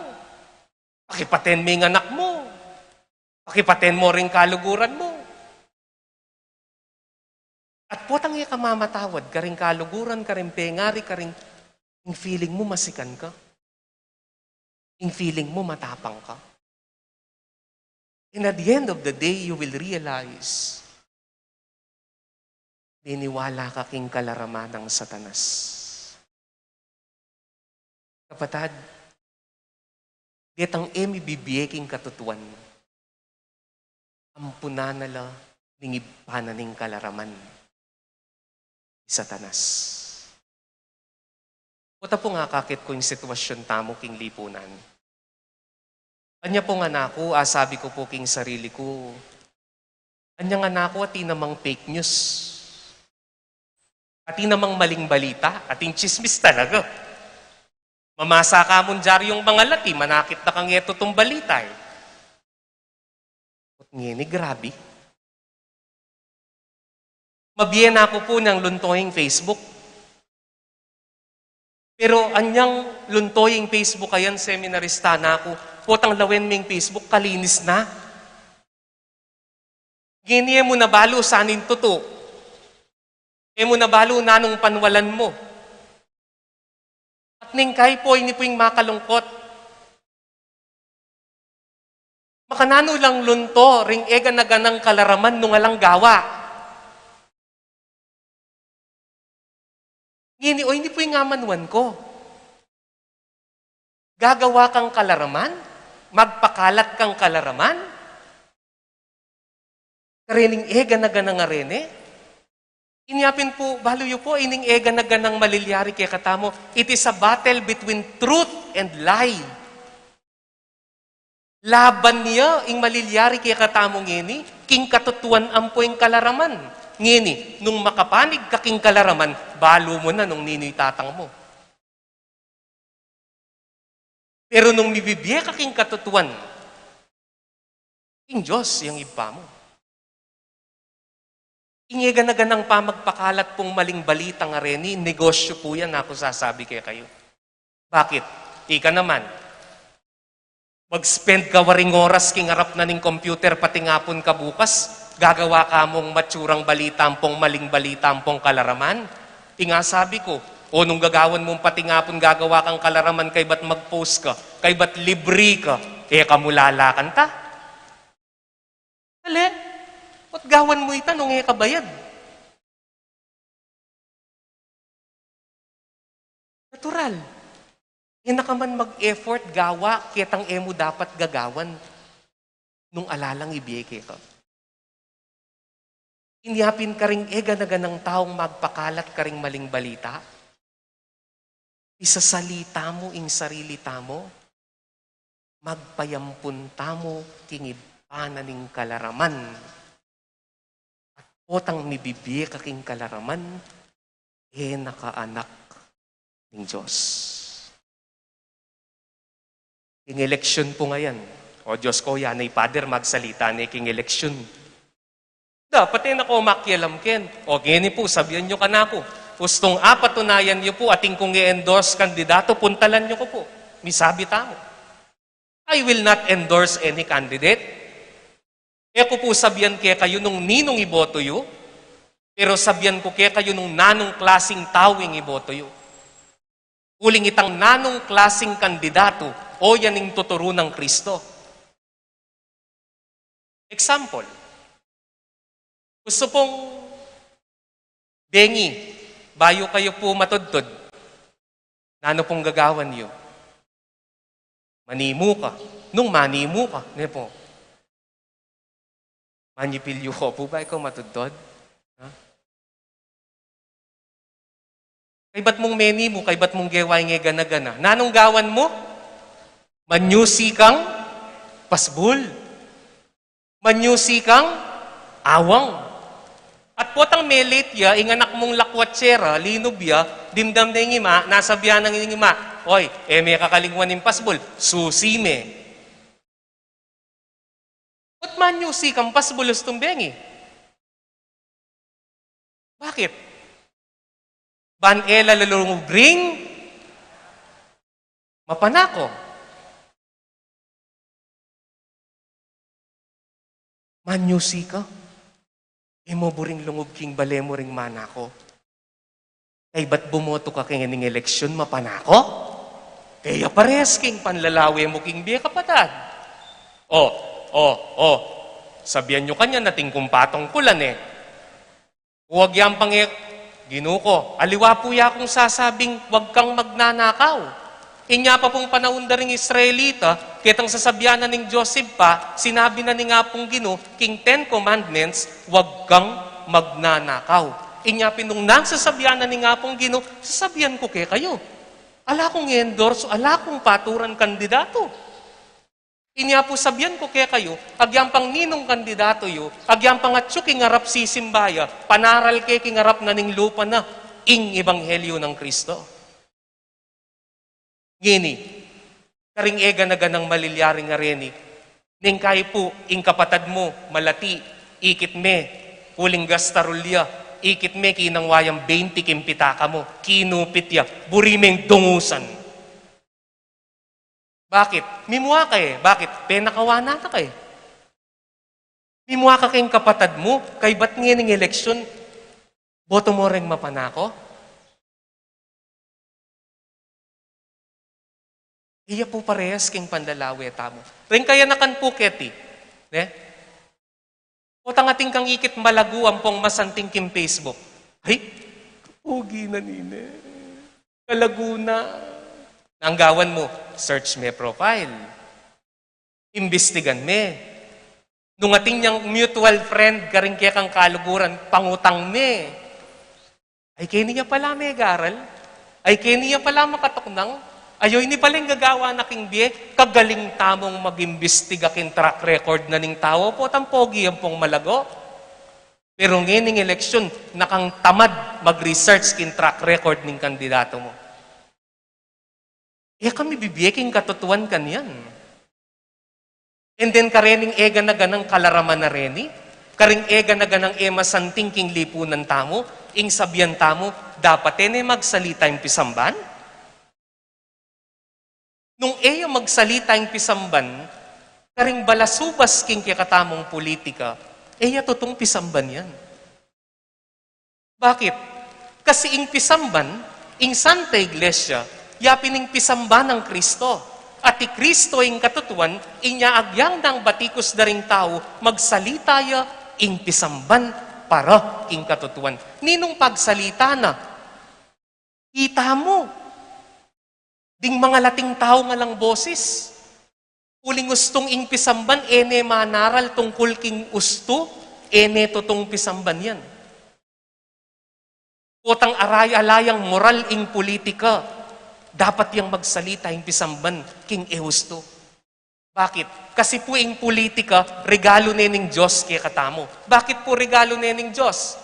pakipaten me ing anak mu, pakipaten mo ring kaluguran mu. At potang e ka mamatawad karing kaluguran, karing pengari, karing, ing feeling mu masikan ka. Ing feeling mu matapang ka. And at the end of the day, you will realize, niniwala ka king kalaraman nang Satanas. Kapatad, detang e mibibie king katutuan, ampunan na la ning ibpa na ning kalaraman, i Satanas. Pota pung akakit ku ing sitwasyun tamu king lipunan. Anya pung anak ku, asabi ku pu king sarili ku, anya ngan aku, atin namang fake news. Atin namang maling balita, atin tsismis talaga. Mamasa ka mung dyaryung mangalati, manakit na kang e tutung balita e. Ot ngeni, grabe. Mabie na ku pu nang lunto ing Facebook. Pero anyang lunto ing Facebook, ayan, seminarista na ku, potang lawen me ing Facebook, kalinis na. Ngeni e mu na balu saning tutu. E mu na balu nanung panwalan mu. At ning kai pu, ini pu ing makalungkot. Makananu lang lunto ring e gana-ganang kalaraman nung alang gawa. Ngeni, o, ini pu ing amanuan ku. Gagawa kang kalaraman? Magpakalat kang kalaraman? Karening e gana-ganang arene? Inya pin pu, balu yu pu, ining e gana-ganang malilyari kekatamu, it is a battle between truth and lie. Laban ya ing malilyari kekatamu ngeni, king katutuan ampo ing kalaraman. Ngeni, nung makapanig ka king kalaraman, balu mu na nung ninu i tatang mu. Pero nung mibibie ka king katutuan, ing Dios yang Ibpa mu. Ing e gana-ganang pamagpakalat pung maling balita ngareni, negosyu pu yan, aku sasabi kekayu. Bakit? Ika naman, mag-spend ka waring oras king arap na ning computer, patingapun ka bukas, gagawa ka mung matsurang balita ampong maling balita ampong kalaraman? Ing asabi ku, o, nung gagawan mung patingapun gagawa kang kalaraman, kaybat mag-post ka, kaybat libre ka, e ka mu lalakan ta? Ali, ot gawan mu ita nung e ka bayad? Natural. E na ka man mag-effort gawa ketang e mu dapat gagawan nung ala lang ibie keka. Inya pin karing e gana-ganang taung magpakalat karing maling balita, isasalita mu ing sarili tamu, magpayampun tamu king Ibpa na ning kalaraman. At potang mibibie ka king kalaraman, e na ka anak ning Dios. King eleksyon pu ngayan. O Dios ko, yan i Pader, magsalita ne king eleksyon. Dapat e na ko makialam ken. O, ngeni pu, sabian yu kanaku. Ustung apatunayan yu pu, atin kung i-endorse kandidatu, puntalan yu ku pu. Misabi tamu. I will not endorse any candidate. E ku pu sabian kekayu nung ninung iboto yu, pero sabian ku kekayu nung nanung klasing tau ing iboto yu. Uling itang nanung klasing kandidatu, o yan ing tuturu nang Kristo. Example, gustu pung bengi, bayu kayu pu matudtud. Nanu pung gagawan yu? Manimu ka. Nung manimu ka, ne pu? Manyipilyu ka pu, bayu ka matudtud? Ha? Kaybat mung menimu, kaybat mung gewa ing e gana-gana, nanung gawan mu? Manyusi kang pasbul. Manyusi kang awang. At potang me-late ya, ing anak mung lakwatsera, linub ya, dimdam ne ing ima, nasabian na ning ima, "Oy, e me kakalingwan ing pasbul, susi me." Ot manyusi kang pasbul ustung bengi? Bakit? Ban e la lungub ring mapanako. Manyusi ka. E mu buring lungub king bale mu ring manako. Kaybat bumoto ka king ining eleksyon, mapanako? Kaya pares king panlalawe mu king bie, kapatad. O, o, o. Sabian yu kanyan atin kung patungkulan e. Huwag yang pange-, Ginu ko, aliwa pu ya kung sasabing, "Huwag kang magnanakaw." Inya pa pung panaun da ring Israelita, Ketang sasabian na ning Dios Ibpa, sinabi na ning Apung Ginu, king Ten Commandments, "Huwag kang magnanakaw." Inya pin nung nang sasabian na ning Apung Ginu, sasabian ku kekayu. Ala kung endorse, ala kung paturan kandidato. Inya pu sabian ku kekayu, agyampang ninung kandidato yu, agyampang atyu king arap sisimba ya, panaral ke king arap na ning lupa na, ing ebanghelyo nang Kristo. Ngeni, karing e gana-ganang malilyari ngeni, neng kayi pu, ing kapatad mu, malati, ikit me, uling gastarul ya, ikit me, kinangwa yang bente king pitaka mu, kinupit ya, buri meng dungusan. Bakit? Mimua ka e. Bakit? Penakawanan na ka e. Mimua ka keng kapatad mu, kaybat ngening eleksyon, boto mu reng mapanako? Iya pu parehas keng panlalawe tamu. Reng kayanakan pu keti, ne? Potang atin kang ikit malagu ampong masanting king Facebook. Ay, kapugi na nini. Kalagu na. Nanu gawan mu, search me profile. Imbestigan me. Nung atin yang mutual friend karing kekang kaluguran, pangutang me. Ay, keni ya pala megaral. Ay, keni ya pala makatuknang. Ay, o, ini pala ing gagawan na king bie, kagaling tamung mag-imbestiga king track record na ning tau, potang pogi ampong malago. Pero ngening eleksyon, nakang tamad mag-research king track record ning kandidato mu. E ka mibibie king katutuan kanyan. And then, karening e gana-ganang kalaraman na reni, karing e gana-ganang e masanting king lipunan tamu, ing sabian tamu, dapat e ne magsalita ing pisamban? Nung e ya magsalita ing pisamban, karing balasubas king kekatamung politika, e ya tutung pisamban yan. Bakit? Kasi ing pisamban, ing Santa Iglesia, ya pin ing pisamban nang Kristo. At i Kristo ing katutuan, inya agyang nang batikus da ring tau, magsalita ya ing pisamban para king katutuan. Ninung pagsalita na? Itamu. Ding mangalating tau ngalang bosis. Uling ustung ing pisamban, e ne manaral tungkul king ustu, e ne tutung pisamban yan. Potang aray-alayang moral ing politika, dapat yang magsalita ing pisamban king e ustu. Bakit? Kasi pu ing politika, regalo ne ning Dios kekatamu. Bakit pu regalo ne ning Dios?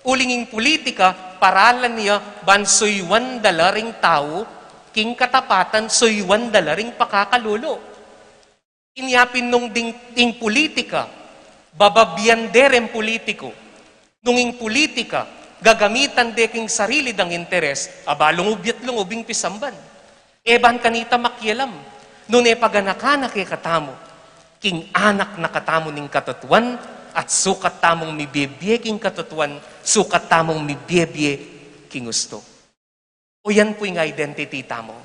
Uling ing politika, paralan ya, ban suyuan da la ring tau king katapatan, suyuan da la ring pakakalulu. Inya pin nung ding, ding politika, bababian de reng politiku. Nung ing politika, gagamitan de king sarili dang interes, aba lungub ya't lungub ing pisamban. E ban kanita makialam, nune paganakan na kekatamu, king anak na katamu ning katutuan, at sukat tamung mibie-bie king katutuan, sukat tamung mibie-bie king ustu. O yan pu ing identity tamu.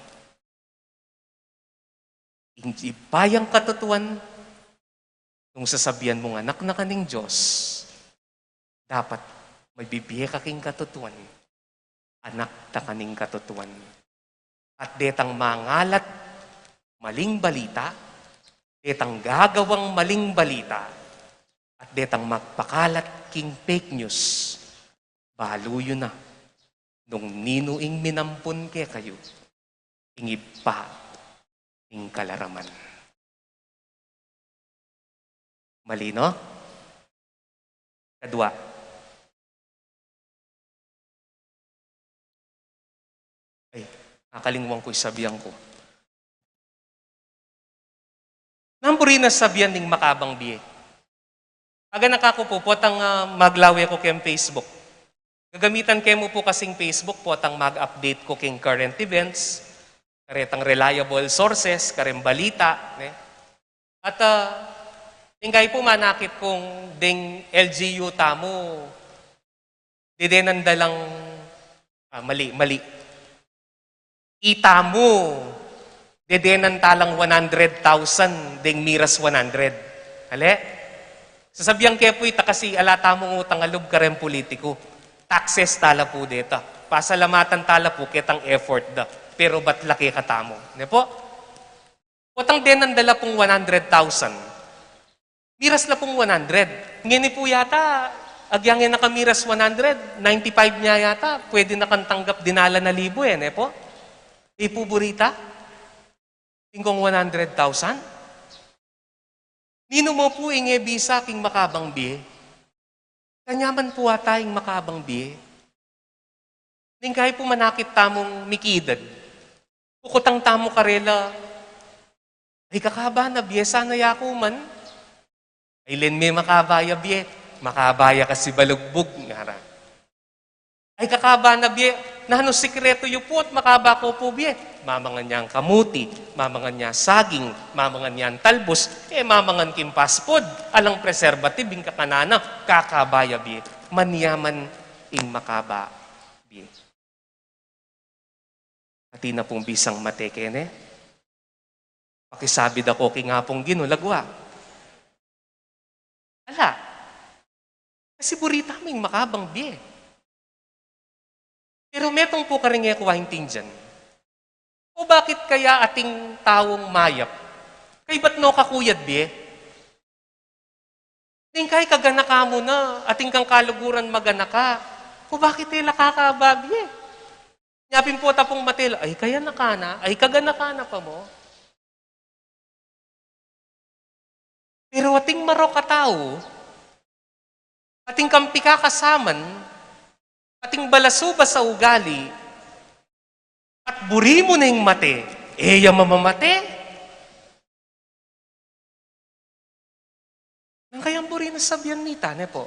Ing ibpa yang katutuan, nung sasabian mung anak na ka ning Dios, dapat mibibie ka king katutuan, anak ta ka ning katutuan. At detang mangalat maling balita, detang gagawang maling balita, at detang magpakalat king fake news, balu yu na nung ninu ing minampun kekayu, ing ibpa ning kalaraman. Malino? Kadua. Ay, akalingwan ku ing sabian ku. Nanu buri nang sabian ning makabang bie? Aganaka ku pu, potang, ah, maglawe ku keng Facebook. Gagamitan ke mu pu kasing Facebook, potang mag-update ku keng current events, karetang reliable sources, kareng balita, ne? At, ah, ing kayi pu manakit kung deng L G U tamu, dedenan da lang, ah, mali, mali. Itamu, dedenan ta lang one hundred thousand deng Miras one hundred. Ale? Sasabian ke pu ita kasi ala tamung utang a lub kareng pulitiku. Taxes ta la pu deta. Pasalamatan ta la pu ketang effort da. Pero bat la kekatamu. Ne pu? Potang denan da la pung one hundred thousand. Miras la pung one hundred. Ngeni pu yata, agyang e na ka miras one hundred, ninety-five nya yata, pwede na kang tanggap dinalan a libu e, ne pu? E pu, Burita? Ing kung one hundred thousand? Ninu mu pu ing e bisa king makabang bie? Kanyaman pu ata ing makabang bie. Ningkayi pu manakit tamung mikidad, kukutang tamu karela, "Ay, kakaba na bie, sana yaku man." "Ay, len me makaba ya bie, makaba ya kasi balugbug," ngara. "Ay, kakaba na bie, nanu sikretu yu pu at makaba ku pu bie?" Mamangan yang kamuti, mamangan yang saging, mamangan yang talbos, e mamangan king fast food, alang preservative ing kakanana, kakaba ya bie. Manyaman ing makaba bie. Atin na pung bisang mate kene? Pakisabi da ku king Apung Ginu, lagwa. Ala. Kasi Burita, ming makabang bie. Pero metung pu karing e ku aintindian. O bakit kaya ating taung mayap, kaybat no kakuyad bie? Ningkayi kaganaka mu na, ating kang kaluguran maganaka. O bakit e la kakaba bie? Nya pin pu ta pung mate la, "Ay, kaganaka na, ay, kaganaka na pa mu." Pero ating marok a tau, ating kang pikakasaman, ating balasubas a ugali, at buri mu neng mate, e ya mamamate. Nang kayang buri na sabian nita, ne pu?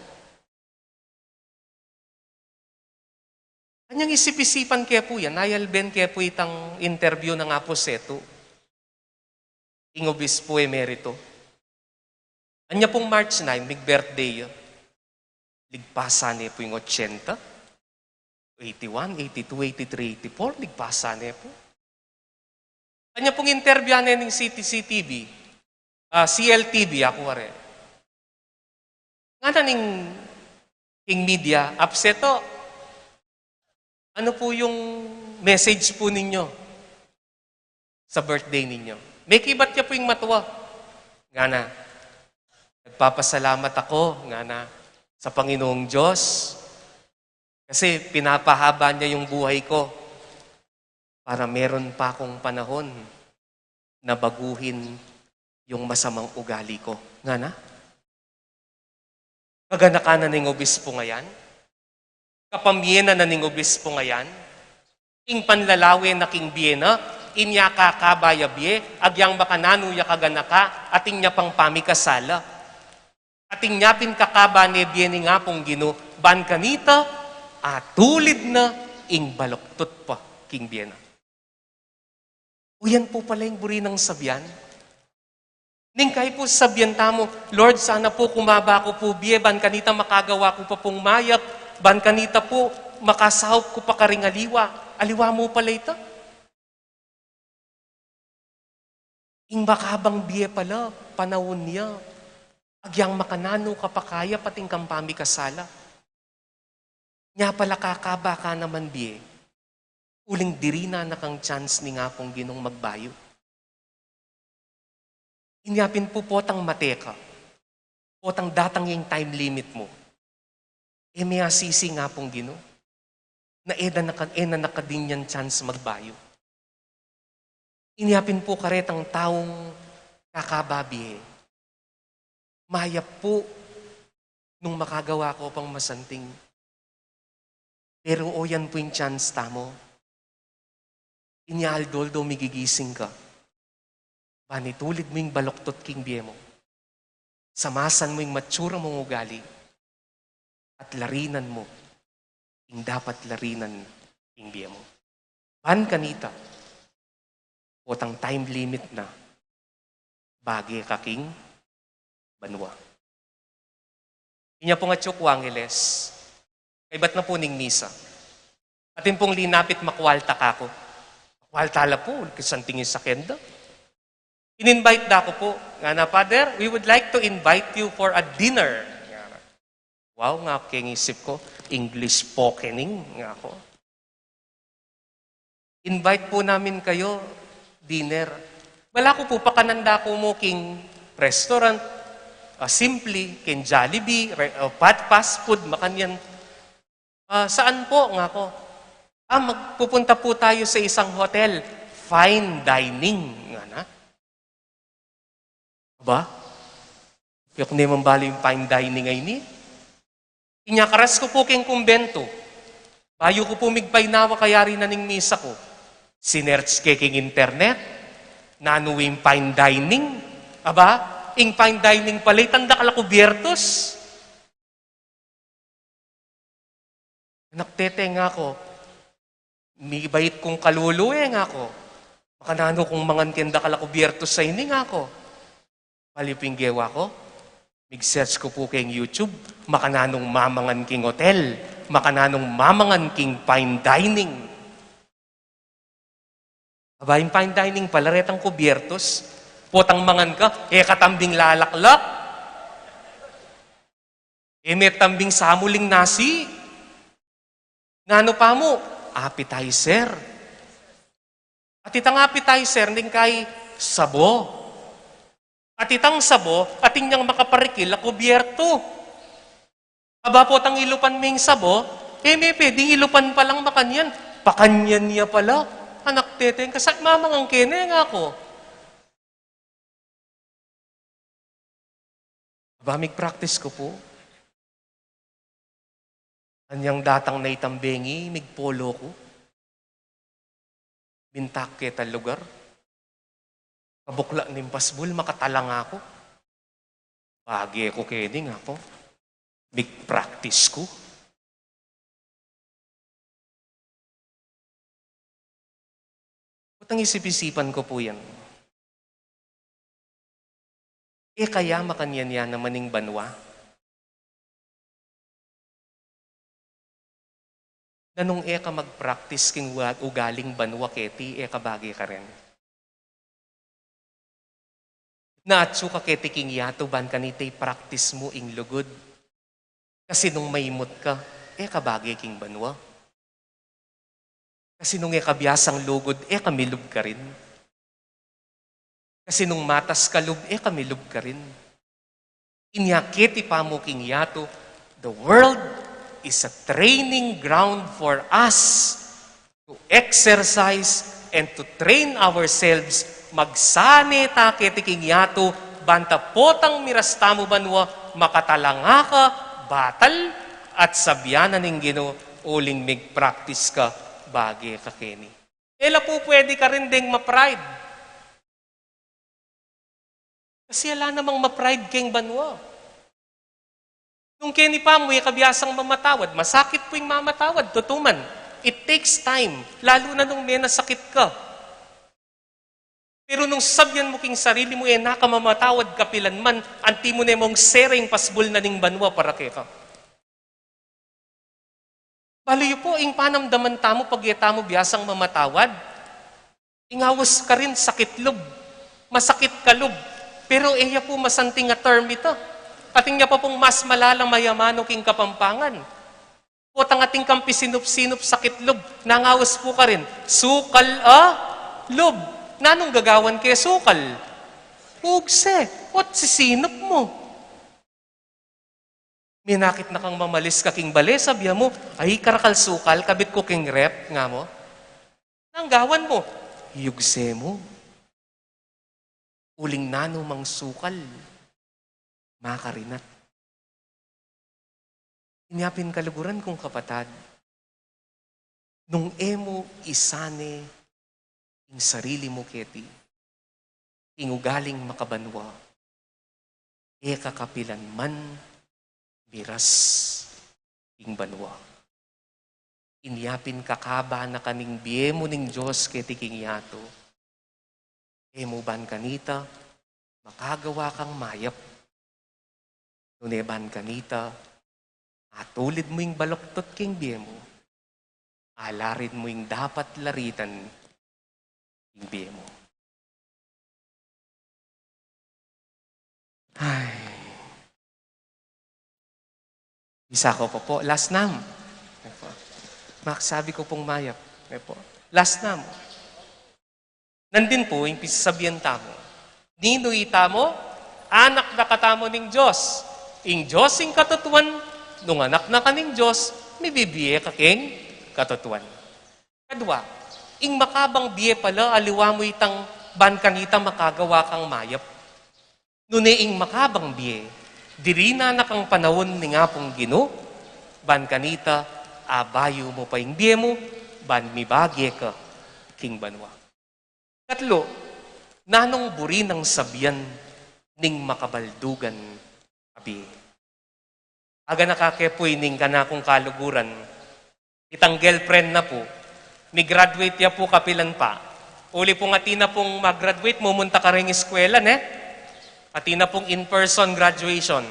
Anyang isip-isipan ke pu yan, ayalben ke pu itang interview nang Apo Setu, ing obispo emerito. Anya pung March nine, mig-birthday ya. Ligpasan ne pu ing ochenta, eighty-one, eighty-two, eighty-three, eighty-four, ligpasan ne pu. Anya pung interview ne ning C T C T V, ah, C L T V, aku wari. Ngana ning king media, "Apseto, ano po yung message po ninyo sa birthday ninyo?" Mekibat ya pu ing matua. Ngana, "Nagpapasalamat ako," ngana, "sa Panginoong Diyos kasi pinapahaba niya yung buhay ko para meron pa akong panahon na baguhin yung masamang ugali ko." Ngana? Kaganaka na ning obispo ngayan? Kapamye na na ning obispo ngayan? Ing panlalawe na king bie na, inya kakaba ya bie, agyang makananu ya kaganaka, atin ya pang pamikasala. Atin ya pin kakaba ne bie ning Apung Ginu, ban kanita, atulid na ing baluktot pa king bie na. O yan pu pala ing buri nang sabian. Ningkayi pu sabian tamu, "Lord, sana pu kumaba ku pu bie, ban kanita makagawa ku pa pung mayap, ban kanita pu makasaup ku pa karing aliwa." Aliwa mu pala ita. Ing makabang bie pala, panaun ya, agyang makananu ka pa kaya, atin kang pamikasala. Nya pala kakaba ka naman bie, uling dirinan na kang chance ning Apung Ginung magbayu. Inya pin pu potang mate ka, potang datang ya ing time limit mu, e me asisi ing Apung Ginu na e na naka, e na naka din yang chance magbayu. Inya pin pu karetang taung kakaba bie, mayap pu nung makagawa ku pang masanting. Pero o yan pu ing chance tamu. Inya aldo-aldo migigising ka, ban itulid mu ing baluktot king bie mu, samasan mu ing matsura mung ugali, at larinan mu ing dapat larinan king bie mu. Ban kanita, potang time limit na, bage ka king banua. Inya pung atsu ku Angeles, kaybat na pu ning misa, atin pung linapit makualta kaku. Makualta la pu, kasanting ing saken da. In-invite da ku pu, ngana, "Father, we would like to invite you for a dinner." Ngana. Wow, nga keng isip ku, English pokening, ngaku. "Invite po namin kayo, dinner. Balaku pu pakanan da ku mu king restaurant, ah, simple, king Jollibee, re-, ah, pat-, fast food, makanyan. "Ah, saan po?" ngaku. "Ah, magpupunta po tayo sa isang hotel. Fine dining," ngana. Aba, e ku ne man balu ing fine dining a ini. Inya karas ku pu king kumbentu. Bayu ku pu migpainawa kayari na ning misa ku, sinearch ke king internet, nanu ing fine dining. Aba, ing fine dining pala itang dakal a kubyertus. "Anak tete," ngaku, "mibait kung kalulu e," ngaku. "Makananu kung mangan keng dakal a kubyertus a ini?" ngaku. Balu pu ing gewa ku, mig-search ku pu king YouTube, makananung mamangan king hotel, makananung mamangan king fine dining. Aba, ing fine dining pala retang kubyertus. Potang mangan ka, e ka tambing lalaklak. E me tambing samuling nasi. Nanu pa mu? Appetizer. At itang appetizer, ning kai sabo. At itang sabo, atin yang makaparikil a kubyertu. Aba, potang ilupan me ing sabo, e me pwedeng ilupan palang makanyan. Pakanyan ya pala. "Anak tete, kasat mamangan kene?" ngaku. Aba, mig-practice ku pu. Anyang datang na itang bengi, migpolo ku. Minta ku ketang lugar. Kabukla ning pasbul, makatalanga ku. "Bage ku keni," ngaku. Mig-practice ku. Potang isip-isipan ku pu yan. E kaya makanyan ya naman ing banua? Nanung e ka mag-practice king wa-, ugaling banua keti, e ka bage karin. Na atsu ka keti king yatu, ban kanita i-practice mu ing lugud. Kasi nung maimut ka, e ka bage king banua. Kasi nung e ka biasang lugud, e ka milub karin. Kasi nung matas ka lub, e ka milub karin. Inya keti pa mu king yatu, the world is a training ground for us to exercise and to train ourselves. Magsane ta keti king yatu, ban ta potang miras tamu banua, makatalanga ka, batal, at sabian na ning Ginu, uling mig-practice ka, bage ka keni. E la pu pwede karin deng ma-pride. Kasi ala namang ma-pride keng banua. Nung keni pa mu, e ka biasang mamatawad, masakit pu ing mamatawad, tutu man. It takes time, lalu na nung menasakit ka. Pero nung sabian mu king sarili mu, e na ka mamatawad kapilan man, anti mu ne mung sering pasbul na ning banua para keka. Balu yu pu, ing panamdaman tamu, pag e tamu biasang mamatawad, ing aus karin sakit lub, masakit ka lub, pero e ya pu masanting a term ita. Atin ya pa pung mas malalam a amanu king Kapampangan. Potang atin kang pisinup-sinup sakit lub, nangaus pu karin, sukal a lub. Nanung gagawan ke sukal? Ugse, ot sisinup mu. Minakit na kang mamalis ka king bale, sabian mu, "Ay, karakal sukal, kabit ku king ref," nga mu. Nanu gawan mu? Iyugse mu. Uling nanu mang sukal, makarinat. Inya pin kaluguran kung kapatad, nung e mu isane ing sarili mu keti king ugaling makabanua, e ka kapilan man miras king banua. Inya pin kakaba na ka ning bie mu ning Dios keti king yatu, e mu ban kanita makagawa kang mayap. Nune ban kanita, atulid mu ing baluktot king bie mu, alarin mu ing dapat laritan king bie mu. Ay. Isa ko pa po, last nam. Ay po. Mak, sabi ko pong mayap. Ay po. Last nam. Nandin pu ing pisasabian tamu. Ninu itamu? Anak na katamu ning Dios. Ing Dios ing katutuan, nung anak na ka ning Dios, mibibie ka king katutuan. Kadua, ing makabang bie pala, aliwa mu itang ban kanita makagawa kang mayap. Nune ing makabang bie, diri na na kang panaun ning Apung Ginu, ban kanita, abayu mu pa ing bie mu, ban mibage ka king banua. Katlu, nanung buri nang sabian ning makabaldugan a bie? Aga na kake pu ining kanakung kaluguran, itang girlfriend na pu, mi-graduate ya pu kapilan pa. Uli pung atin na pung mag-graduate, mumunta karing eskwela, ne? Atin na pung in-person graduation.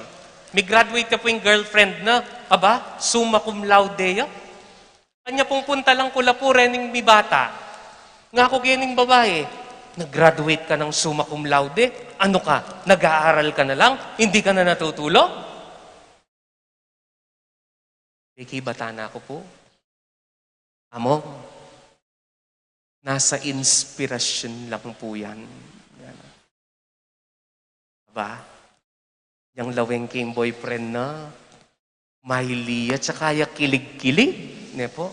Mi-graduate ya pu ing girlfriend na, aba, summa cum laude ya. Anya pung puntalan ku la pu rening mibata. Ngaku kening babai, "Nag-graduate ka nang summa cum laude? Ano ka, nag-aaral ka na lang? Hindi ka na natutulog?" Iki bata na ku pu. Among, nasa inspirasyon lang pu yan. Yan. Aba, yang laweng king boyfriend na, maili ya, tsaka ya kilig-kilig, ne pu?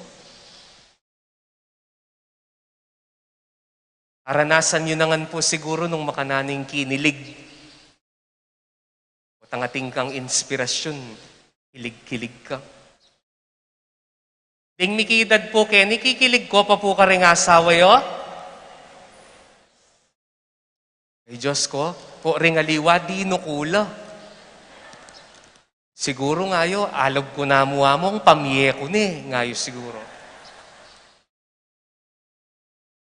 Aranasan yu na ngan pu siguru nung makananu ing kinilig. Potang atin kang inspirasyon, kilig-kilig ka. Ding mikidad pu keni, kikilig ko pa pu karing asawa yu? Ay, Diyos ko, pu ring aliwa, dinuku la. Siguru ngayu, alub ku na mu, Among, pamie ku ne, ngayu siguru.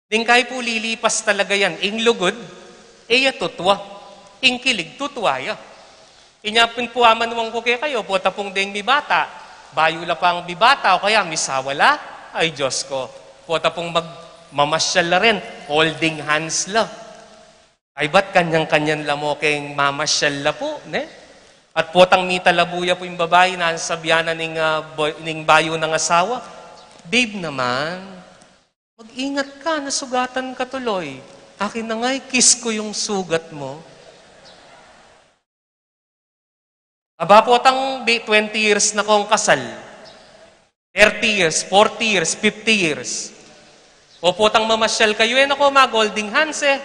Ding kai pu lilipas talaga yan. Ing lugud, e ya tutua. Ing kilig, tutua ya. Inya pin pu amanuan ku kekayu, pota pung deng mibata, bayu la pang mibata, o kaya misawa la, ay Diyos ko. Pota pung mag-, mamasyal la rin, holding hands la. Ay, ba't kanyan-kanyan la mo keng mamasyal la pu, ne? At potang mitalabu ya pu ing babai, nanu ing sabian na ning, ah, boy-, ning bayu nang asawa, "Babe naman, mag-ingat ka, nasugatan ka tuloy. Akin na nga, i-kiss ko yung sugat mo." Aba, potang bi-, twenty years na kong kasal. Thirty years, forty years, fifty years. O potang mamasyal kayu, e na ko mag-holding hands e.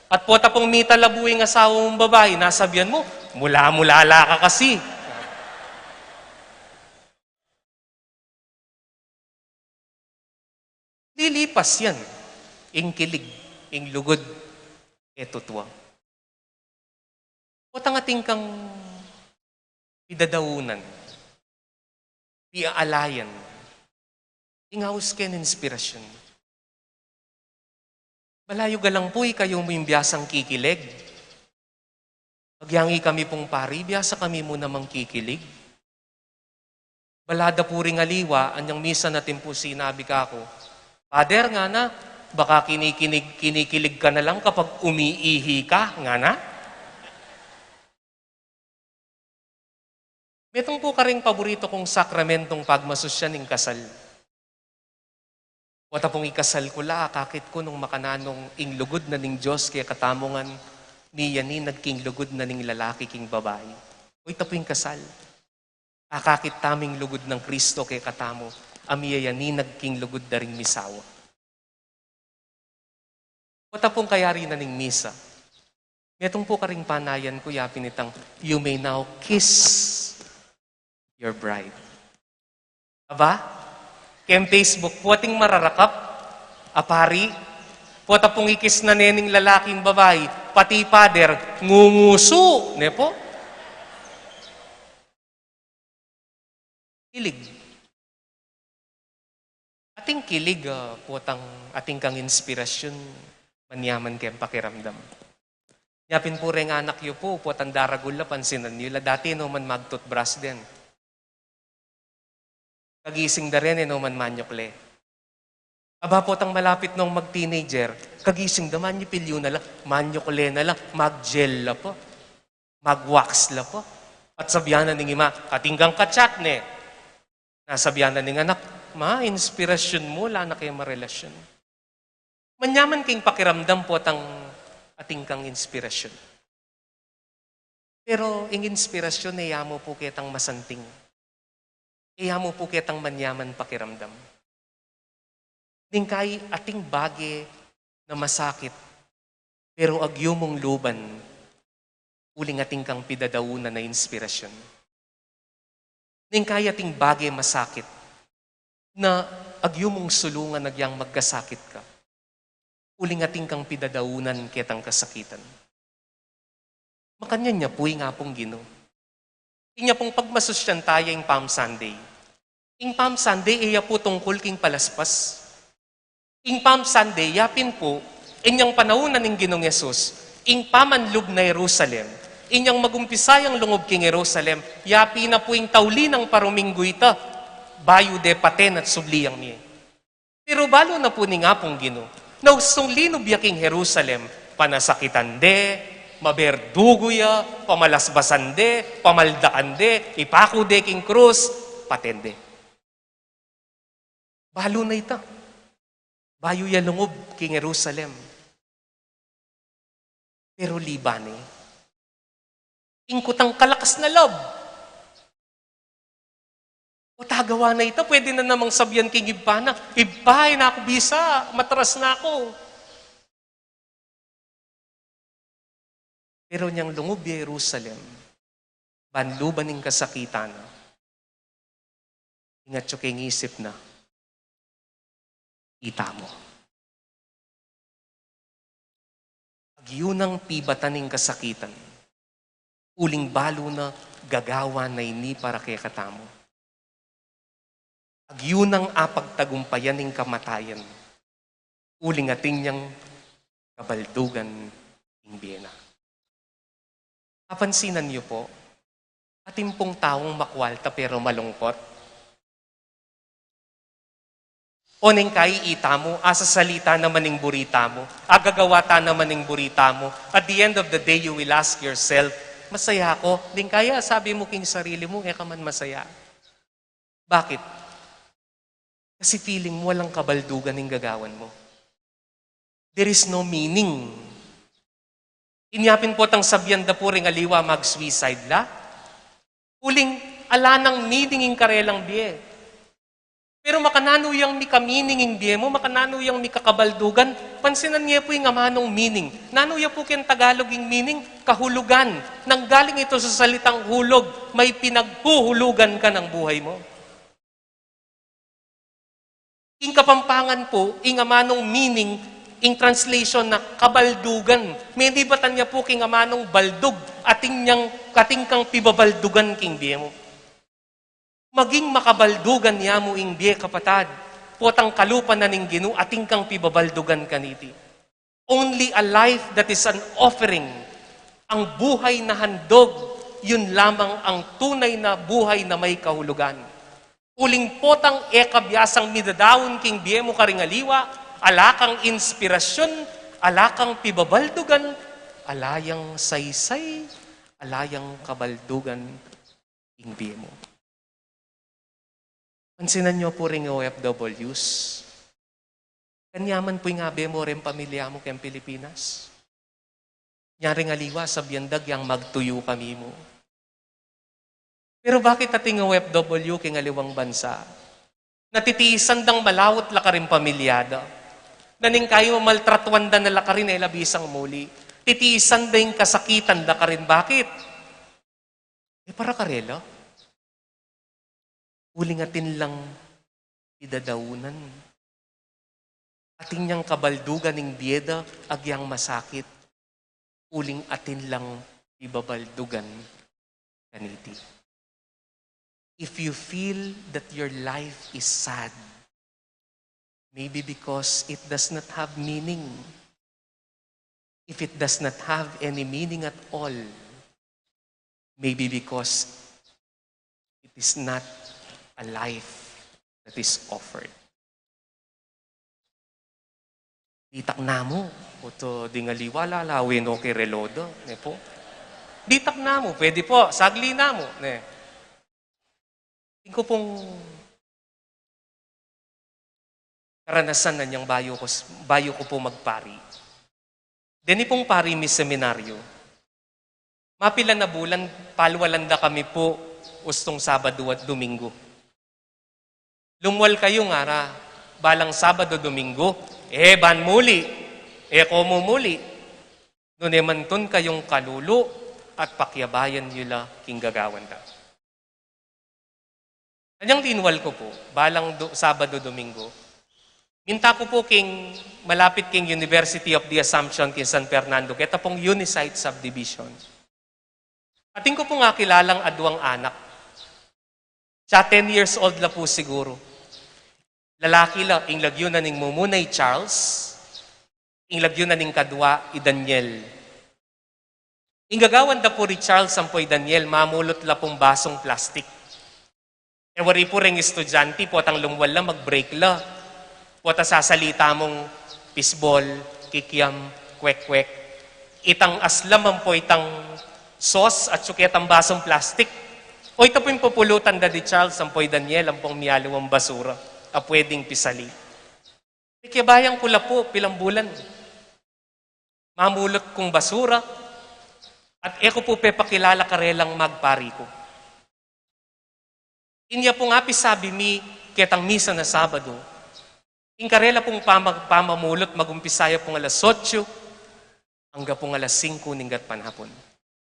At pota pung mitalabu ing asawa mung babai, nasabian mu, "Mula-mula la ka kasi." Lilipas yan. Ing kilig, ing lugud, e tutua. Potang atin kang pidadaunan, piaalayan, ing aus keng inspirasyon. Balayu galang pu ikayu mu ing biasang kikilig. Agyangi kami pung pari, biasa kami mu namang kikilig. Bala da pu ring aliwa, anyang misa na atin pu sinabi kaku, "Pader," ngana, "baka kinikinig-, kinikilig ka na lang kapag umiihi ka," ngana. Metung pu karing paborito kung sakramentong pagmasusyan, ing kasal. Pota pung ikasal ku la, akakit ku nung makananu ing lugud na ning Dios kekatamu ngan miyaninag king lugud na ning lalaki king babai. O, ita pu ing kasal. Akakit tamu ing lugud nang Kristo kekatamu a miyayaninag king lugud da ring misawa. Pota pung kayari na ning misa, metung pu karing panayan ku, yapin itang, "You may now kiss your bride." Aba, keng Facebook, pota ing mararakap a pari, pota pung i-kiss na ne ning lalaki ing babai, pati pader, ngungusu, ne pu? Kilig. Atin kilig, ah, potang atin kang inspirasyon, manyaman keng pakiramdam. Yapin pu reng anak yu pu, potang daragul la, pansinan yu la, dati e no man mag-toothbrush den. Kagising da rin, e no man manyukle. Aba, potang malapit nong mag-teenager, kagising da, manyupilyu na la, manyukle na la, mag-gel la pa, mag-wax la pa. At sabian na ning ima, "Atin kang ka-chat ne." Na sabian na ning anak, "Ma, inspirasyon mu, ala na keng marelasyon." Manyaman king pakiramdam potang atin kang inspirasyon. Pero ing inspirasyon, e ya mu pu ketang masanting. E ya mu pu ketang manyaman pakiramdam. Nung kaya atin bage na masakit, pero agyu mung luban, uling atin kang pidadaunan a inspirasyon. Nung kaya atin bage masakit, na agyu mung sulungan agyang magkasakit ka, uling atin kang pidadaunan ketang kasakitan. Makanyan ya pu ing Apung Ginu. Inya pung pagmasusyan taya ing Palm Sunday. Ing Palm Sunday, e ya pu tungkul king palaspas. Ing Palm Sunday, ya pin pu, inyang panaun na ning Ginung Jesus, ing pamanlub na Jerusalem, inyang magumpisa yang lungub king Jerusalem, ya pin na pu ing tauli nang paruminggu ita, bayu de paten at subli yang mie. Pero balu na pu ning Apung Ginu, na ustung linub ya king Jerusalem, panasakitan de, maberdugu ya, pamalasbasan de, pamaldakan de, ipaku de king krus, paten de. Balu na ita. Bayu ya lungub king Jerusalem. Pero liban ne, ing kutang kalakas na lub, o tagawa na ita, pwede na namang sabian king ibpa na, "Ibpa, e na ku bisa, matras na ku." Pero inyang lungub ya Jerusalem, ban luban ing kasakitan na, ing atyu king isip na, "Itamu, agyu nang pibatan ing kasakitan, uling balu na gagawan na ini para kekatamu. Agyu nang apagtagumpayan ing kamatayan, uling atin yang kabaldugan ing bie na." Papansinan yu pu, atin pung taung makwalta pero malungkut. O nung kaya itamu, asasalita naman ing buri tamu, agagawa ta naman ing buri tamu, at the end of the day, you will ask yourself, "Masaya ku?" Nung kaya, sabi mu king sarili mu, "E ka man masaya." Bakit? Kasi feeling mu alang kabaldugan ing gagawan mu. There is no meaning. Inya pin potang sabian da pu ring aliwa mag-suicide la. Uling ala nang meaning ing karelang bie. Pero makananu yang mika-meaning ing bie mu, makananu yang mikakabaldugan, pansinan ye pu ing amanung meaning. Nanu ya pu king Tagalog ing meaning? Kahulugan. Nanggaling ito sa salitang hulug, may pinaghuhulugan ka ng buhay mo. Ing Kapampangan pu, ing amanung meaning, ing translation na kabaldugan. Menibatan ya pu king amanung baldug, atin yang, atin kang pibabaldugan king bie mu. Maging makabaldugan ya mu ing bie, kapatad. Potang kalupa na ning Ginu, atin kang pibabaldugan kaniti. Only a life that is an offering. Ang buhay na handog, yun lamang ang tunay na buhay na may kahulugan. Uling potang e ka biasang midadaun king bie mu karing aliwa, ala kang inspirasyon, ala kang pibabaldugan, ala yang saysay, ala yang kabaldugan ing bie mu. Pansinan yu pu ring O F Ws. Kanyaman pu ing abe mu ring pamilya mu keng Pilipinas. Nyaring aliwa, sabian da agyang magtuyu kami mu. Pero bakit ating O F W keng aliwang bansa, na titiisan dang malaut la karing pamilya da? Na ning kaya mamaltratuan da na la karin, e la bisang muli. Titiisan da ing kasakitan da karin. Bakit? E para karela. Uling atin lang pidadaunan. Atin yang kabaldugan ing bie da agyang masakit. Uling atin lang pibabaldugan kaniti. If you feel that your life is sad, maybe because it does not have meaning. If it does not have any meaning at all, maybe because it is not a life that is offered. Ditak namu, oto ding aliwa, lalawen no ke reload, ne pu? Ditak namu, pwede pu, sagli namu, ne? Tingko pung karanasan na niyang bayu ku, bayu ku pu magpari. Deni pung pari mi seminaryo, mapila na bulan, palwalan da kami pu ustung Sabadu at Domingo. Lumwal kayu, ngara, balang Sabadu, Domingo, e ban muli, e ko mumuli. Nune mantun kayung kalulu at pakiabayan yu la king gagawan da. Anyang linwal ku pu, balang do, Sabadu, Domingo, minta ku pu king malapit king University of the Assumption king San Fernando, keta pung Unisite Subdivision. Atin ku pung akilalang aduang anak. Siya ten years old la pu siguru. Lalaki la, ing lagyu na ning mumuna i Charles, ing lagyu na ning kadwa i Daniel. Ing gagawan da pu ri Charles ampo i Daniel, mamulut la pung basung plastik. E wari pu reng estudyante, potang lumwal la, mag-break la. Pota sasalita mung fishball, kikiam, kwek-kwek. Itang aslam ampo itang sauce at saka itang basung plastik. O ita pu ing pupulutan da di Charles ampo i Daniel ampong mialiwang basura a pwedeng pisali. Pekiabayan ku la pu, pilang bulan. Mamulut kung basura, at e ku pu pepakilala karelang magpari ku. Inya pung apisabi mi ketang misa na Sabadu, ing karela pung pama-, pamamulut, magumpisa ya pung alas otso, angga pung alas singku ning gatpanapun.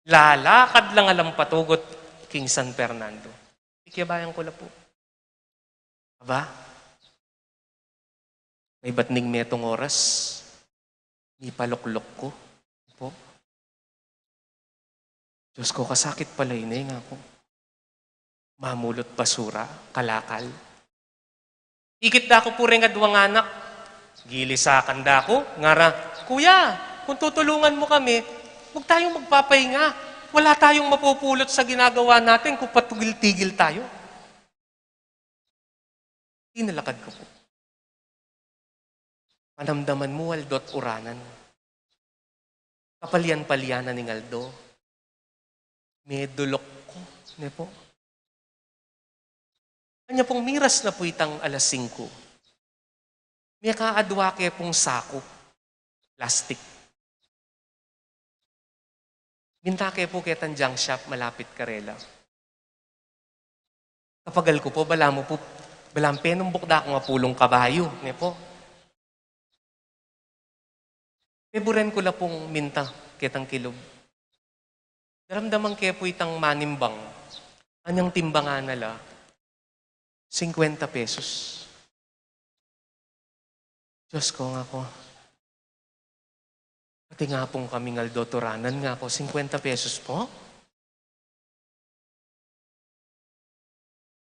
Lalakad lang alang patugut king San Fernando. Pekiabayan ku la pu. Aba, maybat ning metung oras, mipalukluk ku pu. Diyos ku, kasakit pala ini, ngaku. Mamulut basura, kalakal. Ikit da ku pu reng aduang anak. Gilisakan da ku, ngara, "Kuya, kung tutulungan mo kami, huwag tayong magpapahinga. Wala tayong mapupulot sa ginagawa natin kung patigil-tigil tayo." Tinalakad ku pu. Panamdaman mu, aldo't uranan. Kapalyan-palyanan ning aldo. Medulok ku, ne pu. Anya pung miras na pu itang alas singku, miyakaadwa ke pung saku, plastik. Minta ke pu ketang junk shop malapit karela. Kapagal ku pu, balamu pu, balamu penumbuk da kung apulung kabayu, ne pu. Peburen ku la pung minta ketang kilub. Daramdaman ke pu itang manimbang. Anyang timbangan na la, singkwenta pesos. Diyos ko, ngaku. Pati nga pung kaming aldo't uranan, ngaku, singkwenta pesos pu.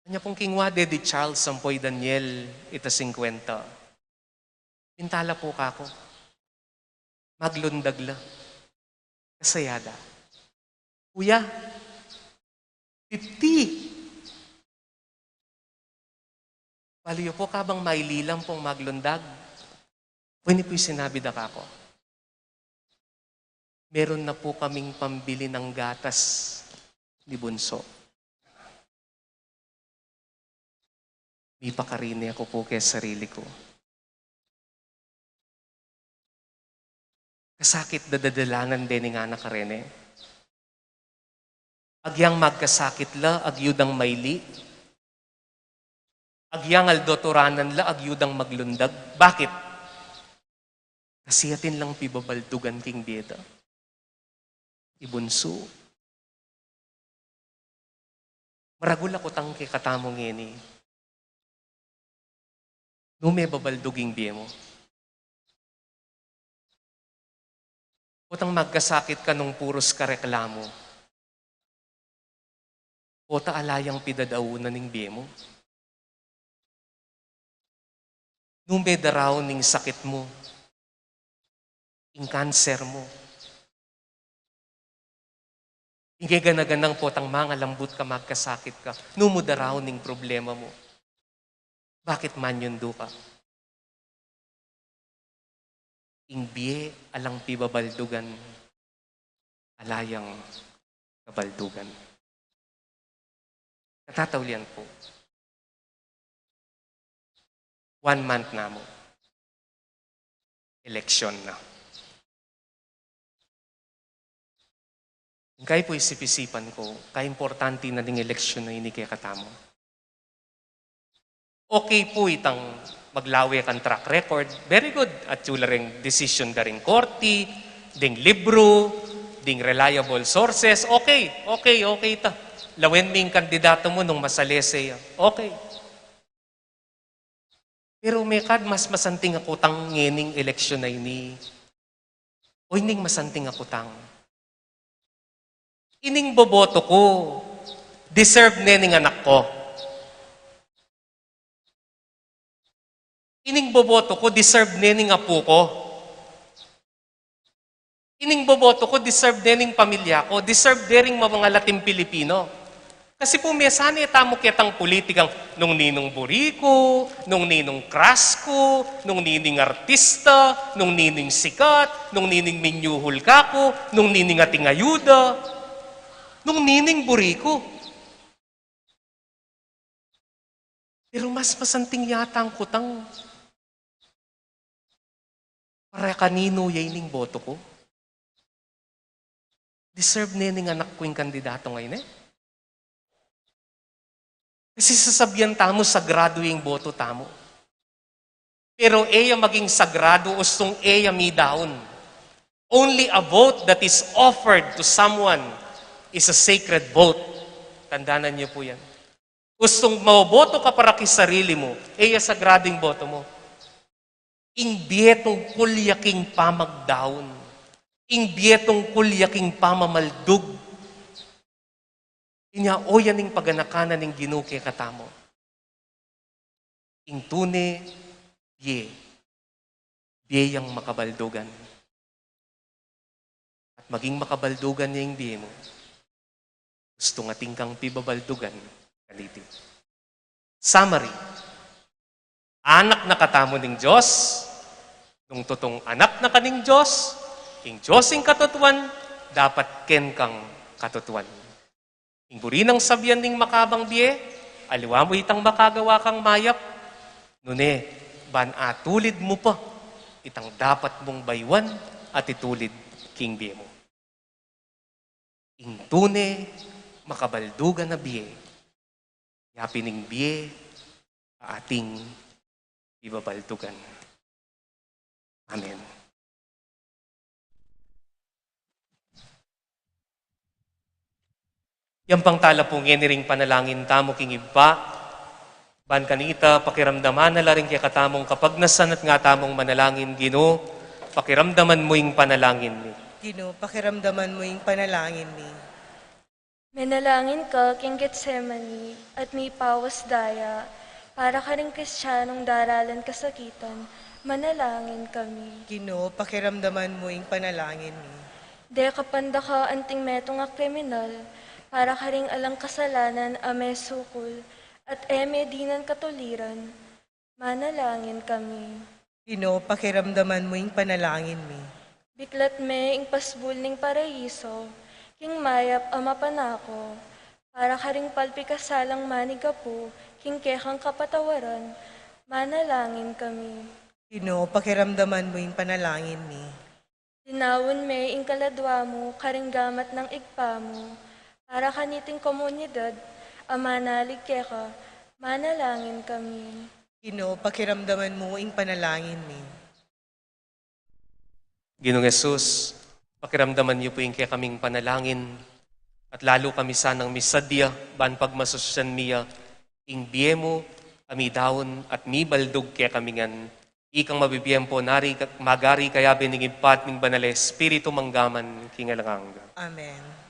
Anya pung kingwa de di Charles ampo i Daniel ita singkwenta. Pinta la pu kaku. Maglundag la. Kasaya da. "Kuya, fifty." Balu yu pu, kabang maililam pung maglundag. Ini pu ing sinabi da kaku, "Meron na pu kaming pambili ng gatas ni Bunso." Mipakarine ku pu ke sarili ku. Kasakit da dadalanan de ning anak karene. Agyang magkasakit la, agyu dang maili. Agyang aldo't uranan la, agyu dang maglundag. Bakit? Kasi atin lang pibabaldugan king bie da. I Bunso. Maragul a kutang kekatamu ngeni. Nu me babaldug ing bie mu? Potang magkasakit ka nung purus ka reklamu. Pota ala yang pidadaunan ing bie mu? Nu me daraun ing sakit mu, ing kanser mu, ing kegana-ganang potang mangalambut ka, magkasakit ka, nu mu daraun ing problema mu? Bakit manyundu ka? Ing bie alang pibabaldugan, ala yang kabaldugan. Katataulian pu. One month na mu. Eleksyon na. Ing kai pu isip-isipan ku, kaimportante na ning eleksyon a ini kekatamu. Okay pu itang maglawe kang track record. Very good. At yung la ring decision da ring korte, ding libro, ding reliable sources. Okay, okay, okay ta. Lawen me ing kandidato mu nung masalese ya. Okay. Pero mekad mas masanting a kutang ngening eleksyon a ini. O ining masanting a kutang. Ining boboto ku, deserve ne ning anak ku. Ining boboto ku, deserve ne ning apu ku. Ining boboto ku, deserve ne ning pamilya ku, deserve ne ring mamangal ating Pilipino. Kasi pu, mesanay tamu ketang politikang nung ninung buri ku, nung ninung crush ku, nung nining artista, nung nining sikat, nung nining minyuhul kaku, nung nining ating ayuda, nung nining buri ku. Pero mas masanting yata ang kutang, para kaninu ya ining boto ku? Deserve ne ning anak ku ing kandidato ngeni? Kasi sasabian tamu, sagradu ing boto tamu. Pero e ya maging sagradu ustung e ya midaun. Only a vote that is offered to someone is a sacred vote. Tandanan niyo pu yan. Ustung maboboto ka para ki sarili mu, e ya sagradu ing boto mu. Ing bie tungkul ya king pamagdaun. Ing bie tungkul ya king pamamaldug. Inya, o yan ing paganakan na ning Ginu kekatamu. Ing tune bie, bie yang makabaldugan. At maging makabaldugan ya ing bie mu, ustung atin kang pibabaldugan kaniti. Summary. Anak na katamu ning Dios. Nung tutung anak na ka ning Dios, ing Dios ing katutuan, dapat ken kang katutuan. Ing buri nang sabian ning makabang bie, aliwa mu itang makagawa kang mayap, nune, ban atulid mu pa itang dapat mung bayuan at itulid king bie mu. Ing tune makabaldugan a bie, ya pin ing bie a ating pibabaldugan. Amen. Yang pangtala pu ngeni ring panalangin tamu king Ibpa, ban kanita pakiramdaman na la ring kekatamung kapagnasan at nga tamung manalangin. Ginu, pakiramdaman mu ing panalangin mi. Ginu, pakiramdaman mu ing panalangin mi. Manalangin ka king Getsemani at mipawas daya para karing Kristianong daralan kasakitan, manalangin kami. Ginu, pakiramdaman mu ing panalangin mi. Deka pandaka anting metung a kriminal para karing alang kasalanan a mesukul at e me dinan katuliran, manalangin kami. Ginu, pakiramdaman mu ing panalangin mi. Biklat me ing pasbul ning paraiso king mayap a mapanako para karing palpikasalang manigapu king kekang kapatawaran, manalangin kami. Ginu, pakiramdaman mu ing panalangin mi. Dinaun me ing kaladua mu karing gamat nang Ibpa mu para kaniting komunidad a manalig keka, manalangin kami. Ginu, pakiramdaman mu ing panalangin mi. Ginung Jesus, pakiramdaman niyo pu ing kekaming panalangin at lalu kami sanang misadya ban pagmasusyan mi ya ing bie mu a midaun at mibaldug kekami ngan. Ikang mabibie ampon, ari, magari kayabe ning Ibpa at ning Banal a Espiritu, mangga man king alang angga. Amen.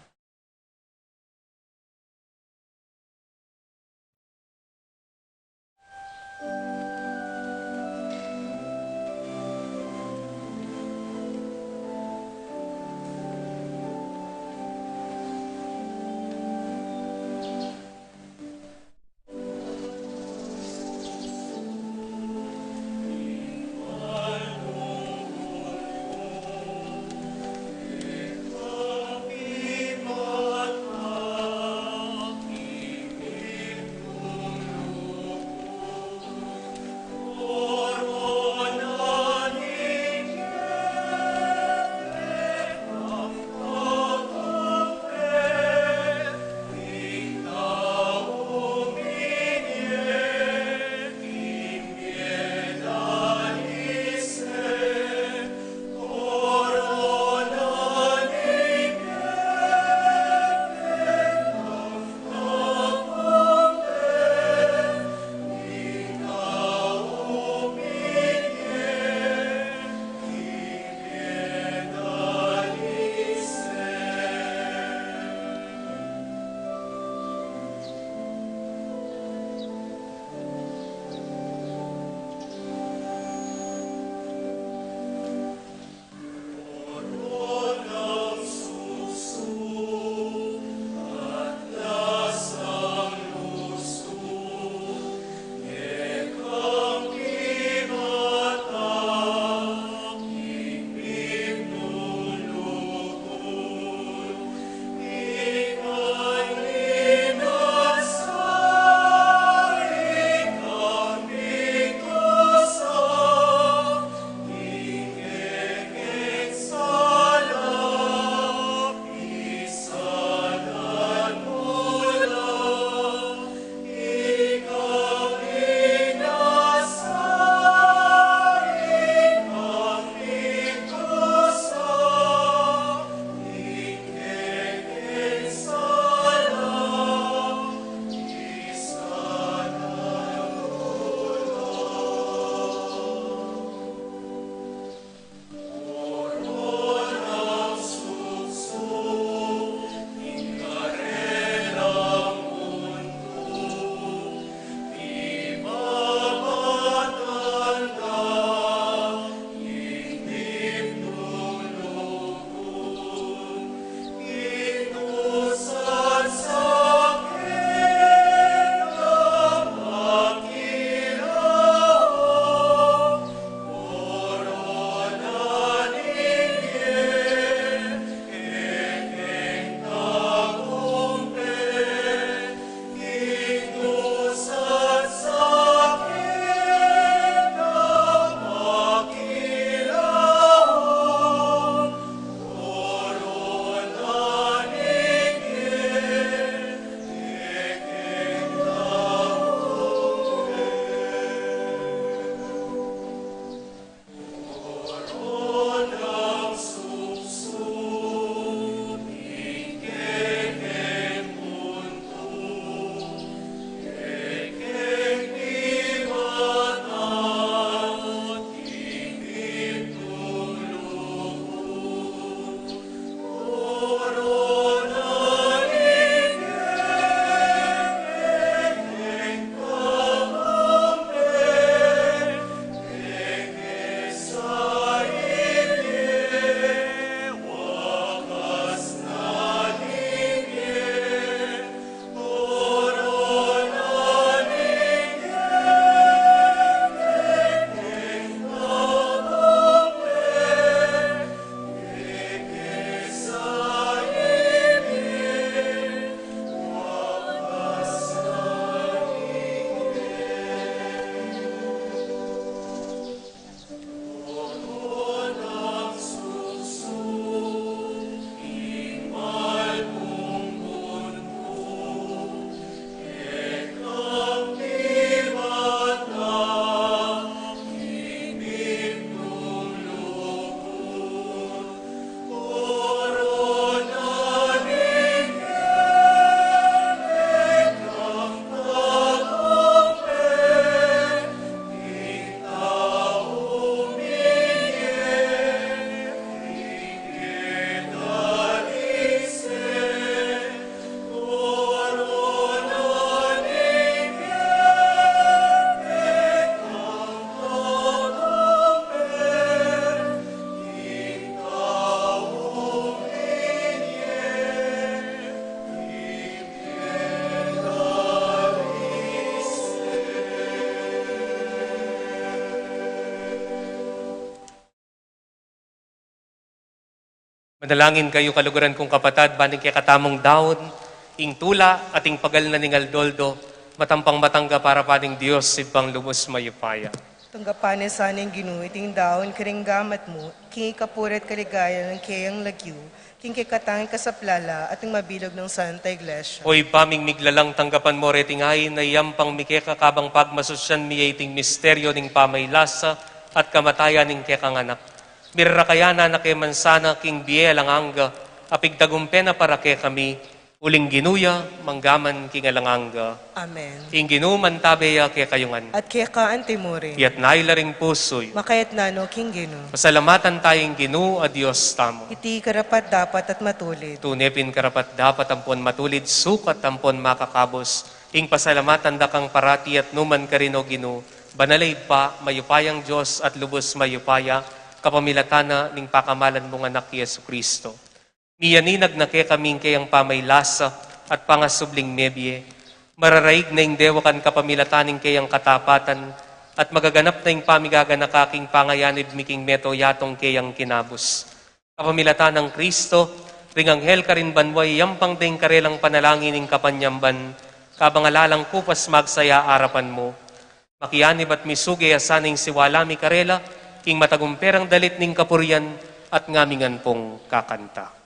Dalangin kayu, kaluguran kung kapatad, ban ing kekatamung daun, ing tula at ing pagal na ning aldo-aldo, matampang matanggap arapan ning Dios, Ibpang lubus mayupaya. Tanggapan na sana ning Ginu iting daun karing gamat mu, king ikapuri at kaligayan ning keyang lagyu, king kekatang ikasaplala at ning mabilug nang Santa Iglesia. O Ibpa ming miglalang, tanggapan mu reting ain a iyampang mi keka kabang pagmasusyan mi ya iting misteryo ning pamaylasa at kamatayan ning kekang Anak. Mirakayanan na ke man sana king bie alang angga, a pigtagumpe na para kekami, uling Ginu ya, mangga man king alang angga. Amen. Ing Ginu mantabe ya kekayu ngan. At keka antimurin. Iyatas na yu la ring pusu yu. Makaitas na no king Ginu. Pasalamatan taya ing Ginu a Dios tamu. Iti karapat-dapat at matulid. Tune pin karapat-dapat ampon matulid, sukat ampon makakabus, ing pasalamatan da kang parati at nu man karin, O Ginu, banal a Ibpa, mayupayang Dios at lubus mayupaya, kapamilatan na ning pakamalan mung Anak, Jesucristo. Miyaninag na kekami ing keyang pamaylasa at pangasubling mebie. Mararaig na ing dewakan kapamilatan ning keyang katapatan, at magaganap na ing pamigaganaka king pangayanib mi king mabilug a keyang kinabus. Kapamilatan nang Cristo, ring anghel karin banua iyampang da ing karelang panalangin ning kapanyamban, kabang alalang kupas magsaya arapan mu. Makianib at misuge ya sana ing siwala mi karela, king matagumpe rang dalit ning kapurian, at ngami ngan pung kakanta.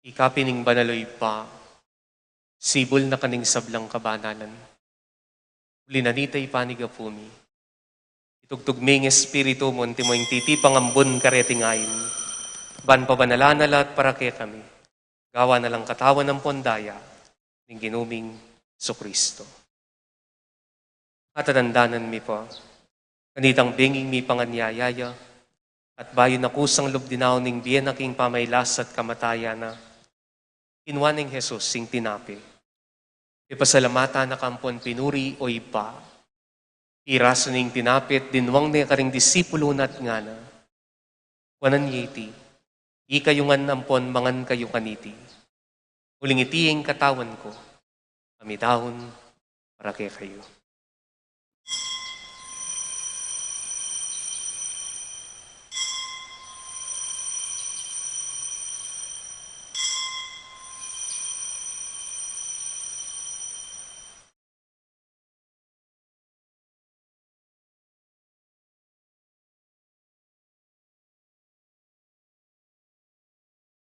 Ika pin ing banal, O Ibpa, sibul na ka ning sablang kabanalan. Uli na nita ipanyawad mi. Itugtug mi ing Espiritu mu, antimo ing titipang ambun kareting ain, ban pabanalan na la at para kekami gawan na lang katawan ampon daya ning Ginu ming Jesucristo. Atatandanan mi pa, kanitang benging mipanganyaya ya, at bayu na kusang lub dinaun ing bie na king pamaylasa at kamatayan na, kinua neng Jesus ing tinape. Ipasalamatan na ka ampon pinuri, O Ibpa. Pirasu ne ing tinape at dinwang ne karing disipulu na at ngana: Kuanan ye iti, ikayu ngan ampon mangan kayu kaniti. Uling iti ing katawan ku, a midaun para kekayu.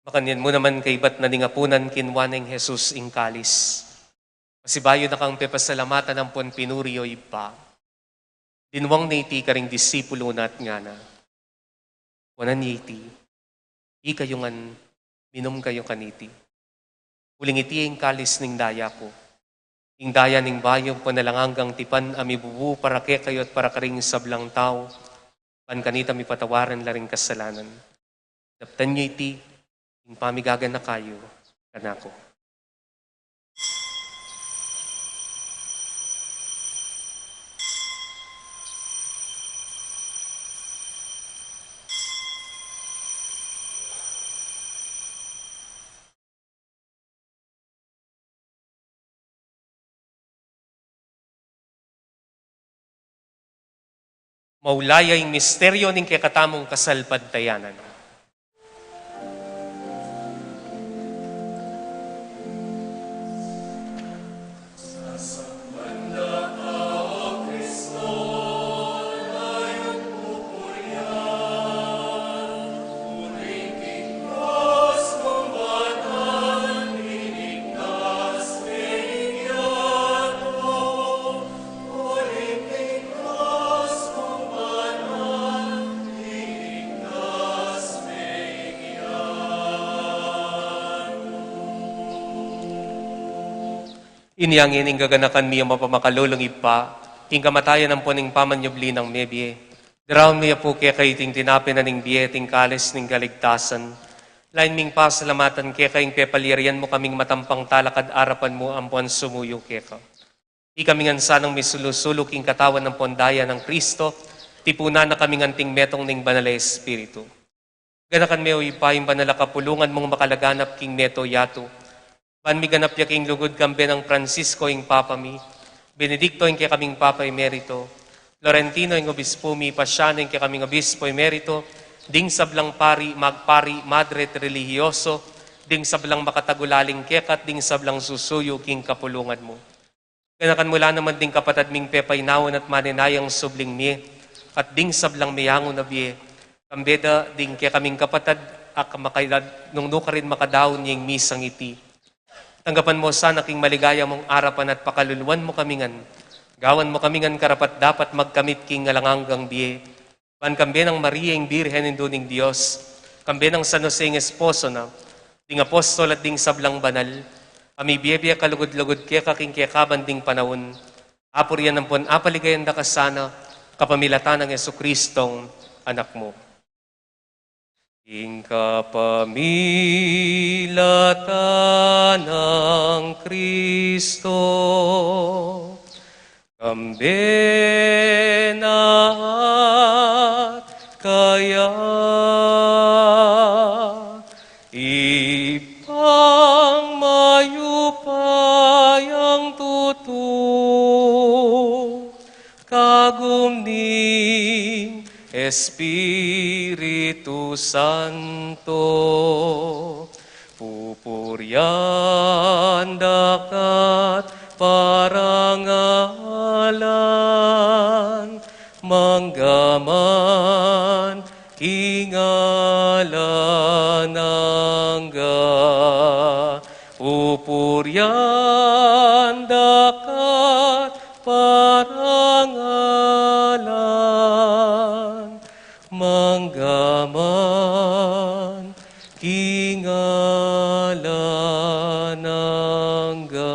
Makanyan mu naman kaibat na ning apunan, kinua neng Jesus ing kalis. Pasibayu na kang pepasalamatan ampon pinuri, O Ibpa, dinwang ne iti karing disipulu na at ngana: Kuanan ye iti, ikayu ngan minum kayu kaniti. Uling iti ing kalis ning daya ku, ing daya ning bayu ampon alang anggang tipan, a mibubu para kekayu at para karing sablang tau, ban kanita mipatawaran la ring kasalanan. Daptan yu iti ing pamigaganaka yu kanaku. Maulaya ing misteryo ning kekatamung kasalpantayanan. Inya ngeni ing gaganakan mi a mapamakalulung Ibpa, ing kamatayan ampon ing pamanyubli nang mebie, daraun mi ya pu keka iting tinape na ning bie, iting kalis ning kaligtasan. Lain ming pasalamatan keka ing pepalyarian mu kaming matampang talakad arapan mu ampon sumuyu keka. Ikami ngan sanang misulu-sulu king katawan ampon daya nang Kristo, tipunan na kami ngan king metung ning Banal a Espiritu. Ganakan me, o Ibpa, ing banal a kapulungan mung makalaganap king mabilug a yatu, ban miganap ya king lugud kambe nang Francisco ing Papa mi, Benedicto ing kekaming Papa Emerito, Florentino ing Obispu mi, Pasiano ing kekaming Obispo Emerito, ding sablang pari, magpari, madre at relihiyoso, ding sablang makatagulaling keka at ding sablang susuyu king kapulungan mu. Ganakan mu la naman ding kapatad ming pepainawan at maninayang subling mie, at ding sablang meangu na bie, kambe da ding kekaming kapatad a makailan nung nukarin makadaun ya ing misang iti. Tanggapan mu sana king maligaya mung arapan at pakaluluan mu kami ngan, gawan mu kami ngan karapat-dapat magkamit king alang anggang bie, ban kambe nang Maria ing Birhen, Indu ning Dios, kambe nang San Jose ing esposo na, ding apostol at ding sablang banal, a mibie-bie kalugud-lugud keka king kekaban ding panaun, apurian ampon apaligayan da ka sana, kapamilatan nang Jesucristong Anak mu. Ing kapamilatan nang Kristo, kambe na at kaya, Ibpang mayupayang tutu, kagum ning Espiritu Santo, pupurian da ka at parangalan, mangga man king alang angga. Pupurian da ka at parangalan, mangga man king alang angga.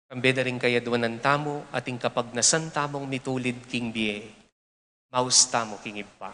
Kambe da ring kayaduanan tamu at ing kapagnasan tamung mitulid king bie. Maus tamu king Ibpa.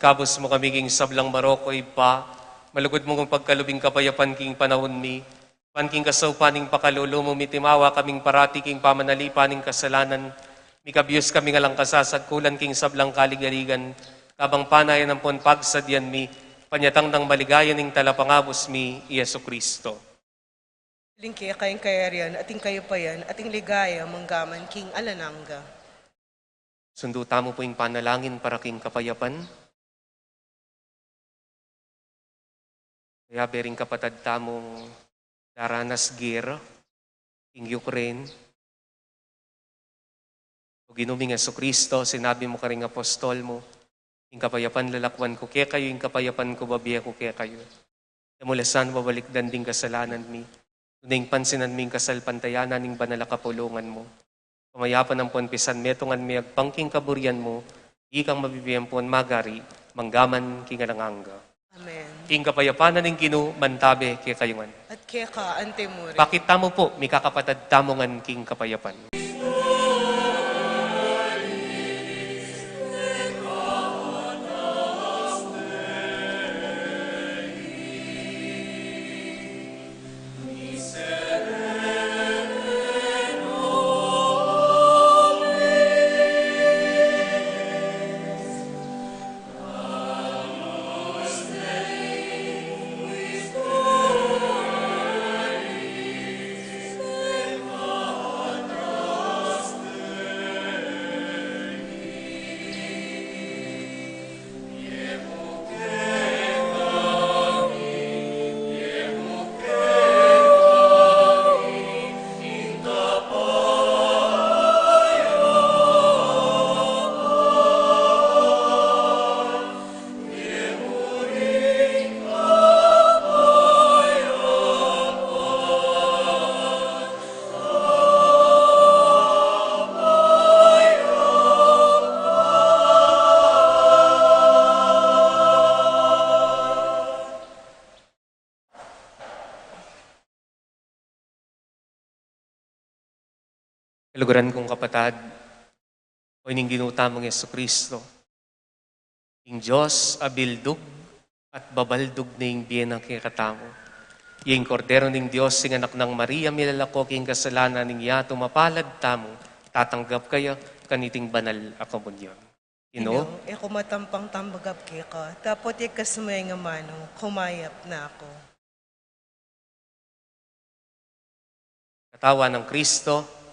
Tabus mu kami king sablang marok, O Ibpa, malugud mung pagkalub ing kapayapan king panaun mi, ban king kasaupan ning pakalulu mu mitimawa kaming parati king pamanalipan ning kasalanan, mikabus kami ngan lang kasasagkulan king sablang kaligaligan, kabang panayan ampon pagsadyan mi, panyatang nang maligaya ning Talapangabus mi, i Jesucristo. Uling keka ing kayarian, at ing kayupayan, at ing ligaya, mangga man king alang angga. Sundu tamu pu ing panalangin para king kapayapan. Kayabe ring kapatad tamung daranas gera king Ukraine. O Ginu ming Jesucristo, sinabi mu karing apostol mu, "Ing kapayapan lalakwan ku kekayu, ing kapayapan ku babie ku kekayu." E mu la sana babalikdan ding kasalanan mi, nune ing pansinan mi ing kasalpantayanan ning banal a kapulungan mu. Kamayapan ampon pisan metungan mi agpang king kaburian mu, ikang mabibie ampon magari, mangga man king alang angga. Amen. Ing kapayapan na ning Ginu mantabe kekayu ngan. At keka antimurin. Bakit tamu pu, mikakapatad tamu ngan king kapayapan. Kaluguran kung kapatad, o ning Ginu tamung Jesucristo, ing Dios a bildug at babaldug ning bie na kekatamu. Ing Kordero ning Dios, ing Anak nang Maria, milalako king kasalanan ning yatu, mapalad tamu, tatanggap kaya kaniting banal a komunyon. Inu? Inu, e ku matampang tanggap keka, dapot ikasmu ing amanu, kumayap na ku. Katawan nang Kristo.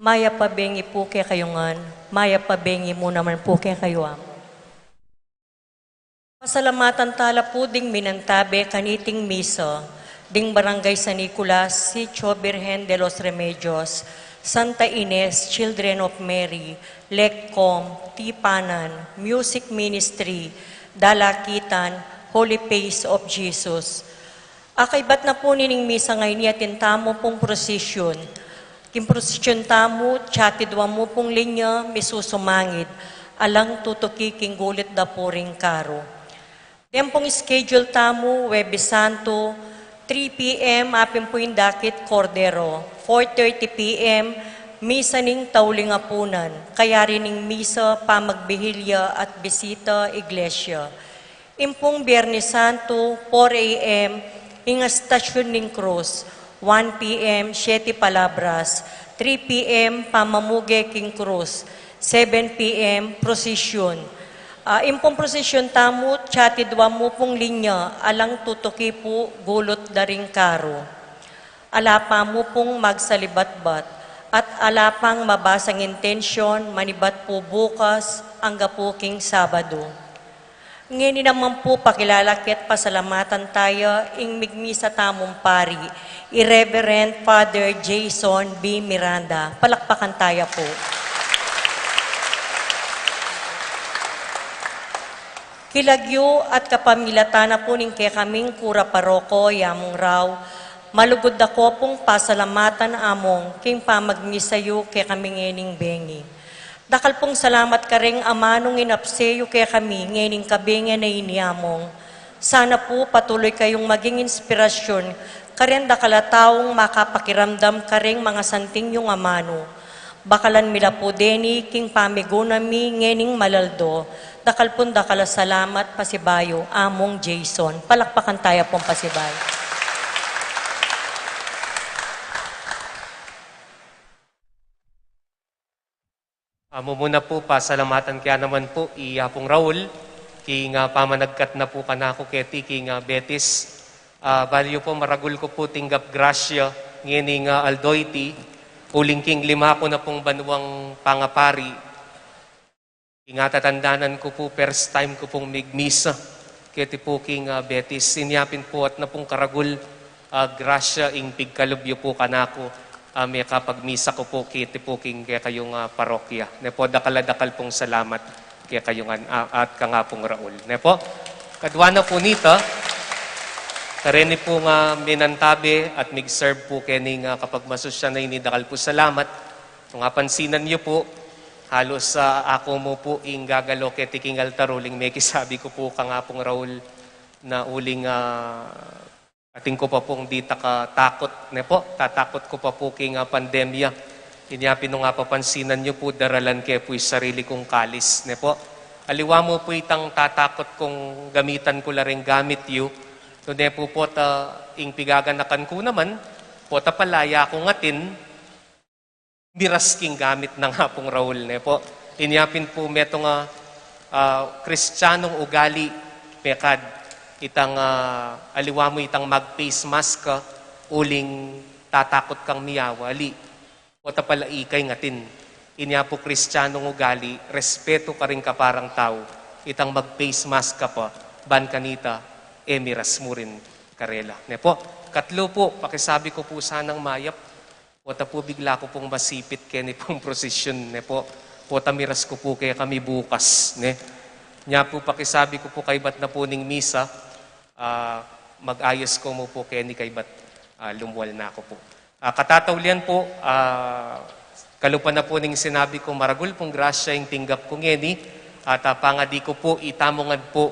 Mayap a bengi pu kekayu ngan, mayap a bengi mu naman pu kekayu, Among. Pasalamatan tala pu ding minantabe kaniting misa, ding Barangay San Nicolas, Sitio Birhen de los Remedios, Santa Ines, Children of Mary, Lecom, Tipanan, Music Ministry, Dalakitan, Holy Face of Jesus. Akaibat na pu nining misa ngeni atin tamu pung prosesyon. King prosesyon tamu, atyu dua mu pung linya, misusumangid, alang tutuki king gulut da pu ring karu. Deng pung schedule tamu, Huwebes Santo, three P M, apin pu ing dakit Kordero, four thirty P M, misa ning tauling apunan, kayari ning misa, pamagbihilya at bisita iglesia. Ing pung Biernes Santo, four A M, ing Estacion ning Cruz, one P M, Siete Palabras, three P M, pamamuge king Cruz, seven P M, prosesyon. Ah, ing pung prosesyon tamu, atyu dua mu pung linya, alang tutuki pu gulut da ring karu. Ala pa mu pung magsalibatbat, at ala pang mabasang intensyon, manibat pu bukas, angga pu king Sabado. Ngeni naman pu, pakilala ke at pasalamatan taya ing migmisa tamung pari, i Reverend Father Jason B. Miranda. Palakpakan taya pu. King lagyu at kapamilatan na pu ning kekaming kura paroko, i Among Rau, malugud da ko pung pasalamatan, Among, king pamagmisa yu kekami ngening bengi. Dakal pung salamat kareng amanung inapse yu kekami ngening kabengi a ini, Among. Sana pu patuloy kayung maging inspirasyon kareng dakal a taung makapakiramdam kareng mangasanting yung amanu. Bakalan mi la pu deni king pamigunam mi ngening malaldo. Dakal pung dakal a salamat, pasibayu, Among Jason. Palakpakan taya pung pasibayu. Amu muna pu, pasalamatan ke naman pu i Apung Raul, king pamanagkat na pu kanaku keti king Betis. Ah, balu pu, maragul ku pu tinggap grasya ngening aldo iti, uling king lima ku na pung banuang pangapari. Ing atatandanan ku pu, first time ku pung migmisa keti pu king Betis. Inya pin pu atin na pung karagul a grasya ing pigkalub yu pu kanaku, a mekapagmisa ku pu keti pu king kekayung parokya. Ne pu, dakal a dakal pung salamat kekayu ngan, a, at kang Apung Raul. Ne pu, kadua na pu nita, kareni pung minantabe at mig-serve pu kening kapagmasusyan a ini, dakal pu salamat. Nung apansinan yu pu, halus, a, aku mu pu ing gagalo keti king altar, uling mekisabi ku pu kang Apung Raul na uling, a, atin ku pa pung ditak a takut, ne pu, tatakut ku pa pu king, a, pandemya. Inya pin nung apapansinan yu pu, daralan ke pu ing sarili kung kalis, ne pu. Aliwa mu pu itang tatakut kung gamitan ku la ring gamit yu, nune pu pota ing pigaganakan ku naman, pota pala ya kung atin, miras king gamit nang Apung Raul, ne pu. Inya pin pu metung a, a, Kristianung ugali, mekad itang, a, aliwa mu itang mag-face mask ka, uling tatakut kang miyawali. Pota pala ikay ngatin. Inya pu Kristianung ugali, respetu karing kaparang tau, itang mag-face mask ka pa, ban kanita, e miras mu rin karela. Ne pu, katlu pu, pakisabi ku pu sanang mayap, pota pu bigla ku pung masipit keni pung prosesyon, ne pu. Pota miras ku pu kekami bukas, ne. Nya pu pakisabi ku pu kaybat na pu ning misa, a, mag-ayos ku mu pu keni kaybat, a, lumual na ku pu. A, katataulian pu, a, kalupa na pu ning sinabi ku, maragul pung grasya ing tinggap ku ngeni, at, a, pangadi ku pu, itamu ngan pu,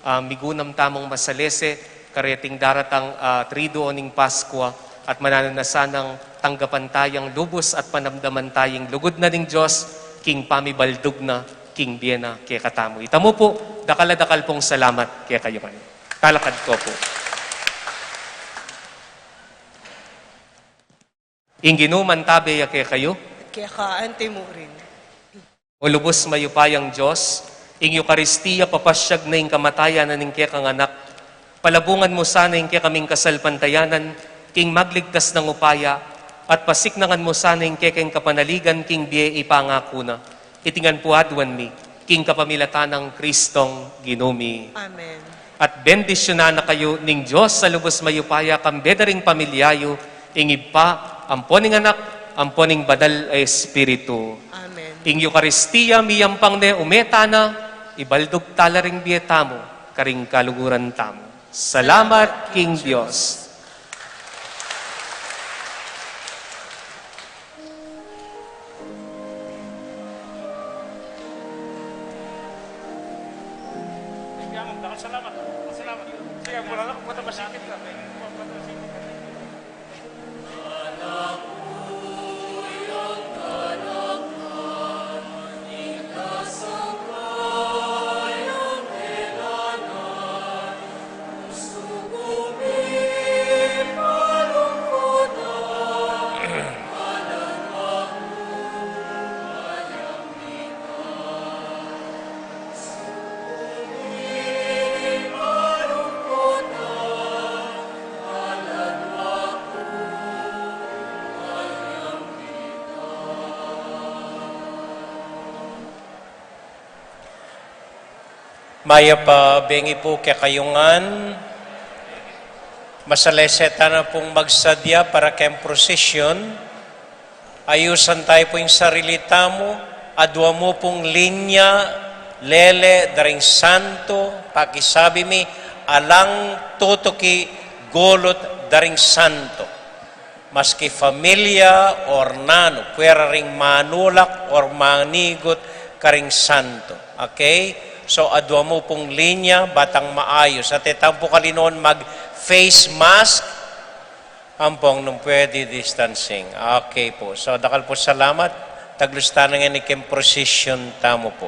a, migunam tamung masalese kareting daratang, a, Triduo ning Paskua, at mananu na sanang tanggapan tayang lubus at panamdaman tayang lugud na ning Dios, king pamibaldug na king bie na kekatamu. Itamu pu, dakal a dakal pung salamat kekayu ngan. Talakad ku pu. Ing Ginu mantabe ya kekayu. Keka anti mu rin. O lubus mayupayang Dios, ing Eukaristia papasiag na ing kamatayan na ning kekang Anak, palabungan mu sana ing kekaming kasalpantayanan king magligtas nang upaya, At pasiknangan mu sana ing kekeng kapanaligan king bie ipangaku na. Iti ngan pu aduan mi, king kapamilatan nang Kristong Ginu mi. Amen. At bendisyunan na kayu ning Dios a lubus mayupaya, kambe da ring pamilya yu, ing Ibpa, ampo ning Anak, ampo ning Banal a Espiritu. Amen. Ing Eukaristia miyampang ne, ume tana, ibaldug tala ring bie tamu, karing kaluguran tamu. Salamat king Dios. Salamat. Salamat. Sige, mula na, punta masikip ka. Mayap a bengi pu kekayu ngan. Masalese tana pung magsadya para keng prosesyon. Ayusan tayu pu ing sarili tamu, adua mu pung linya, lele, da ring santo, pakisabi mi, alang tutuki gulut da ring santo. Maski familia or nanu, pwera ring manulak or manigut karing santo. Okay? So, adua mu pung linya, ba tang maayus. At e tamu pu kalinuan mag-face mask, ampong nung pwede distancing. Okay pu. So, dakal pu salamat. Taglus tana ngeni king prosesyon tamu pu.